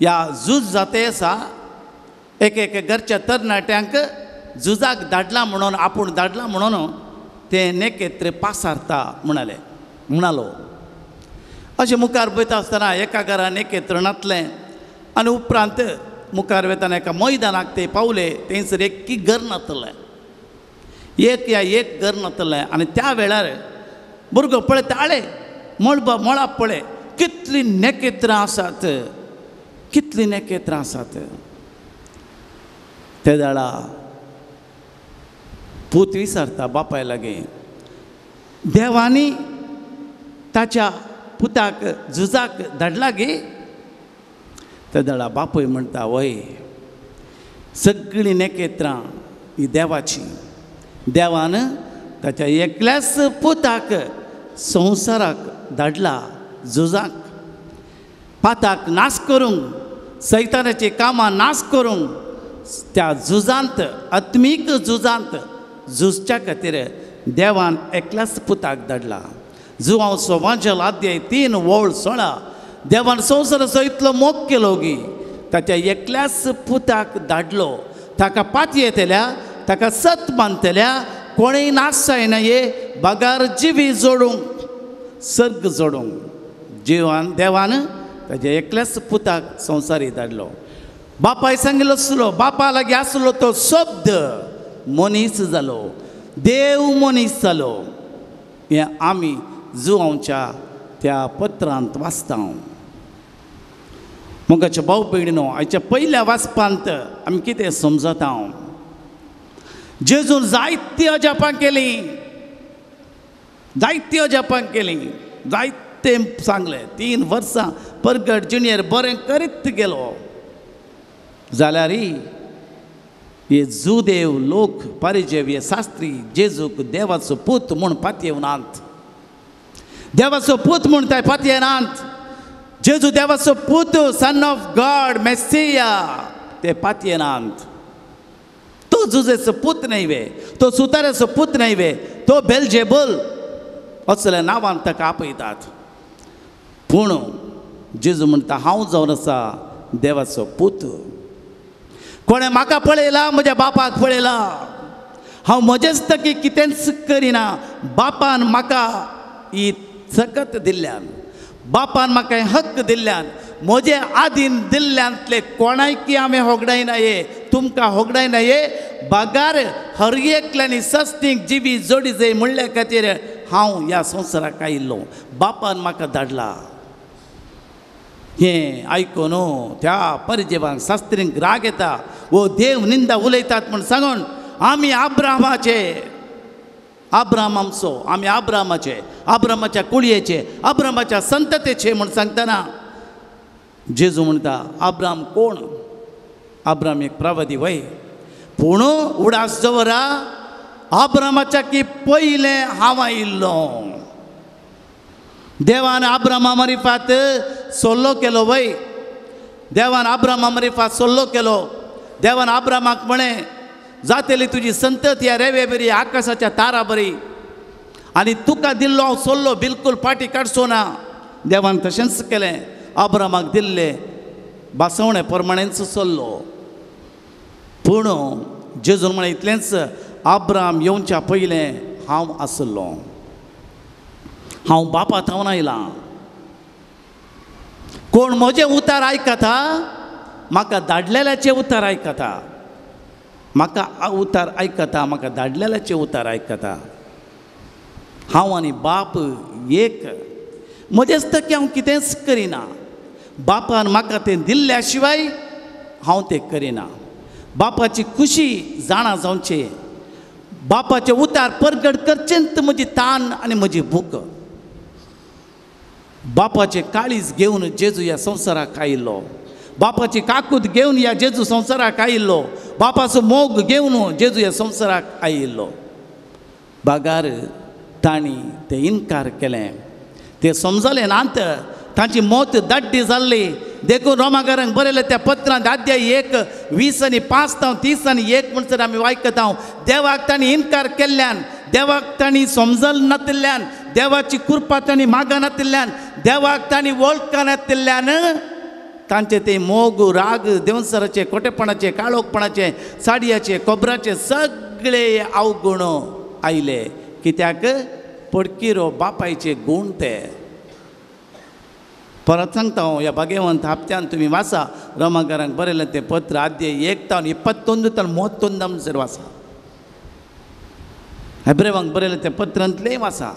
ह्या झूज जाते आसा एक एक घरच्या तरणाट्यांक झुजाक धाडला म्हणून आपूण धाडला म्हणून ते नेकेत्र पासारता म्हणाले म्हणालो. अशें मुखार पळयता आसतना एका घरान एकत्र नातलें आनी उपरांत मुखार वतना एका मैदानाक ते पावले, थंयसर एक घर नातलें, एक या एक घर नातलें. आनी त्या वेळार भुरगो पळयता, आळे मळबा मळा पळय कितलीं नेकेत्रां आसात, कितलीं नेकेत्रां आसात. ते वेळा पूत विचारता बापाय लागीं, देवांनी ताच्या पुताक झुजाक धाडला गे? ते वेळा बापूय म्हणटा, वय सगळीं नेकेत्रां ही देवाची, देवान ताच्या एकल्याच पुताक संवसाराक धाडला झुजाक, पाताक नाश करूंक, सैतानाची कामां नाश करूंक, त्या झुजांत आत्मीक झुजांत झुजच्या खातीर देवान एकल्याच पुताक धाडला. जुवांव सोवांजल अध्याय 3:16 देवान संवसाराचो इतलो मोग केलो की ताच्या एकल्याच पुताक धाडलो, ताका पातयेतल्या, ताका सत मानतल्या कोणूय नाश जायना ये बगार जिवी जोडूंक, सर्ग जोडूंक जिवान देवान ताच्या एकल्याच पुताक संवसारी धाडलो. बापाय सांगिल्लो आसलो, बापा लागीं आसलो तो शब्द मनीस जालो, देव मनीस जालो. हें आमी जुवांच्या त्या पत्रांत वाचता. मोगाच्या भाव भयणीनो, आयच्या पयल्या वाचपांत आमी कितें समजता? जेजून जायतीं अजापां केलीं, जायतीं अजापां केलीं, जायतें सांगलें. 3 वर्सां परगट जुनियर बरें करीत गेलो जाल्यार हे जुदेव लोक पारिजेव हे शास्त्री जेजूक देवाचो पूत म्हूण पातयेवनात, देवाचो पूत म्हूण ते पातयेनात. जेजू देवाचो पूत, सन ऑफ गॉड, मेसिया, ते पातयेनात. तो जुजेचो पूत न्हय वे, तो सुताराचो पूत न्हय वे, तो बेलजेबल असल्या नांवान ताका आपयतात. पूण जेजू म्हणटा, हांव जावन आसा देवाचो पूत. कोणें म्हाका पळयला, म्हज्या बापाक पळयला. हांव म्हजेच तकी कितेंच करिना, बापान म्हाका ही सकत दिल्ल्यान, बापान म्हाका हक्क दिल्ल्यान, म्हजे आदीन दिल्ल्यांतले कोणायकी हांवें होगडायना ये, तुमकां होगडायना ये, बगार हर एकल्यांनी सस्तीक जिवी जोडी जाय म्हणल्या खातीर हांव ह्या संवसाराक आयिल्लो, बापान म्हाका धाडला. हें आयकून त्या परिजेवांक शास्त्रींक राग येता, वो देव निंदा उलयतात म्हूण सांगून आमी आब्रामाचे, आब्राम आमचो, आमी आब्रामाचे, आब्रामाच्या कुळयेचे, आब्रामाच्या संततेचे म्हूण सांगतना जेजू म्हणटा, आब्राम कोण? आब्राम एक प्रवादी वय, पूण उडास दवरा आब्रामाच्या की पयलें हांव आयिल्लो. देवान आब्रामा मरिफात सोल्लो केलो वय, देवान आब्रामा मरिफात सोल्लो केलो. देवान आब्रामाक म्हळें, जातली तुजी संतत ह्या रेवे बरी, आकाशाच्या तारा बरी, आनी तुका दिल्लो हांव सोल्लो बिलकूल पाटी काडचो ना. देवान तशेंच केलें, अब्रामाक दिल्ले भासवणे प्रमाणेंच चल्लो. पूण जेजून म्हळें इतलेंच, अब्राम येवच्या पयलें हांव आसलो, हांव बापा थावन आयलां. कोण म्हजें उतार आयकता म्हाका धाडलेल्याचें उतार आयकता, म्हाका उतार आयकता, म्हाका धाडलेल्याचें उतार आयकता. हांव आनी बाप एक, म्हजेच तकी हांव कितेंच करिना, बापान म्हाका तें दिल्ल्या शिवाय हांव तें करिना. बापाची खुशी जाणा जावचे, बापाचें उतार परगट करचेंच म्हजी तान आनी म्हजी भूक. बापाचें काळीज घेवन जेजू ह्या संवसाराक आयिल्लो, बापाची काकूत घेवन ह्या जेजू संवसाराक आयिल्लो, बापाचो मोग घेवन जेजू ह्या संवसाराक आयिल्लो. बागार तांणी ते इनकार केलें, ते समजले नात, तांची मत दाड्डी जाल्ली. देखून रोमाकारांक बरयलें त्या पत्रांत अध्याय 1 20 आनी 5 तावन 30 आनी 1 म्हणसर आमी आयकता, देवाक तांणी इनकार केल्ल्यान, देवाक तांणी समजल नातिल्ल्यान, देवाची कृपा तांणी मागनातिल्ल्यान, देवाक तांणी वळखनातिल्ल्यान तांचे ते मोग राग देवसराचे खोटेपणाचे काळोखपणाचे साडयाचे कोबराचे सगळे अवगुण आयले. कित्याक? पडकिरो बापायचे गूण ते. परत सांगता हांव, ह्या भाग्यवंत हप्त्यान तुमी वाचा रोमाकारांक बरयलें तें पत्र अध्याय 1 तावन 21 तावन 31 म्हणसर वाचा, हेब्रेवांक बरयलें तें पत्रांतलें वाचा.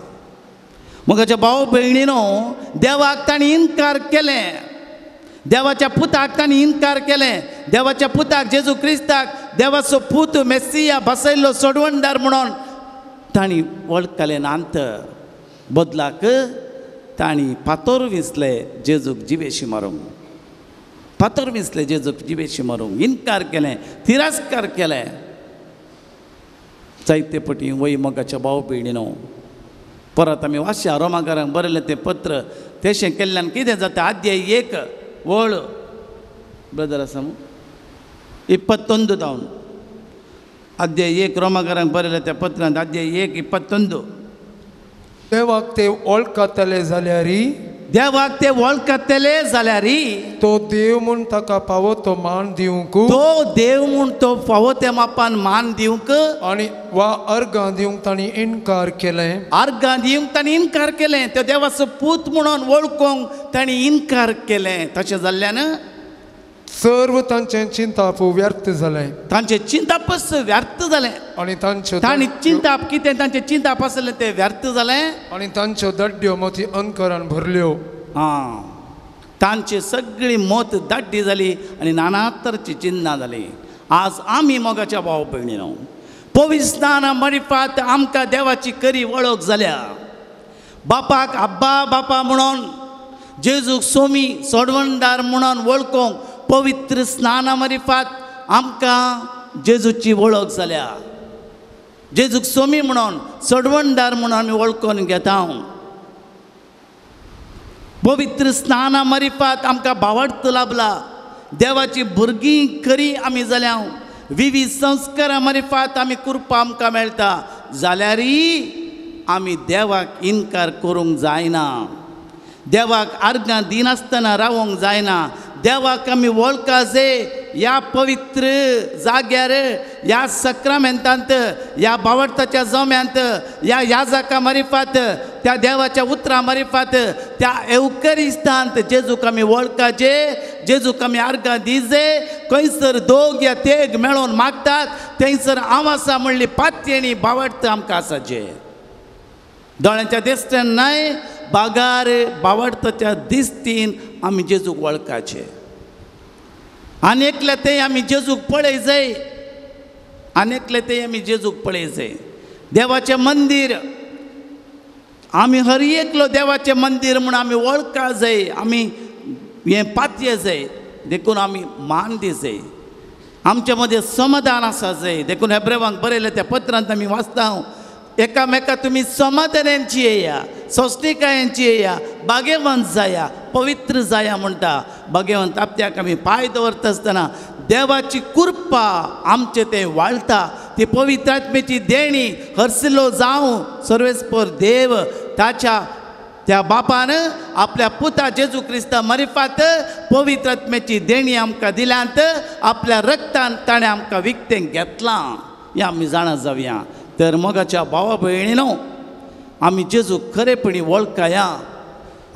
मोगाच्या भाव भयणीनो, देवाक तांणी इनकार केलें, देवाच्या पुताक तांणी इनकार केलें, देवाच्या पुताक जेजू क्रिस्ताक देवाचो पूत मेसिया बसयल्लो सोडवणदार म्हणून तांणी वळखलें नात. बदलाक तांणी फातोर विसले जेजूक जिवेशी मारूंक, फातोर विसले जेजूक जिवेशी मारूंक, इनकार केलें, तिरस्कार केलें. जायते पटी वय मोगाच्या भाव भयणीनो, परत आमी वाचया रोमाकारांक बरयलें तें पत्र, तेशें केल्ल्यान कितें जाता? अध्याय 1 वळ ब्रदर आसा मू 21 तावन अध्याय 1 रोमाकारांक बरयलें त्या पत्रांत अध्याय 1 21. देवाक ते वळखतले जाल्यार, देवाक ते वळखतले जाल्यार तो देव म्हूण ताका फावो तो मान दिवंक, तो देव म्हूण तो फावो त्या मापान मान दिवंक आनी वा अर्गां दिवंक तांणी इनकार केलें, अर्गां दिवंक तांणी इनकार केलें. त्या देवाचो पूत म्हणून वळखूंक तांणी इनकार केलें. तशें जाल्ल्यान सर्व तांचें चिंताप व्यर्थ जालें, तांचें चिंतापच व्यर्थ जालें. आनी तांच्यो तांणी चिंताप कितें तांचें चिंताप आसलें तें व्यर्थ जालें आनी तांच्यो दड्ड्यो मती अंकरान भरल्यो. आं, तांची सगळी मत दाड्डी जाली आनी नाना तरेची चिन्नां जाली. आज आमी मोगाच्या भाव भयणीनो, पवित्र स्नाना मारिफात आमकां देवाची खरी वळख जाल्या. बापाक आब्बा बापा म्हणून, जेजूक सोमी सोडवणदार म्हणून वळखूंक पवित्र स्नाना मारिफात आमकां जेजूची वळख जाल्या. जेजूक सोमी म्हणून सोडवणदार म्हणून आमी वळखून घेता. पवित्र स्नाना मारिफात आमकां भावार्थ लाभला, देवाची भुरगीं खरी आमी जाल्या. विविध संस्कारा मारिफात आमी कृपा आमकां मेळटा, जाल्यारय आमी देवाक इनकार करूंक जायना, देवाक अर्गां दिनासतना रावोंक जायना. देवाक आमी वळखा ह्या पवित्र जाग्यार, ह्या सक्रामेंतांत, ह्या भावार्थाच्या जम्यांत, ह्या याजका मारिफात, त्या देवाच्या उतरां मारिफात, त्या एवकरिस्तांत जेजूक आमी वळखाचे, जेजूक आमी अर्गां दिजे. खंयसर दोग या तेग मेळोवन मागतात थंयसर हांव आसा म्हणली पातयेणी भावार्थ आमकां आसाचे. दोळ्यांच्या दिश्टीन न्हय, बागार भावार्थाच्या दिश्टीन आमी जेजूक वळखाचे. आनी एकले ते आमी जेजूक पळय जाय, आनी एकले ते आमी जेजूक पळय जाय. देवाचें मंदीर आमी हर एकलो देवाचें मंदीर म्हूण आमी वळखा जाय, आमी हें पातये जाय, देखून आमी मान दी जाय. आमचे मदें समाधान आसा जाय. देखून हेब्रेवांक बरयलें त्या पत्रांत आमी वाचता, एकामेका तुमी समाधानांची येया, सोंसणिकायांची येया, भाग्यवंत जाया, पवित्र जाया म्हणटा. भाग्यवंत आपत्याक आमी पांय दवरता आसतना देवाची कृपा आमचे ते वाळटा, ती पवित्र आत्म्याची देणी हरसिलो जावं सर्वेस्पर देव ताच्या त्या बापान आपल्या पुता जेजू क्रिस्ता मारिफात पवित्र आत्म्याची देणी आमकां दिल्यांत, आपल्या रक्तान ताणें आमकां विकतें घेतलां हें आमी जाणा जावया. तर मोगाच्या भावा भयणीनो, आमी जेजू खरेपणी वळखया,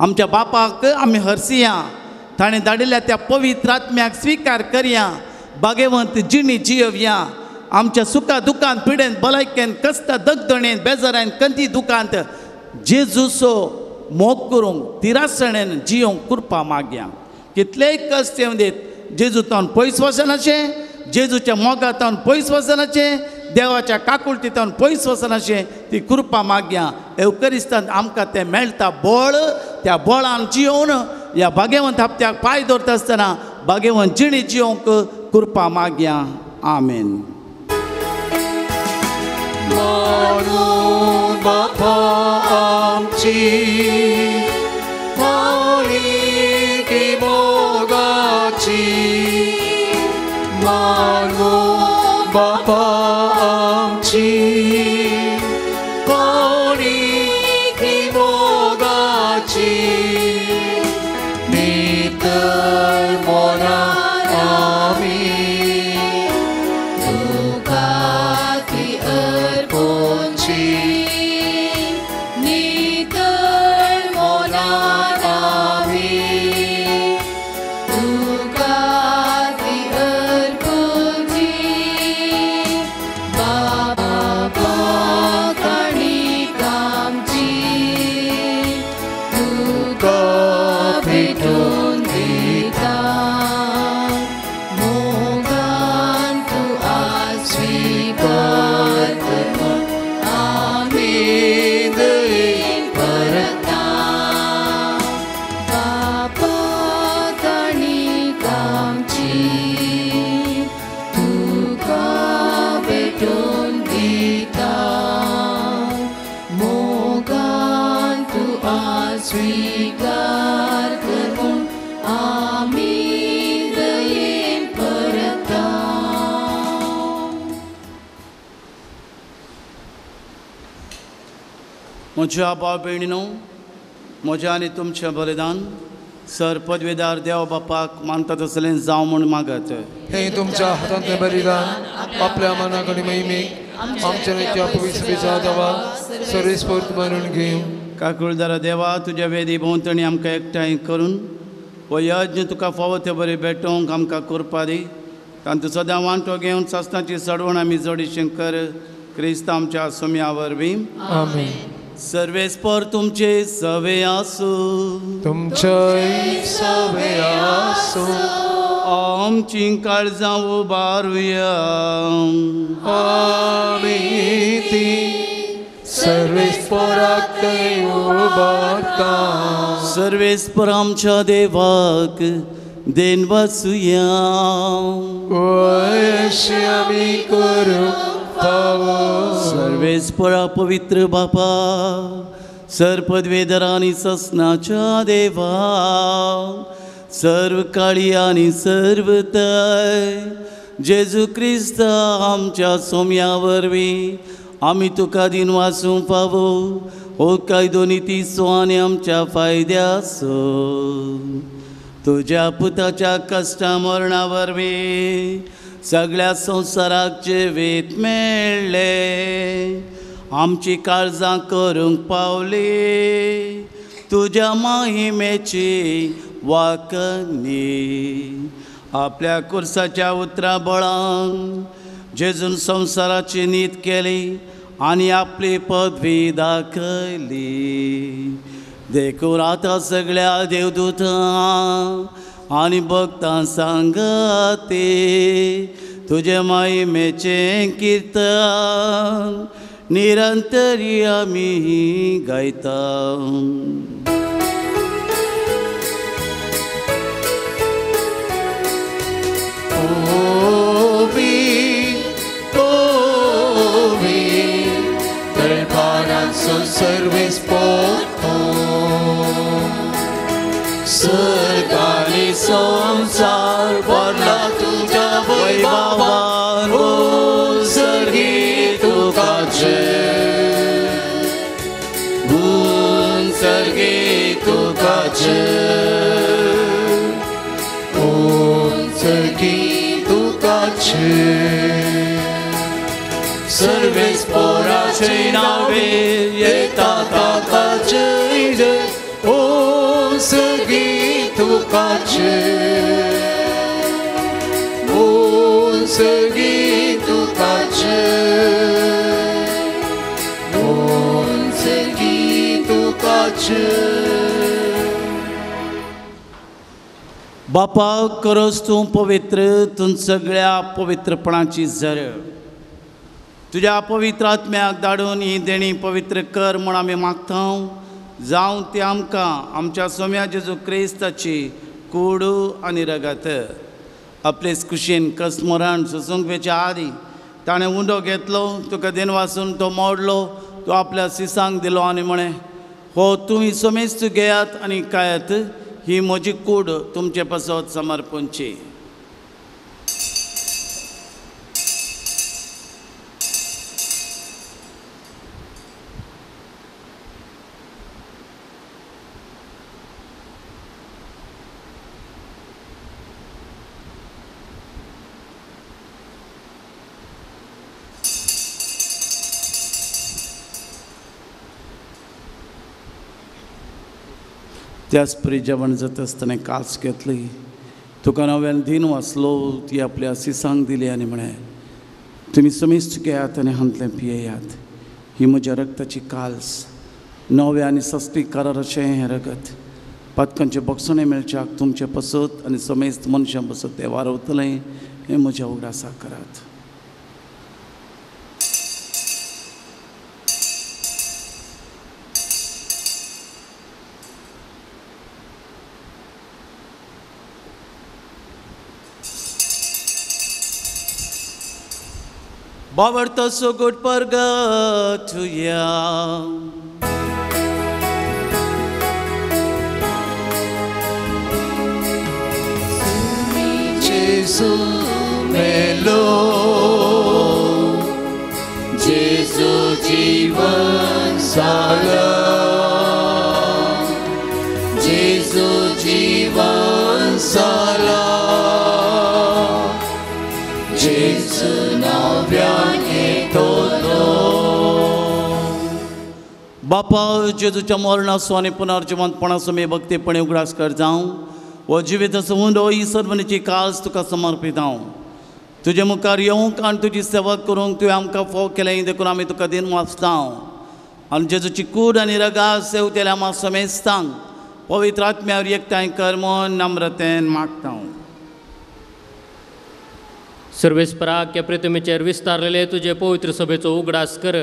आमच्या बापाक आमी हरसिया, ताणें धाडिल्ल्या त्या पवित्र आत्म्याक स्विकार करया, भागेवंत जिणी जियोवया. आमच्या सुखा दुखांत, पिडेन, भलायकेन, कश्टा दगदणेन, बेजारान, कंती दुखांत जेजूचो मोग करूंक तिरासणेन जियोंक कृपा मागया. कितलेय कश्ट येवं दीत, जेजू तावन पयस वचनाशें, जेजूच्या मोगा तावन पयस वचनाशें, देवाच्या काकुळटी तावन पयस वचनाशें ती कृपा मागया. एवकरिस्तान आमकां तें मेळटा बळ, त्या बळान जियोवन ह्या भागेवंत हप्त्याक पांय दवरता आसतना भागेवंत जिणी जियोंक कृपा मागया. आमेन. बापा आमची मालिकी मोगाची, मानू बापा आमची मालिकी मोगाची, नितळ मोना आमी तुका ती अर्पूंची, नितळ मोनान आमी तुका ती अर्पूंची. बापा काणीक आमची तुका भेटून दिता, मोगान तूं आज स्विकार कर म्हूण आमी दयेन परता. बापा काणीक आमची तुका भेटून दिता, मोगान तूं आज स्विकार कर म्हूण आमी दयेन परता. म्हज्या भाव भयणीनो, म्हज्या आनी तुमचें बलिदान सर पदवेदार देव बापाक मानता तसलें जावं म्हूण मागत. हे तुमच्या हातांतलें बलिदान आपल्या मनाक आनी महिमेक आमच्या नित्या पवित्र देवा सर्वेस्पोर्त मानून घेवं. काकुळदारा देवा, तुज्या वेदी भोंवतणी आमकां एकठांय करून हो यज्ञ तुका फावो ते बरें भेटोवंक आमकां कृपा दी. तांतूं सदां वांटो घेवन सासणाची चडवण आमी जोडीशें कर क्रिस्त आमच्या सोम्या वरवीं. आमेन. सर्वेस्पर तुमचे सवे आसूं, तुमचेय सवे आसूं. आमची काळजां उबारुया, आमी ती सर्वेस्पराक थंय उबारता. सर्वेस्पर आमच्या देवाक देन वचुया, अशें आमी करूंक फावो. सर्वेस्परा पवित्र बापा, सर पदवेधर आनी ससनाच्या देवा, सर्व काळी आनी सर्व तय जेजू क्रिस्त आमच्या सोम्या वरवीं आमी तुका दिन वासूंक फावो. हो कायदो नितीचो आनी आमच्या फायद्याचो. तुज्या पुताच्या कश्टा मरणा वरवीं सगळ्या संवसाराक जिवीत मेळ्ळें, आमची काळजां करूंक पावली तुज्या माहिमेची वाकणी. आपल्या कुर्साच्या उतरां बळान जेजून संवसाराची नीत केली आनी आपली पदवी दाखयली. देखून आतां सगळ्या देवदूतां आनी भक्तां सांगते तुजे माहिमेचें किर्तन निरंतरी आमी गायता. सर्वेस्पोर्तो सर्गानी संसार भरला तुझ्या वैभवान, ओ सर्गी तुका जय, सर्गी तुकाचे उंचगी तुकाचे सर्वेस्पोराचे नावे येता ताकाचे उंचगी तुकाचे उंचगी तुकाचे उंचगी तुकाचे. बापा करस तूं पवित्र, तूं सगळ्या पवित्रपणाची झर. तुज्या पवित्र आत्म्याक धाडून ही देणी पवित्र कर म्हूण आमी मागता. जावं ती आमकां आमच्या सोम्या जेजू क्रिस्ताची कूड आनी रगत. आपलेच कुशीन कसमरण सोसूंक वेच्या आदी ताणें उंडो घेतलो, तुका देनवासून तो मोडलो, तो आपल्या सिसांक दिलो आनी म्हळें, हो तुमी समेस्त घेयात आनी खायात, ही म्हजी कूड तुमचे पासत समर्पणची. त्याच परी जेवण जाता आसतना कास घेतली, तुका नव्यान दिन वाचलो, ती आपल्या सिसांक दिली आनी म्हळें, तुमी समेस्त घेयात आनी हांतलें पियेयात, ही म्हज्या रगताची काल्स, नव्या आनी सस्ती कराराचें हें रगत, पातकांचें बक्षणें मेळच्याक तुमचें पसत आनी समेस्त मनशां पसत तें वारवतलें, हें म्हज्या उगडासा करात. बाबडतो सुगूट परगतुया. जेजू मेलो, जेजू जीवन साला, जेजू जीवन साला, जेजू नव्यान येतलो. बापा जेजूच्या मरणाचो आनी पुनर्जिवंतपणाचो मी भक्तीपणे उगडास कर जावं. हो जिविताचो उंडो ही सर्वणीची काज तुका समर्पीत हांव. तुजे मुखार येवंक आनी तुजी सेवा करूंक तुवें आमकां फोव केलें, देखून आमी तुका दिन वाचता. आनी जेजूची कूड आनी रगास सेवतेल्या आमा समेस्तांक पवित्र आत्म्यावर एकठांय कर म्हूण नम्रतेन मागता. सर्वेस्परा ह्या प्रितमेचेर विस्तारलेले तुजे पवित्र सभेचो उगडास कर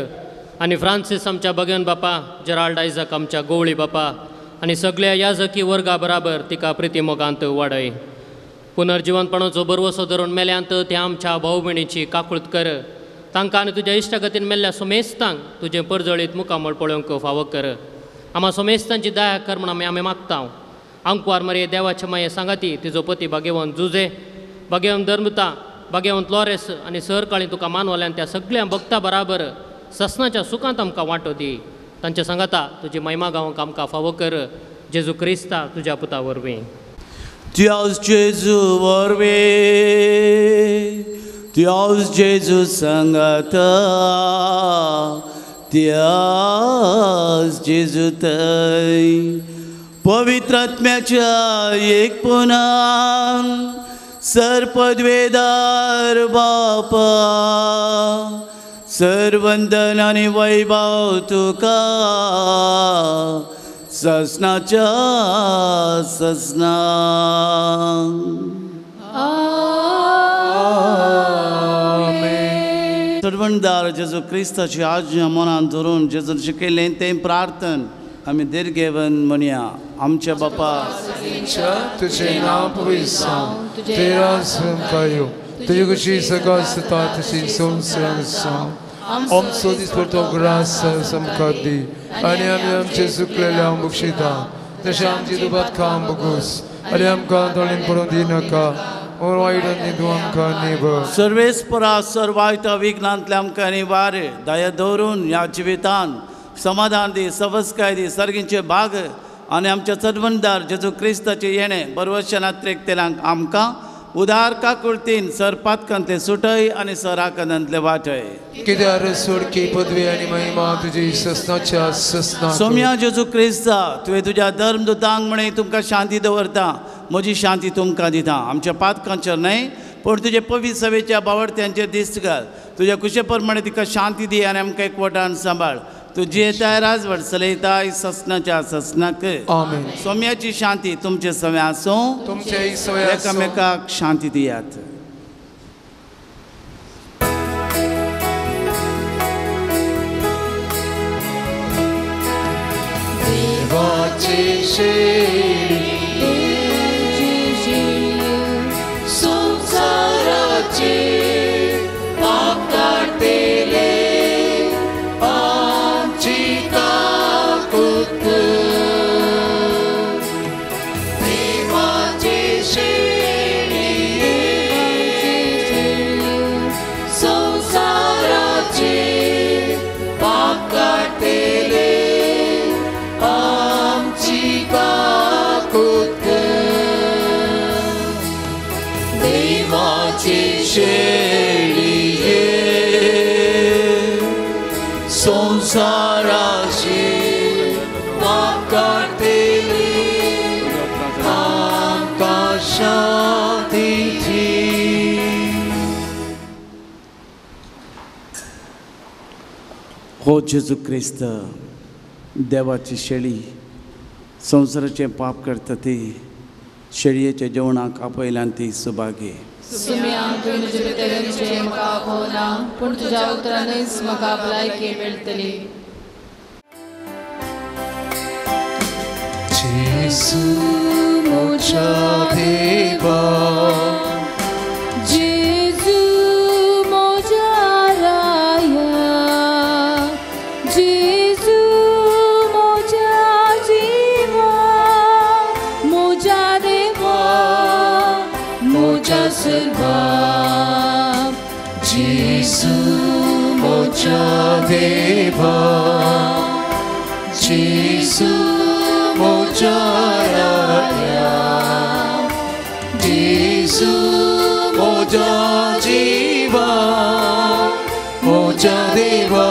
आनी फ्रांसीस आमच्या बगन बापा, जेराल्ड आयझक आमच्या गोवळी बापा आनी सगळ्या याजकी वर्गा बराबर तिका प्रितीमोगांत वाडय. पुनर्जिवनपणाचो बरवसो धरून मेल्यांत त्या आमच्या भाव भयणीची काकूळत कर. तांकां आनी तुज्या इश्टागतीन मेल्ल्या सोमेस्तांक तुजें परजळीत मुखामळ पळोवंक फावो कर. आमा सोमेस्तांची दया कर म्हूण आमी आमी मागता. आंकवार मरे देवाचे माये सांगाती तिजो पती भागेवन जुजे, भागेवन धर्मता, भागेवंत लॉरेस आनी सरकाळी तुका मानवल्यान त्या सगळ्या भक्ता बराबर ससनाच्या सुखांत आमकां वांटो दी. तांच्या सांगाता तुजी महिमा गावंक आमकां फावो कर. जेजू क्रिस्ता तुज्या पुता वरवीं. त्यास जेजू वरवीं, त्यास जेजू सांगाता, त्यास जेजू थंय पवित्र आत्म्याच्या एकपणान सर्पद्वेदार बापा सर्वंदन आनी वैभव तुका ससनाच्या ससना. सर्वणदार जेजू क्रिस्ताची आज्ञा मनान धरून जेजून शिकयलें तें प्रार्थन आमी दीर्घेवन म्हणया. आमच्या बापा, तुझे नाव पवित्र जावं, तुजें राज्य आमकां येवं, तुजी खुशी सगळ्या आसता तशी संवसारांत जावं. आमचो दिसपट्टो ग्रास आमकां दी आनी आमी आमचे चुकलेल्यांक बक्षिता तशें आमची दुबाद खां बगूस आनी आमकां तोळीन पडून दिनाका, वायट तूं आमकां निबर. सर्वेस्परा सर्वायता विघ्नांतल्या आमकां निवार दया दवरून ह्या जिवितान समाधान दी, सवस्काय दी, सर्गींचे भाग आनी आमच्या चडवणदार जेजू क्रिस्ताचें येणें बरवशा नात्रेक तेलांक आमकां उदार काकुळतीन सर पातकांतले सुटय आनी सराकनांतले वाटय. कित्यार सोडकी पदवी आनी महिमा तुजी ससनाच्या ससना. सोम्या जेजू क्रिस्ता, तुवें तुज्या धर्मदूतांक म्हणे तुमकां शांती दवरता, म्हजी शांती तुमकां दिता. आमच्या पातकांचेर न्हय पूण तुजे पवित्र सभेच्या बावडत्यांचेर दिस्त घाल. तुज्या कुशे प्रमाणे तिका शांती दी आनी आमकां एकवटान सांबाळ. तूं जियेताय राजवट चलयताय ससनाच्या ससनाक. आमेन. सोम्याची शांती तुमचे सवे आसूं, तुमचे सवे आसूं. एकामेकाक शांती दियात. देवाची शेळी संसाराचे पाप काडटले आमची ताकद कर. देवाची शेळी संसाराचे पाप काडटले आमची ताकद कर. देवाची शेळी संसाराचे पाप काडटले आमकां शांती दी. हो जेजू क्रिस्त देवाची शेळी संवसाराचें पाप करता ती शेळयेच्या जेवणाक आपयल्यान ती सुभागी. सुम्या तुवें तुजे भितरचें म्हाका आपोवना पूण तुज्या उतरानूच म्हाका भलायकी मेळटली. जेजू म्हज्या देवा, जेजू म्हज्या राया, जेजू म्हज्या जिवा, म्हज्या देवा, म्हज्या सर्वा. जेजू म्हज्या देवा, जेजू म्हज्या राया, जेजू म्हज्या जिवा, म्हज्या देवा,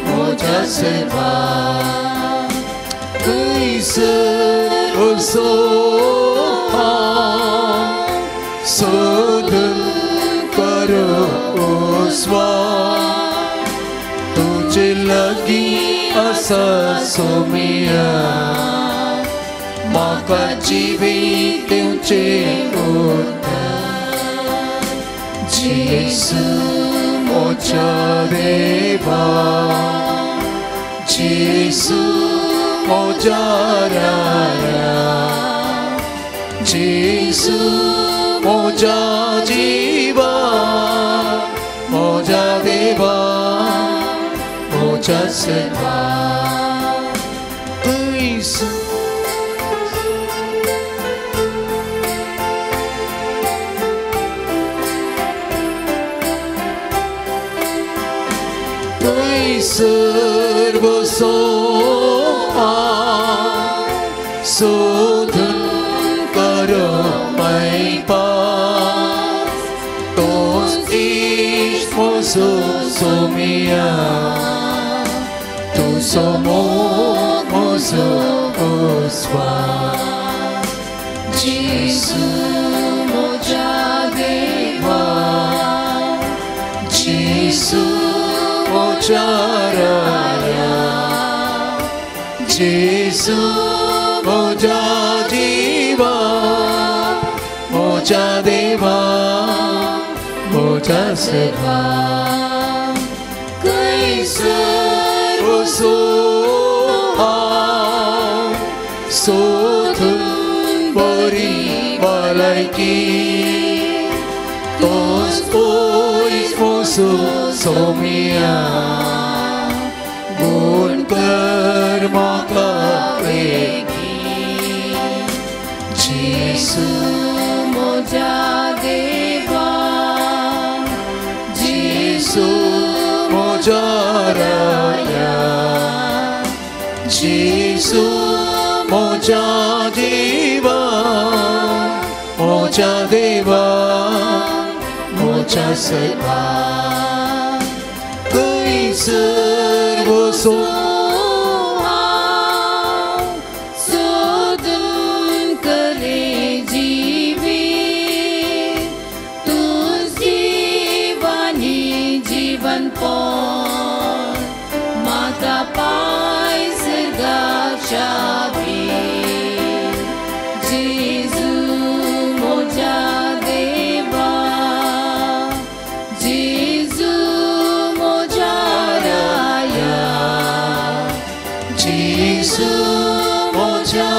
म्हज्या सर्वा. थंयसर वचो हांव सोदून करूं स्वास, तुजे लागीं आसा सोम्या, म्हाका जिवीत दिवचें उदक. जेजू म्हज्या देवा, जेजू म्हज्या राया, जेजू म्हज्या जिवा, म्हज्या देवा, म्हज्या सर्वा. थंयसर वचो हांव सोदून करूं पास, तोच इश्ट म्हजो सोम्या, तुजो मोग म्हजो उस्वास. जेजू म्हज्या देवा, जेजू म्हज्या राया, जेजू म्हज्या जिवा, म्हज्या देवा, म्हज्या सर्वा. थंयसर वचो हांव सोदून बरी भलायकी, तोच पयस म्हजो सोम्या, गुण कर म्हाका बेगीन. जेजू म्हज्या देवा, जेजू म्हज्या राया, जेजू मोजा जीवा मोजा देवा मोजा सैबा कैसर वसो सोदून करे जीवी तूं जीवानी जीवन पोण म्हाका पाय सर्गाच्या जेजू मोजा देवा जेजू मोजा राया जेजू मोजा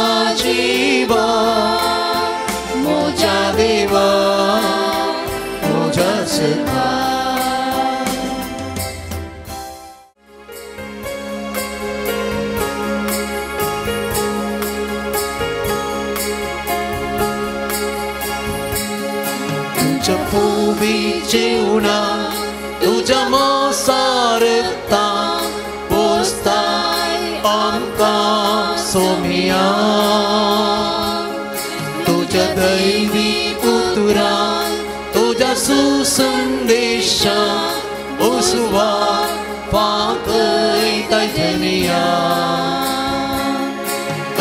जीवा मोजा देवा मोजा सैबा. तुझ्या पूवी जेवणा तुझ्या मोसारता पोसताय आमकां सोमिया तुझ्या दैवी उतरान तुझ्या सुसंदेशा उसवा पाकयता जनिया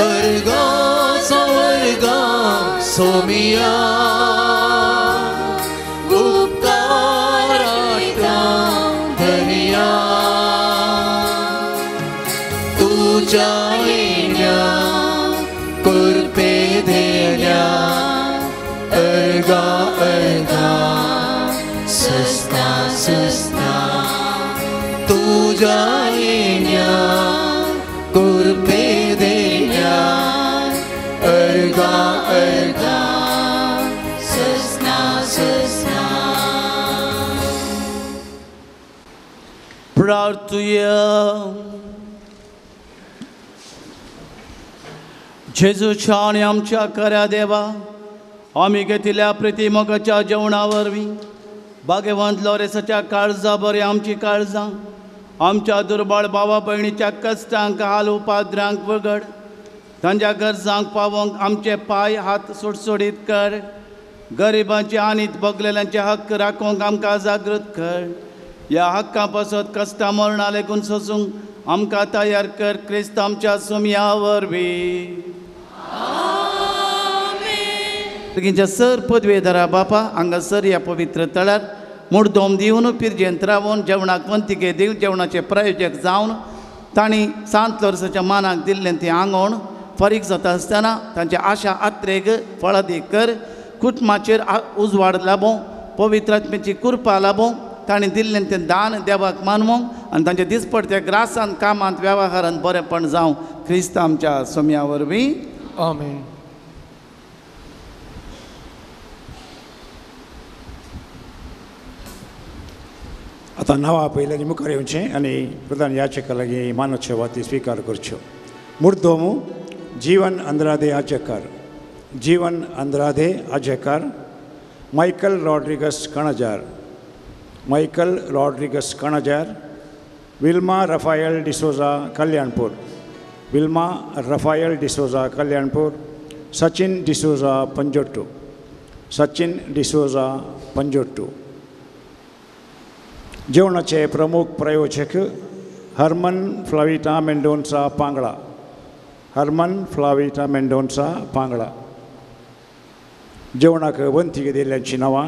अर्गा सवर्गा सोमिया तुझ्या येण्या कृपे देण्या अर्गा अर्गा सस्ता सस्ता तुझ्या येण्या कृपे देण्या अर्गा अर्गा सस्ना सस्ना. प्रार्थुया. जेजूच्या आनी आमच्या खऱ्या देवा आमी घेतिल्ल्या प्रितीमोगाच्या जेवणा वरवीं भाग्यवंत लोरेसाच्या काळजा बरी आमची काळजां आमच्या दुर्बळ भावा भयणीच्या कश्टांक हाल उपाद्रांक वगड तांच्या गरजांक पावोवंक आमचे पांय हात सुटसुटीत कर. गरिबांचे आनी भोगलेल्यांचे हक्क राखूंक आमकां जागृत कर. ह्या हक्कां पासत कश्टां मरणां लेगून सोसूंक आमकां तयार कर क्रिस्त आमच्या सुमया वरवीं. भुरगींच्या सर पदवेदारा बापा हांगासर ह्या पवित्र तळार मुर्दोम दिवन पिरजेंत रावन जेवणाक वंतिके दिवन जेवणाचे प्रायोजक जावन तांणी सांत लोरसाच्या मानाक दिल्लें तें आंगोण फारीक जाता आसतना तांचे आशा आत्रेग फळादीक कर. कुटुंबाचेर उजवाड लाबोवं पवित्र आत्म्याची कृपा लाबोवं तांणी दिल्लें तें दान देवाक मानवंक आनी तांच्या दिसपडत्या ग्रासान कामांत वेव्हारांत बरेंपण जावं क्रिस्त आमच्या सोम्या वरवीं. आमेन. आतां नांवां पयल्यानी मुखार येवचें आनी प्रधान याचका लागीं मानव वाती स्विकार करच्यो. मुर्दोमू Jeevan Andrade Ajekar Jeevan Andrade Ajekar Michael Rodrigues Kanajar Michael Rodrigues Kanajar Wilma Rafael D'Souza Kalyanpur Wilma Rafael D'Souza Kalyanpur Sachin D'Souza Panjottu Sachin D'Souza Panjottu. जेवणाचे प्रमुख प्रायोजक हरमन फ्लाविटा मेंडोन्सा पांगळा हरमन फ्लाविटा मेंडोन्सा पांगळा. जेवणाक वंतीक दिल्ल्यांची नांवां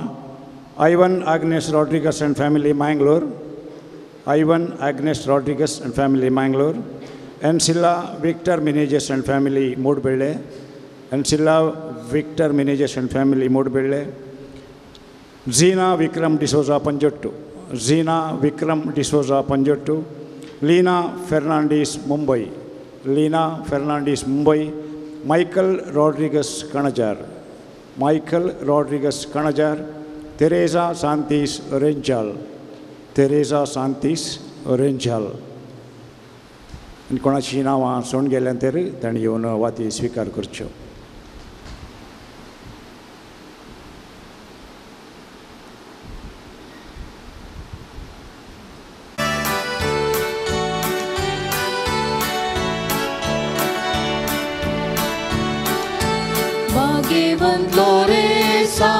Ivan Agnes Rodrigues and family Mangalore Ivan Agnes Rodrigues and family Mangalore Ancilla Victor Menezes and family Moodbelle Ancilla Victor Menezes and family Moodbelle Zeena Vikram D'Souza Panjottu Zeena Vikram D'Souza Panjottu Leena Fernandes Mumbai Leena Fernandes Mumbai Michael Rodrigues Kanajar Michael Rodrigues Kanajar Teresa Santis Renjal Teresa Santis Renjal. आनी कोणाची नांवां सोडून गेल्यान तर तांणी येवन वाती स्विकार करच्यो. भाग्यवंत लोरेसा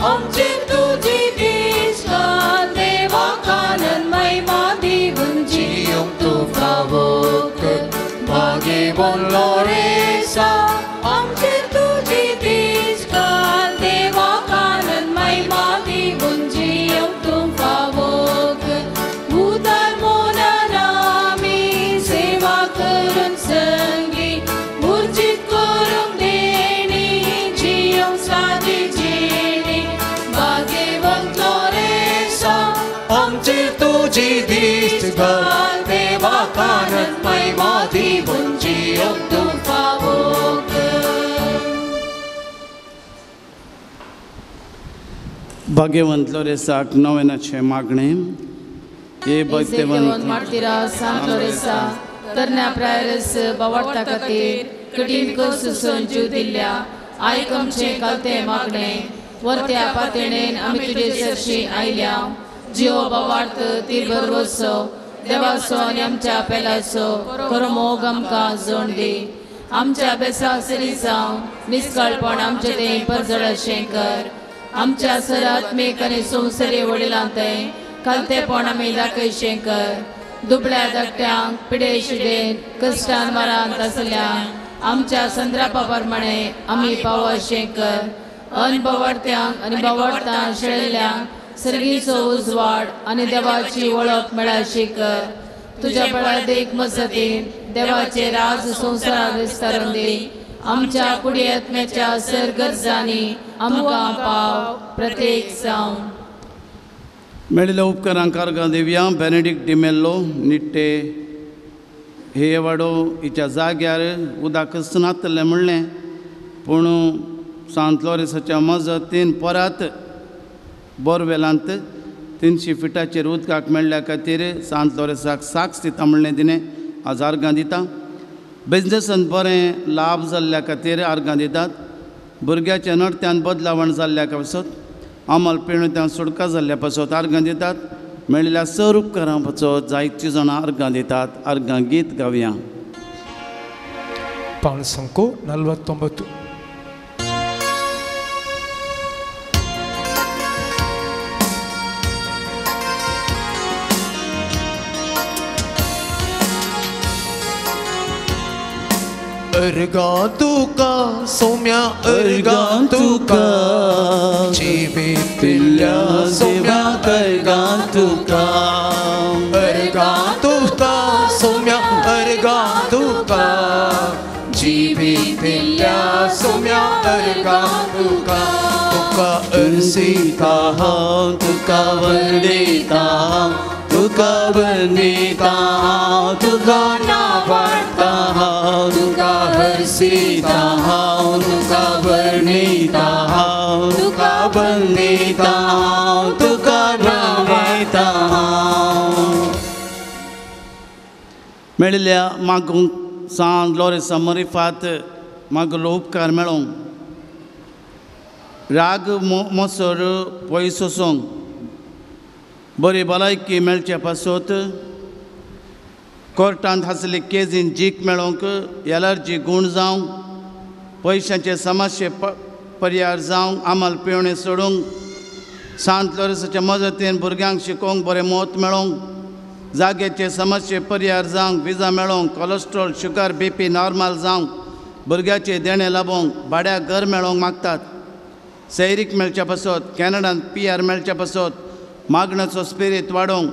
आमचेर तुजी दिश्ट घाल देवाक आनंद महिमा दिवन जियोंक तूं फावो कर भाग्यवंत लोरेसा आमचेर तुजी दिश्ट घाल देवाक आनंद महिमा दिवन जियोंक तूं फावो कर उदार मनान आमी सेवा करून संगी उर्जीत करूंक देणी जियोंक सादी जिणी भाग्यवंत लोरेसा आमचेर तुजी दिश्ट घाल देवाक आनंद महिमा दिवन जियोंक तूं फावो कर. भाग्यवंत लोरेसाक नवेनाचें मागणें हे भक्तेवंत मार्तिरा सांत लोरेसा तरण्या प्रायरस बावाडता खातीर कठीण कस सोसून जीव दिल्ल्या आयक आमचें कालतें मागणें वरत्या पातेणेन आमी तुजे सरशी आयल्या जियो बावार्थ तीर बरवसो देवाचो आनी आमच्या पेलाचो खरो मोग आमकां जोड दी आमच्या बेसा सरी जावं निस्काळपण आमचें तें परजळशें कर आमच्या सरात्मीक आनी संवसारी वडिलां तें कालतेपण आमी दाखयशें कर दुबळ्या धाकट्यांक पिडे शिडेन कश्टान मारांत आसल्यांक आमच्या संद्रापा प्रमाणे आमी पावशें कर अनबवाडत्यांक आनी बावाडतां शेळिल्ल्यांक सर्गीचो उजवाड आनी देवाची वळख मेळाशी कर तुज्या बळादेक मजतीन देवाचे राज संवसारात विस्तारून दी आमच्या कुडी आत्म्याच्या सर गरजांनी आमकां पाव प्रत्येक जावन. मेळिल्ल्या उपकारांक आर्गां दिवया. बेनेडिक्ट डिमेल्लो निट्टे हे वाडो हिच्या जाग्यार उदकच नातलें म्हणलें पूण सांत लोरेसाच्या मजतीन परत बोरवेलांत 300 फिटाचेर उदकाक मेळ्ळ्या खातीर सांत लोरेसाक साक्ष दिता म्हणलें तिणें आज आर्गां दिता. बिजनेसान बरें लाभ जाल्ल्या खातीर आर्गां दितात. भुरग्याच्या नडत्यान बदलावण जाल्ल्या पासत अमल पिणत्यान सुटका जाल्ल्या पासत आर्गां दितात. मेळिल्ल्या सर उपकारां पासत जायतीं जाणां आर्गां दितात. आर्गां गीत गावया. पाणसंको 49. अर्गां तुका सौम्या अर्गां तुका जिवितिल्ल्या सौम्या अर्गां तुका अर्गां तुका सौम्या अर्गां तुका जिवितिल्ल्या सौम्या अर्गां तुका तुका अर्सिता हांव तुका वंदिता हांव तुका वंदिता हांव तुका नावाडता हांव तुका हर्षिता हांव तुका वर्णिता हांव तुका वंदिता हांव तुका नावाडता हांव. मेळिल्ल्या मागूंक सांत लोरेसा मरिफात मागलो उपकार मेळोंक राग मोसर पयस वचोंक बरी भलायकी मेळचे पासत कोर्टांत आसले केजीन जीक मेळोंक एलर्जी गूण जावंक पयशांचे समस्ये पर्यार जावंक आमल पिवणें सोडूंक सांत लोरेसाच्या मजतीन भुरग्यांक शिकोवंक बरें मत मेळोंक जाग्याचे समस्ये पर्यार जावंक विजा मेळोंक कोलेस्ट्रॉल शुगर बीपी नॉर्मल जावंक भुरग्याचें देणें लाबोवंक भाड्याक घर मेळोंक मागतात. सैरीक मेळच्या पासत कॅनडांत पी आर मेळच्या पासत मागण्याचो स्पिरीत वाडोवंक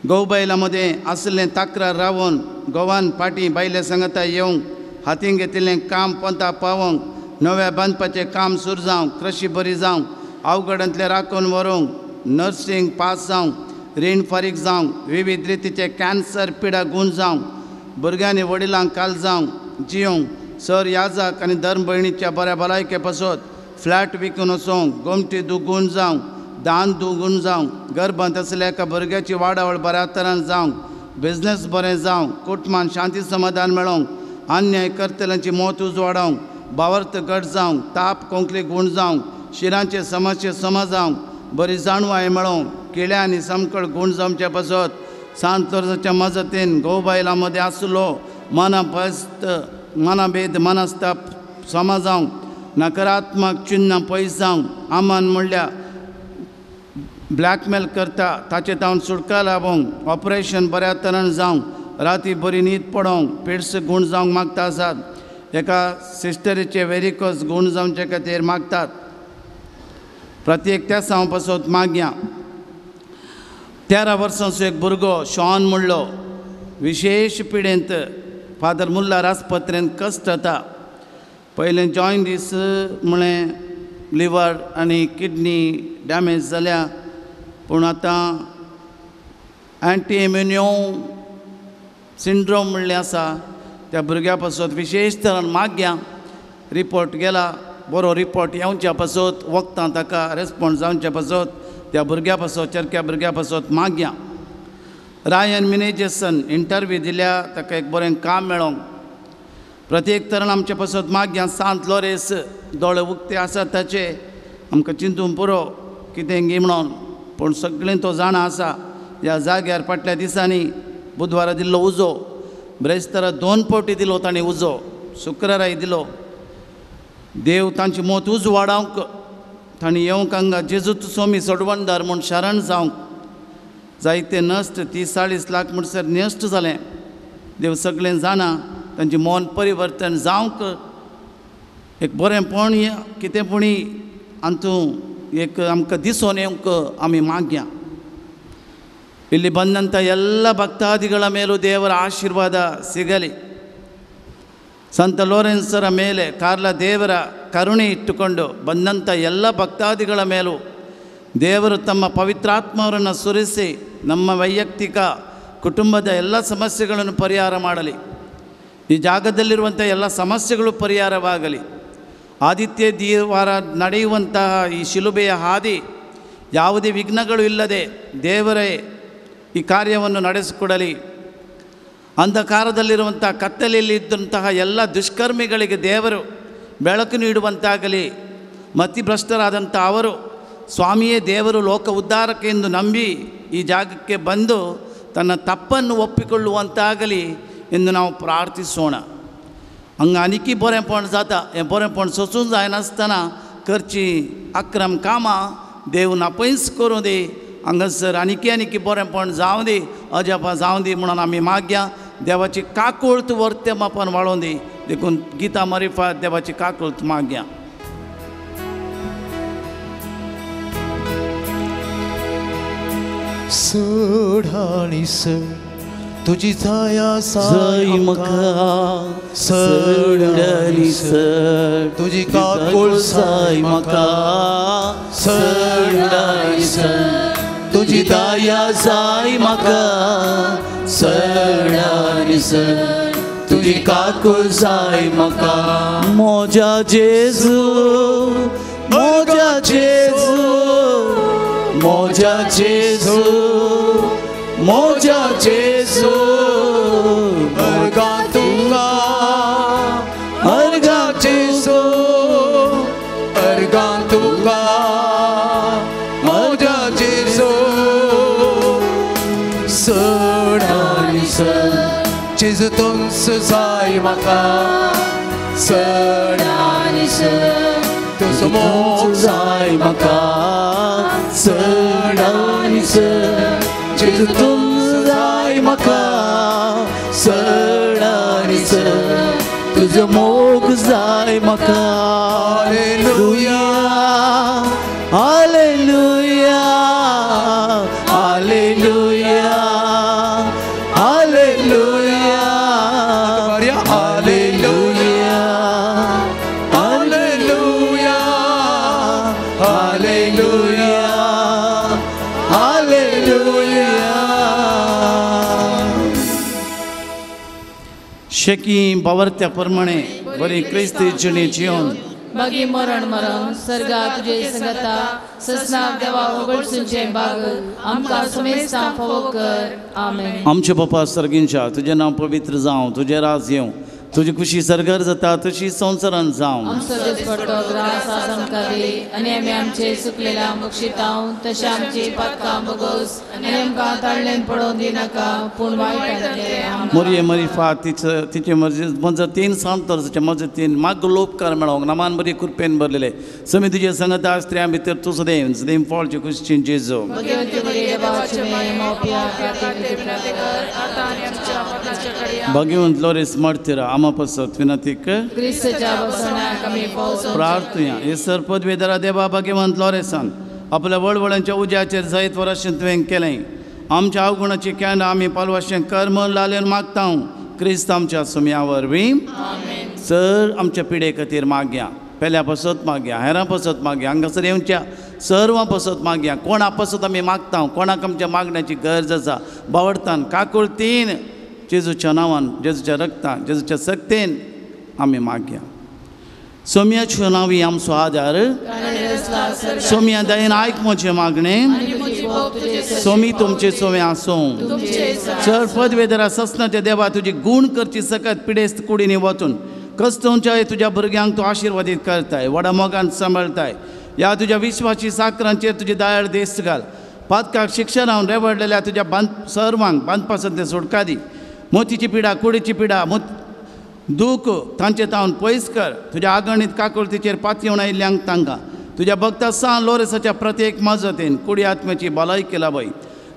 गोव बायलां मदें आशिल्लें तक्रार रावोन गोवान फाटीं बायले सांगता येवंक हातीन घेतिल्लें काम पोंता पावोवंक नव्या बांदपाचें काम सुरू जावंक कृशी बरी जावंक अवघडांतलें राखून व्हरूंक नर्सींग पास जावंक रीण फारीक जावंक विविध रितीचे कॅन्सर पिडा गूण जावंक भुरग्यांनी वडिलांक काल जावंक जियोंक सर याजाक आनी धर्म भयणीच्या बऱ्या भलायके पासत फ्लॅट विकून वचोंक गोमटी दुगून जावंक दान दुगून जावंक गर्भांत आसल्या एका भुरग्याची वाडावळ बऱ्या तरान जावंक बिजनेस बरें जावंक कुटुंबान शांती समाधान मेळोवंक अन्याय करतल्यांची मौत उजवाडावंक भावार्थ घट जावंक ताप कोंकली गूण जावंक शिरांचे समस्ये समा जावंक बरी जाणवाय मेळोवंक किळ्या आनी समकळ गूण जावचे पासत सांत लोरेसाच्या मजतीन घोव बायलां मदें आसलो मना भस्त मनाभेद मनस्ताप समा जावंक नकारात्मक चिन्नां पयस जावंक आमान म्हणल्यार ब्लॅकमेल करता ताचे तावन सुटका लाबोवंक ऑपरेशन बऱ्या तरान जावंक राती बरी न्हीद पडोवंक पिड्स गूण जावंक मागता आसात एका सिस्टरीचे वेरिकोस गूण जावचे खातीर मागतात प्रत्येक त्या सांव पासत मागया 13 वर्सांचो एक भुरगो शॉन म्हणलो विशेश पिडेंत फादर मुल्लार आस्पत्रेंत कश्ट जाता पयलें जॉयंडीस म्हळें लिवर आनी किडनी डॅमेज जाल्या पूण आतां एंटी इम्युन्यो सिंड्रोम म्हणलें आसा त्या भुरग्या पासत विशेश तरान मागया रिपोर्ट गेला बरो रिपोर्ट येवच्या पासत वखदां ताका रेस्पोन्स जावच्या पासत त्या भुरग्या पासत चरक्या भुरग्या पासत मागया रायन मिनेजसन इंटरव्यू दिल्या ताका एक बरें काम मेळोंक प्रत्येक तरान आमचे पासत मागया सांत लोरेस दोळे उक्ते आसात ताचे आमकां चिंतून पुरो कितें गी म्हणून पूण सगळें तो जाणा आसा ह्या जाग्यार फाटल्या दिसांनी बुधवारा दिल्लो उजो ब्रेस्तारा 2 फावटी दिलो ताणें उजो शुक्राराय दिलो देव तांची मत उजो वाडावंक तांणी येवंक हांगा जेजूत स्वामी सोडवणदार म्हूण शरण जावंक जायते नश्ट 30-40 लाख म्हणसर नश्ट जालें देव सगळें जाणा तांचें मन परिवर्तन जावंक एक बरेंपण कितें पुणी हातूंत एक आमकां दिसून येवंक आमी मागया ಇಲ್ಲಿ ಬಂದಂಥ ಎಲ್ಲ ಭಕ್ತಾದಿಗಳ ಮೇಲೂ ದೇವರ ಆಶೀರ್ವಾದ ಸಿಗಲಿ. ಸಂತ ಲೋರೆನ್ಸರ ಮೇಲೆ ಕಾರ್ಲ ದೇವರ ಕರುಣೆ ಇಟ್ಟುಕೊಂಡು ಬಂದಂಥ ಎಲ್ಲ ಭಕ್ತಾದಿಗಳ ಮೇಲೂ ದೇವರು ತಮ್ಮ ಪವಿತ್ರಾತ್ಮವರನ್ನು ಸುರಿಸಿ ನಮ್ಮ ವೈಯಕ್ತಿಕ ಕುಟುಂಬದ ಎಲ್ಲ ಸಮಸ್ಯೆಗಳನ್ನು ಪರಿಹಾರ ಮಾಡಲಿ. ಈ ಜಾಗದಲ್ಲಿರುವಂಥ ಎಲ್ಲ ಸಮಸ್ಯೆಗಳು ಪರಿಹಾರವಾಗಲಿ. ಆದಿತ್ಯ ದೇವಾರ ನಡೆಯುವಂತಹ ಈ ಶಿಲುಬೆಯ ಹಾದಿ ಯಾವುದೇ ವಿಘ್ನಗಳು ಇಲ್ಲದೆ ದೇವರೇ ಈ ಕಾರ್ಯವನ್ನು ನಡೆಸಿಕೊಡಲಿ. ಅಂಧಕಾರದಲ್ಲಿರುವಂಥ ಕತ್ತಲೆಯಲ್ಲಿ ಇದ್ದಂತಹ ಎಲ್ಲ ದುಷ್ಕರ್ಮಿಗಳಿಗೆ ದೇವರು ಬೆಳಕು ನೀಡುವಂತಾಗಲಿ. ಮತಿಭ್ರಷ್ಟರಾದಂಥ ಅವರು ಸ್ವಾಮಿಯೇ ದೇವರು ಲೋಕ ಉದ್ಧಾರಕ್ಕೆ ಎಂದು ನಂಬಿ ಈ ಜಾಗಕ್ಕೆ ಬಂದು ತನ್ನ ತಪ್ಪನ್ನು ಒಪ್ಪಿಕೊಳ್ಳುವಂತಾಗಲಿ ಎಂದು ನಾವು ಪ್ರಾರ್ಥಿಸೋಣ. ಹಂಗೆ ಅನಿಕಿ ಬರೆಪಣ जाता हें बरेंपण सोसून जायनासतना करची अक्रम कामां देव नापयस करूं दी. हांगासर आनीकी आनीकी बरेंपण जावं दी, अजापां जावं दी म्हणून आमी मागया. देवाची काकूळत वर्ते मापान वाळोवन दी. देखून गीता मारिफात देवाची काकूळत मागया. सड आनी सड तुजी जाया जाय म्हाका, सड आनी सड तुजी काकूळ जाय म्हाका, सड आनी सड तुजी दया जाय म्हाका, सड आनी सड तुजी काकूळ जाय म्हाका. म्हज्या जेजू, म्हज्या जेजू, म्हज्या जेजू, म्हज्या जेजू, अर्गां तुका, अर्गां जेजू, अर्गां तुका, म्हज्या जेजू. सड आनी सड जेजू तुमचो जाय म्हाका, सड आनी सड तुजो मोग जाय म्हाका, सड आनी सड जेजू तुमचो जाय म्हाका, सड आनी सड तुजो मोग जाय म्हाका. Hallelujah, hallelujah, hallelujah, hallelujah, hallelujah, hallelujah, hallelujah, hallelujah. शेकी बावरत्या प्रमाणे बरी क्रिस्ती जिणी जिवन मागीर मरण मरण सर्गा तुजे संगता ससनाक देवा वगळसूनचें बाग आमकां समेस्तां फावो कर. आमेन. आमचे बापा सर्गींच्या, तुजें नांव पवित्र जावं, तुजें राज येवं, तुजी खुशी सरगर जाता तशी संवसारान जावं. आमचो दिसपट्टो ग्रास आज आमकां दी आनी आमी आमचे सुकलेल्या बक्षितांव तशें आमची पातकां भोगोस आनी आमकां ताळ्ळेन पडोवन दिनाका पूण वायटांतलें आमकां. मोरये मरिफा तिचे मर्जी मजतीन सांत मजतीन मागलो उपकार मेळोंक नामान बरी कृपेन भरलेले समी तुजे संगता स्त्रियां भितर तूं सदैव सदैव फळचे खुशीन जेजू. भगवंत लोरेस मर्तिरा आमा पसत विनंती कर प्रार्थुया. हे सर पदवेदारा देवा भगवंत लोरेसान आपल्या वळवळांच्या उज्याचेर जैत वराशें तुवें केलें. आमच्या अवगुणाची कॅन्ड आमी पालवाशें कर्म लालेन मागता क्रिस्त आमच्या सुम्या वरवीं. सर आमच्या पिडे खातीर मागया, पेल्या पसत मागया, हेरां पसत मागया, हांगासर येवच्या सर्वां पसत मागया. कोणा पसत आमी मागता, कोणाक आमच्या मागण्याची गरज आसा बावडतान काकुळतीन जेजूच्या नांवान, जेजूच्या रक्तान, जेजूच्या सक्तेन आमी मागया. सोम्याच्यो नांवी आमचो आदार, सोम्या दयेन आयक म्हजें मागणें, सोमी तुमचे सोमे आसूं. चड पदवेदरा ससनाच्या देवा तुजी गूण करची सकत पिडेस्त कुडींनी वचून कस्तोंच्या तुज्या भुरग्यांक तूं आशिर्वादीत करताय, व्हडा मोगान सांबाळटाय. ह्या तुज्या विश्वाची साकरांचेर तुजी दयाळ देस घाल. पातकाक शिक्षा लावन रेवडलेल्या तुज्या बांद सर्वांक बांदपासत सुटका दी. मोतीची पिडा, कुडीची पिडा, दूख तांचे तावन पयस कर. तुज्या आगणीत काकुळतीचेर पातयेवन आयिल्ल्यांक तांकां तुज्या भक्ता सान लोरेसाच्या प्रत्येक मजतीन कुडी आत्म्याची भलायकी लाबय.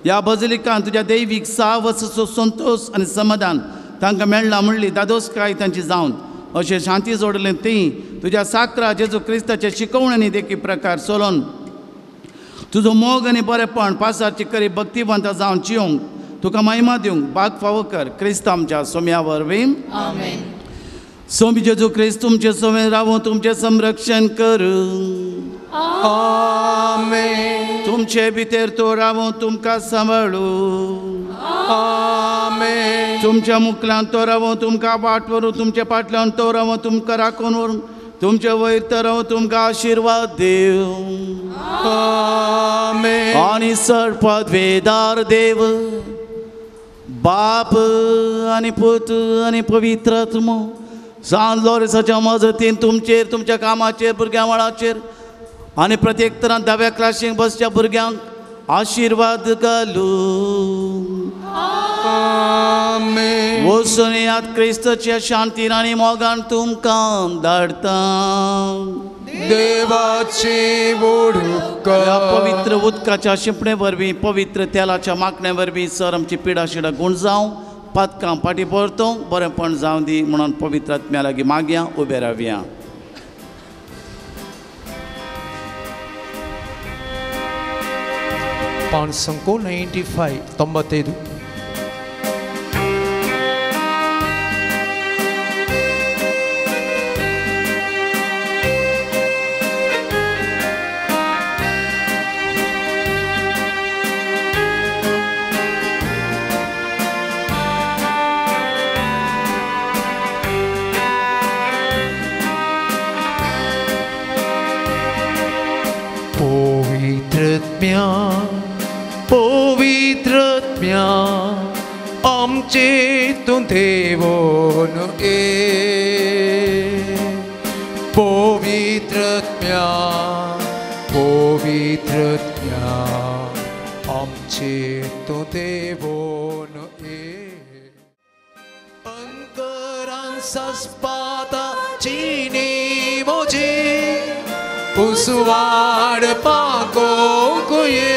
ह्या बजलिकान तुज्या दैवीक सावसचो संतोश आनी समाधान तांकां मेळ्ळा म्हणली दादोसकाय तांची जावन अशें शांती जोडलें ती तुज्या साकरा जेजू क्रिस्ताच्या शिकवण्यांनी देखी प्रकार चलोवन तुजो मोग आनी बरेपण पासारची करी भक्तिवंत जावन जिवंक तुका महिमा दिवंक बाग फावो कर. क्रिस्त आमच्या सोम्या वरवीं. सोमी जेजू क्रिस्त तुमचे सोमे रावूं, तुमचें संरक्षण करूं. आमेन. तुमचे भितर तो रावूं, तुमकां सांबाळूं. आमेन. तुमच्या मुखल्यान तो रावूं, तुमकां वाट व्हरूं. तुमचे फाटल्यान तो रावूं, तुमकां राखून व्हरूं. तुमचे वयर तो रावूं, तुमकां आशिर्वाद दिवं. आमेन. आनी सर पदवेदार देव बाप आनी पूत आनी पवित्र आत्मो सान लोरेसाच्या मजतीन तुमचेर, तुमच्या कामाचेर, भुरग्यां वाळाचेर आनी प्रत्येक तरान धाव्या क्लासीक बसच्या भुरग्यांक आशिर्वाद घालूं. आमेन. वचून याद क्रिस्ताच्या शांतीन आनी मोगान तुमकां धाडटा. देवाची ह्या पवित्र उदकाच्या शिंपणे वरवीं, पवित्र तेलाच्या मागण्या वरवीं सर आमची पिडा शिडा गूण जावं, पातकां फाटीं परतूंक बरेंपण जावं दी म्हणून पवित्र आत्म्या लागीं मागया, उबे रावया. पांच 95 95. पवित्रत्म्या आमचे तूं देवोन ए. पवित्रत्म्या पवित्रत्म्या आमचे तूं देवोन ए. अंकरान सस्पाता चिनी मोजी उस्वाड पाको कुये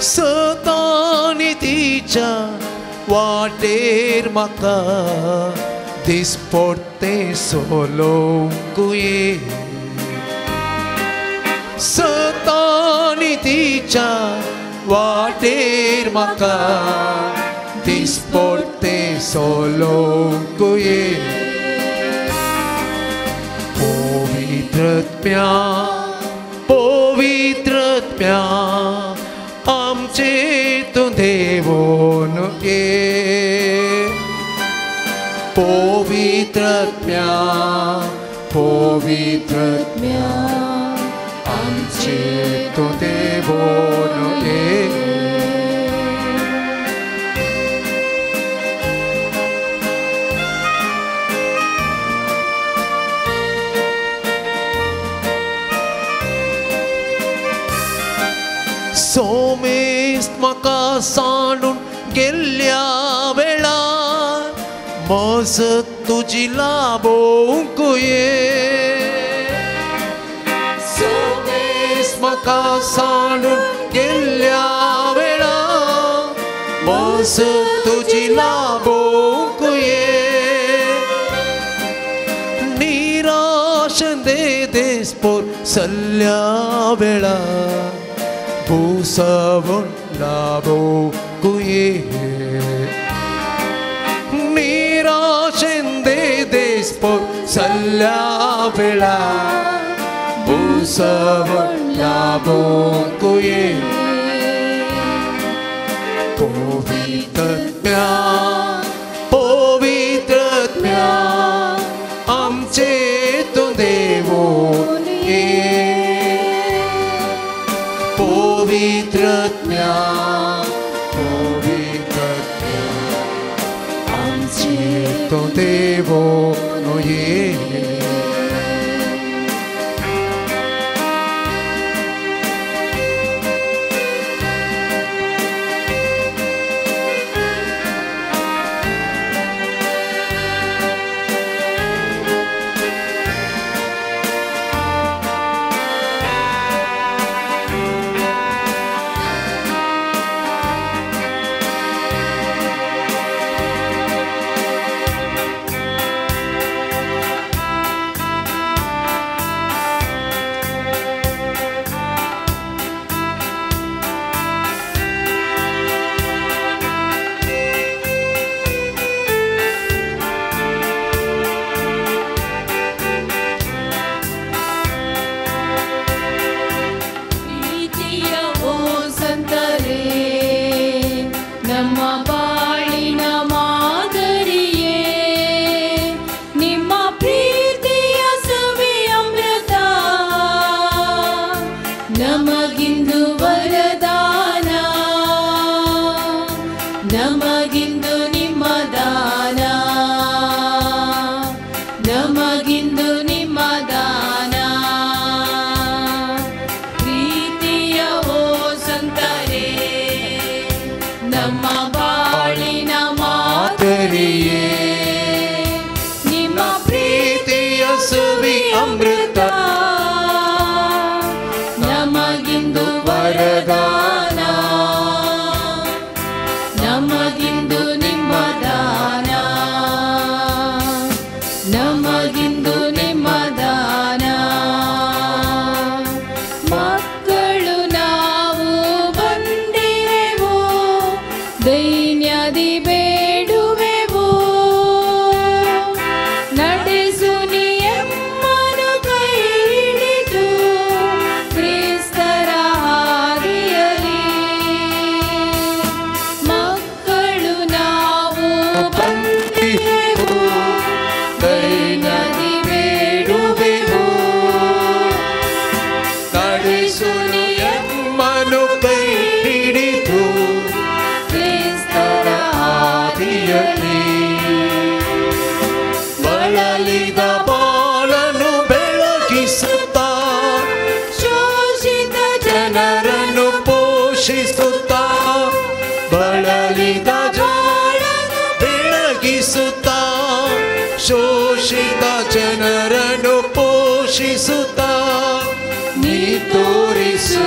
सतानी तिच्या वाटेर म्हाका दिसपडते सोलोवंकूये. सतानी तिच्या वाटेर म्हाका दिसपडते सोलोवंकूये. पवित्रत्म्या पवित्रत्म्या आमचे तूं देवोन ये. पवित्रत्म्या पवित्रत्म्या आमचे तूं देवोन ये. सोमेस्त म्हाका सांडून गेल्ल्या वेळार मजत तुजी लाभोवंक ये. सोमेस्त म्हाका सांडून गेल्ल्या वेळार मजत तुजी लाभोवंक ये. निराश दे देसपोर सल्ल्या वेळार भूसवण लाभोवंक ये. निराशेंदे देसपोर सल्ल्या वेळार भूसवण लाभोवंक ये. पवित्रत्म्या पवित्रत्म्या आमचे तूं देवोन ये. पवित्रत्म्या पवित्रत्म्या आमचे तूं देवोन ये. ಶೋಷಿತ ಜನರನ್ನು ಪೋಷಿಸುತ್ತ ನೀ ತೋರಿಸು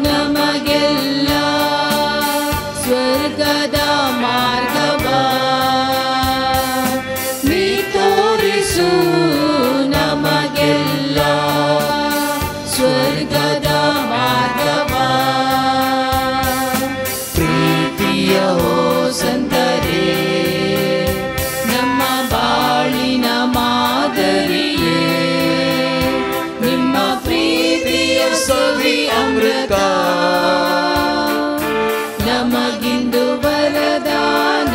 ನಮಗೆಲ್ಲ ಸ್ವರ್ಗದ ಮಾರ್ಗವ, ನೀ ತೋರಿಸು ನಮಗೆಲ್ಲ ಸ್ವರ್ಗದ ಮಾರ್ಗವ. ಪ್ರೀತಿಯ ಓ ಸಂತರೇ ನಮ್ಮ ಬಾಳಿನ ಮಾದರಿಯೇ, ನಿಮ್ಮ ಪ್ರೀತಿಯ ಸವಿ ಅಮೃತ ನಮಗಿಂದು ವರದಾನ,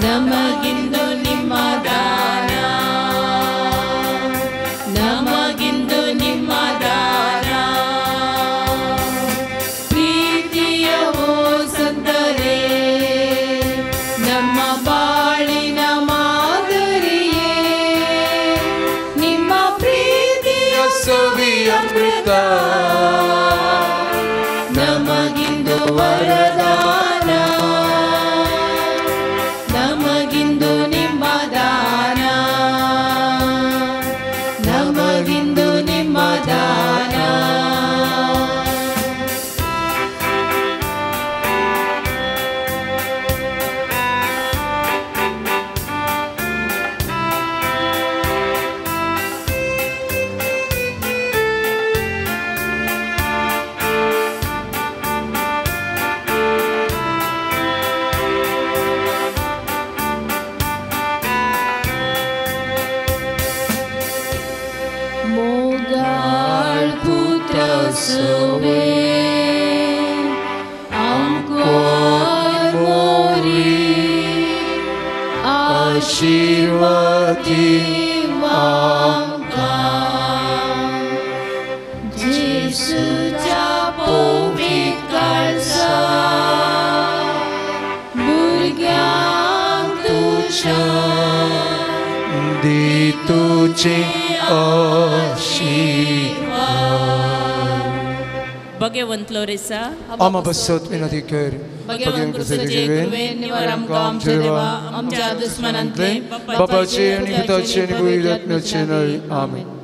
ನಮಗಿಂದು ನಿಮ್ಮ ದಾನ, ನಮಗಿಂದು ನಿಮ್ಮ ದಾನ. ಪ್ರೀತಿಯ ಓ ಸಂತರೇ ನಮ್ಮ ಬಾಳಿನ ಮಾದರಿಯೇ, ನಿಮ್ಮ ಪ್ರೀತಿಯ ಸವಿ ಅಮೃತ. ವರದಾನ ನಮಗಿಂದು ನಿಮ್ಮ ದಾನ ನಮಗಿಂದು ನಿಮ್ಮ ದಾನ. मोगाळ पुत्र सुवे आमकोर मोरी आशीर्वादी आमकां जेसूच्या पवित्र काळजा भुरग्यांक तुज्या दी तुझे आशीर्वाद. भगवंत लोरेसा आमा बसत विनंती कर. भगवंत क्रिस्ताचे कृपेन निवार आमकां आमच्या देवा आमच्या दुस्मनांतले बापाचे आनी पुताचे आनी पवित्र आत्म्याचे नांव. आमेन.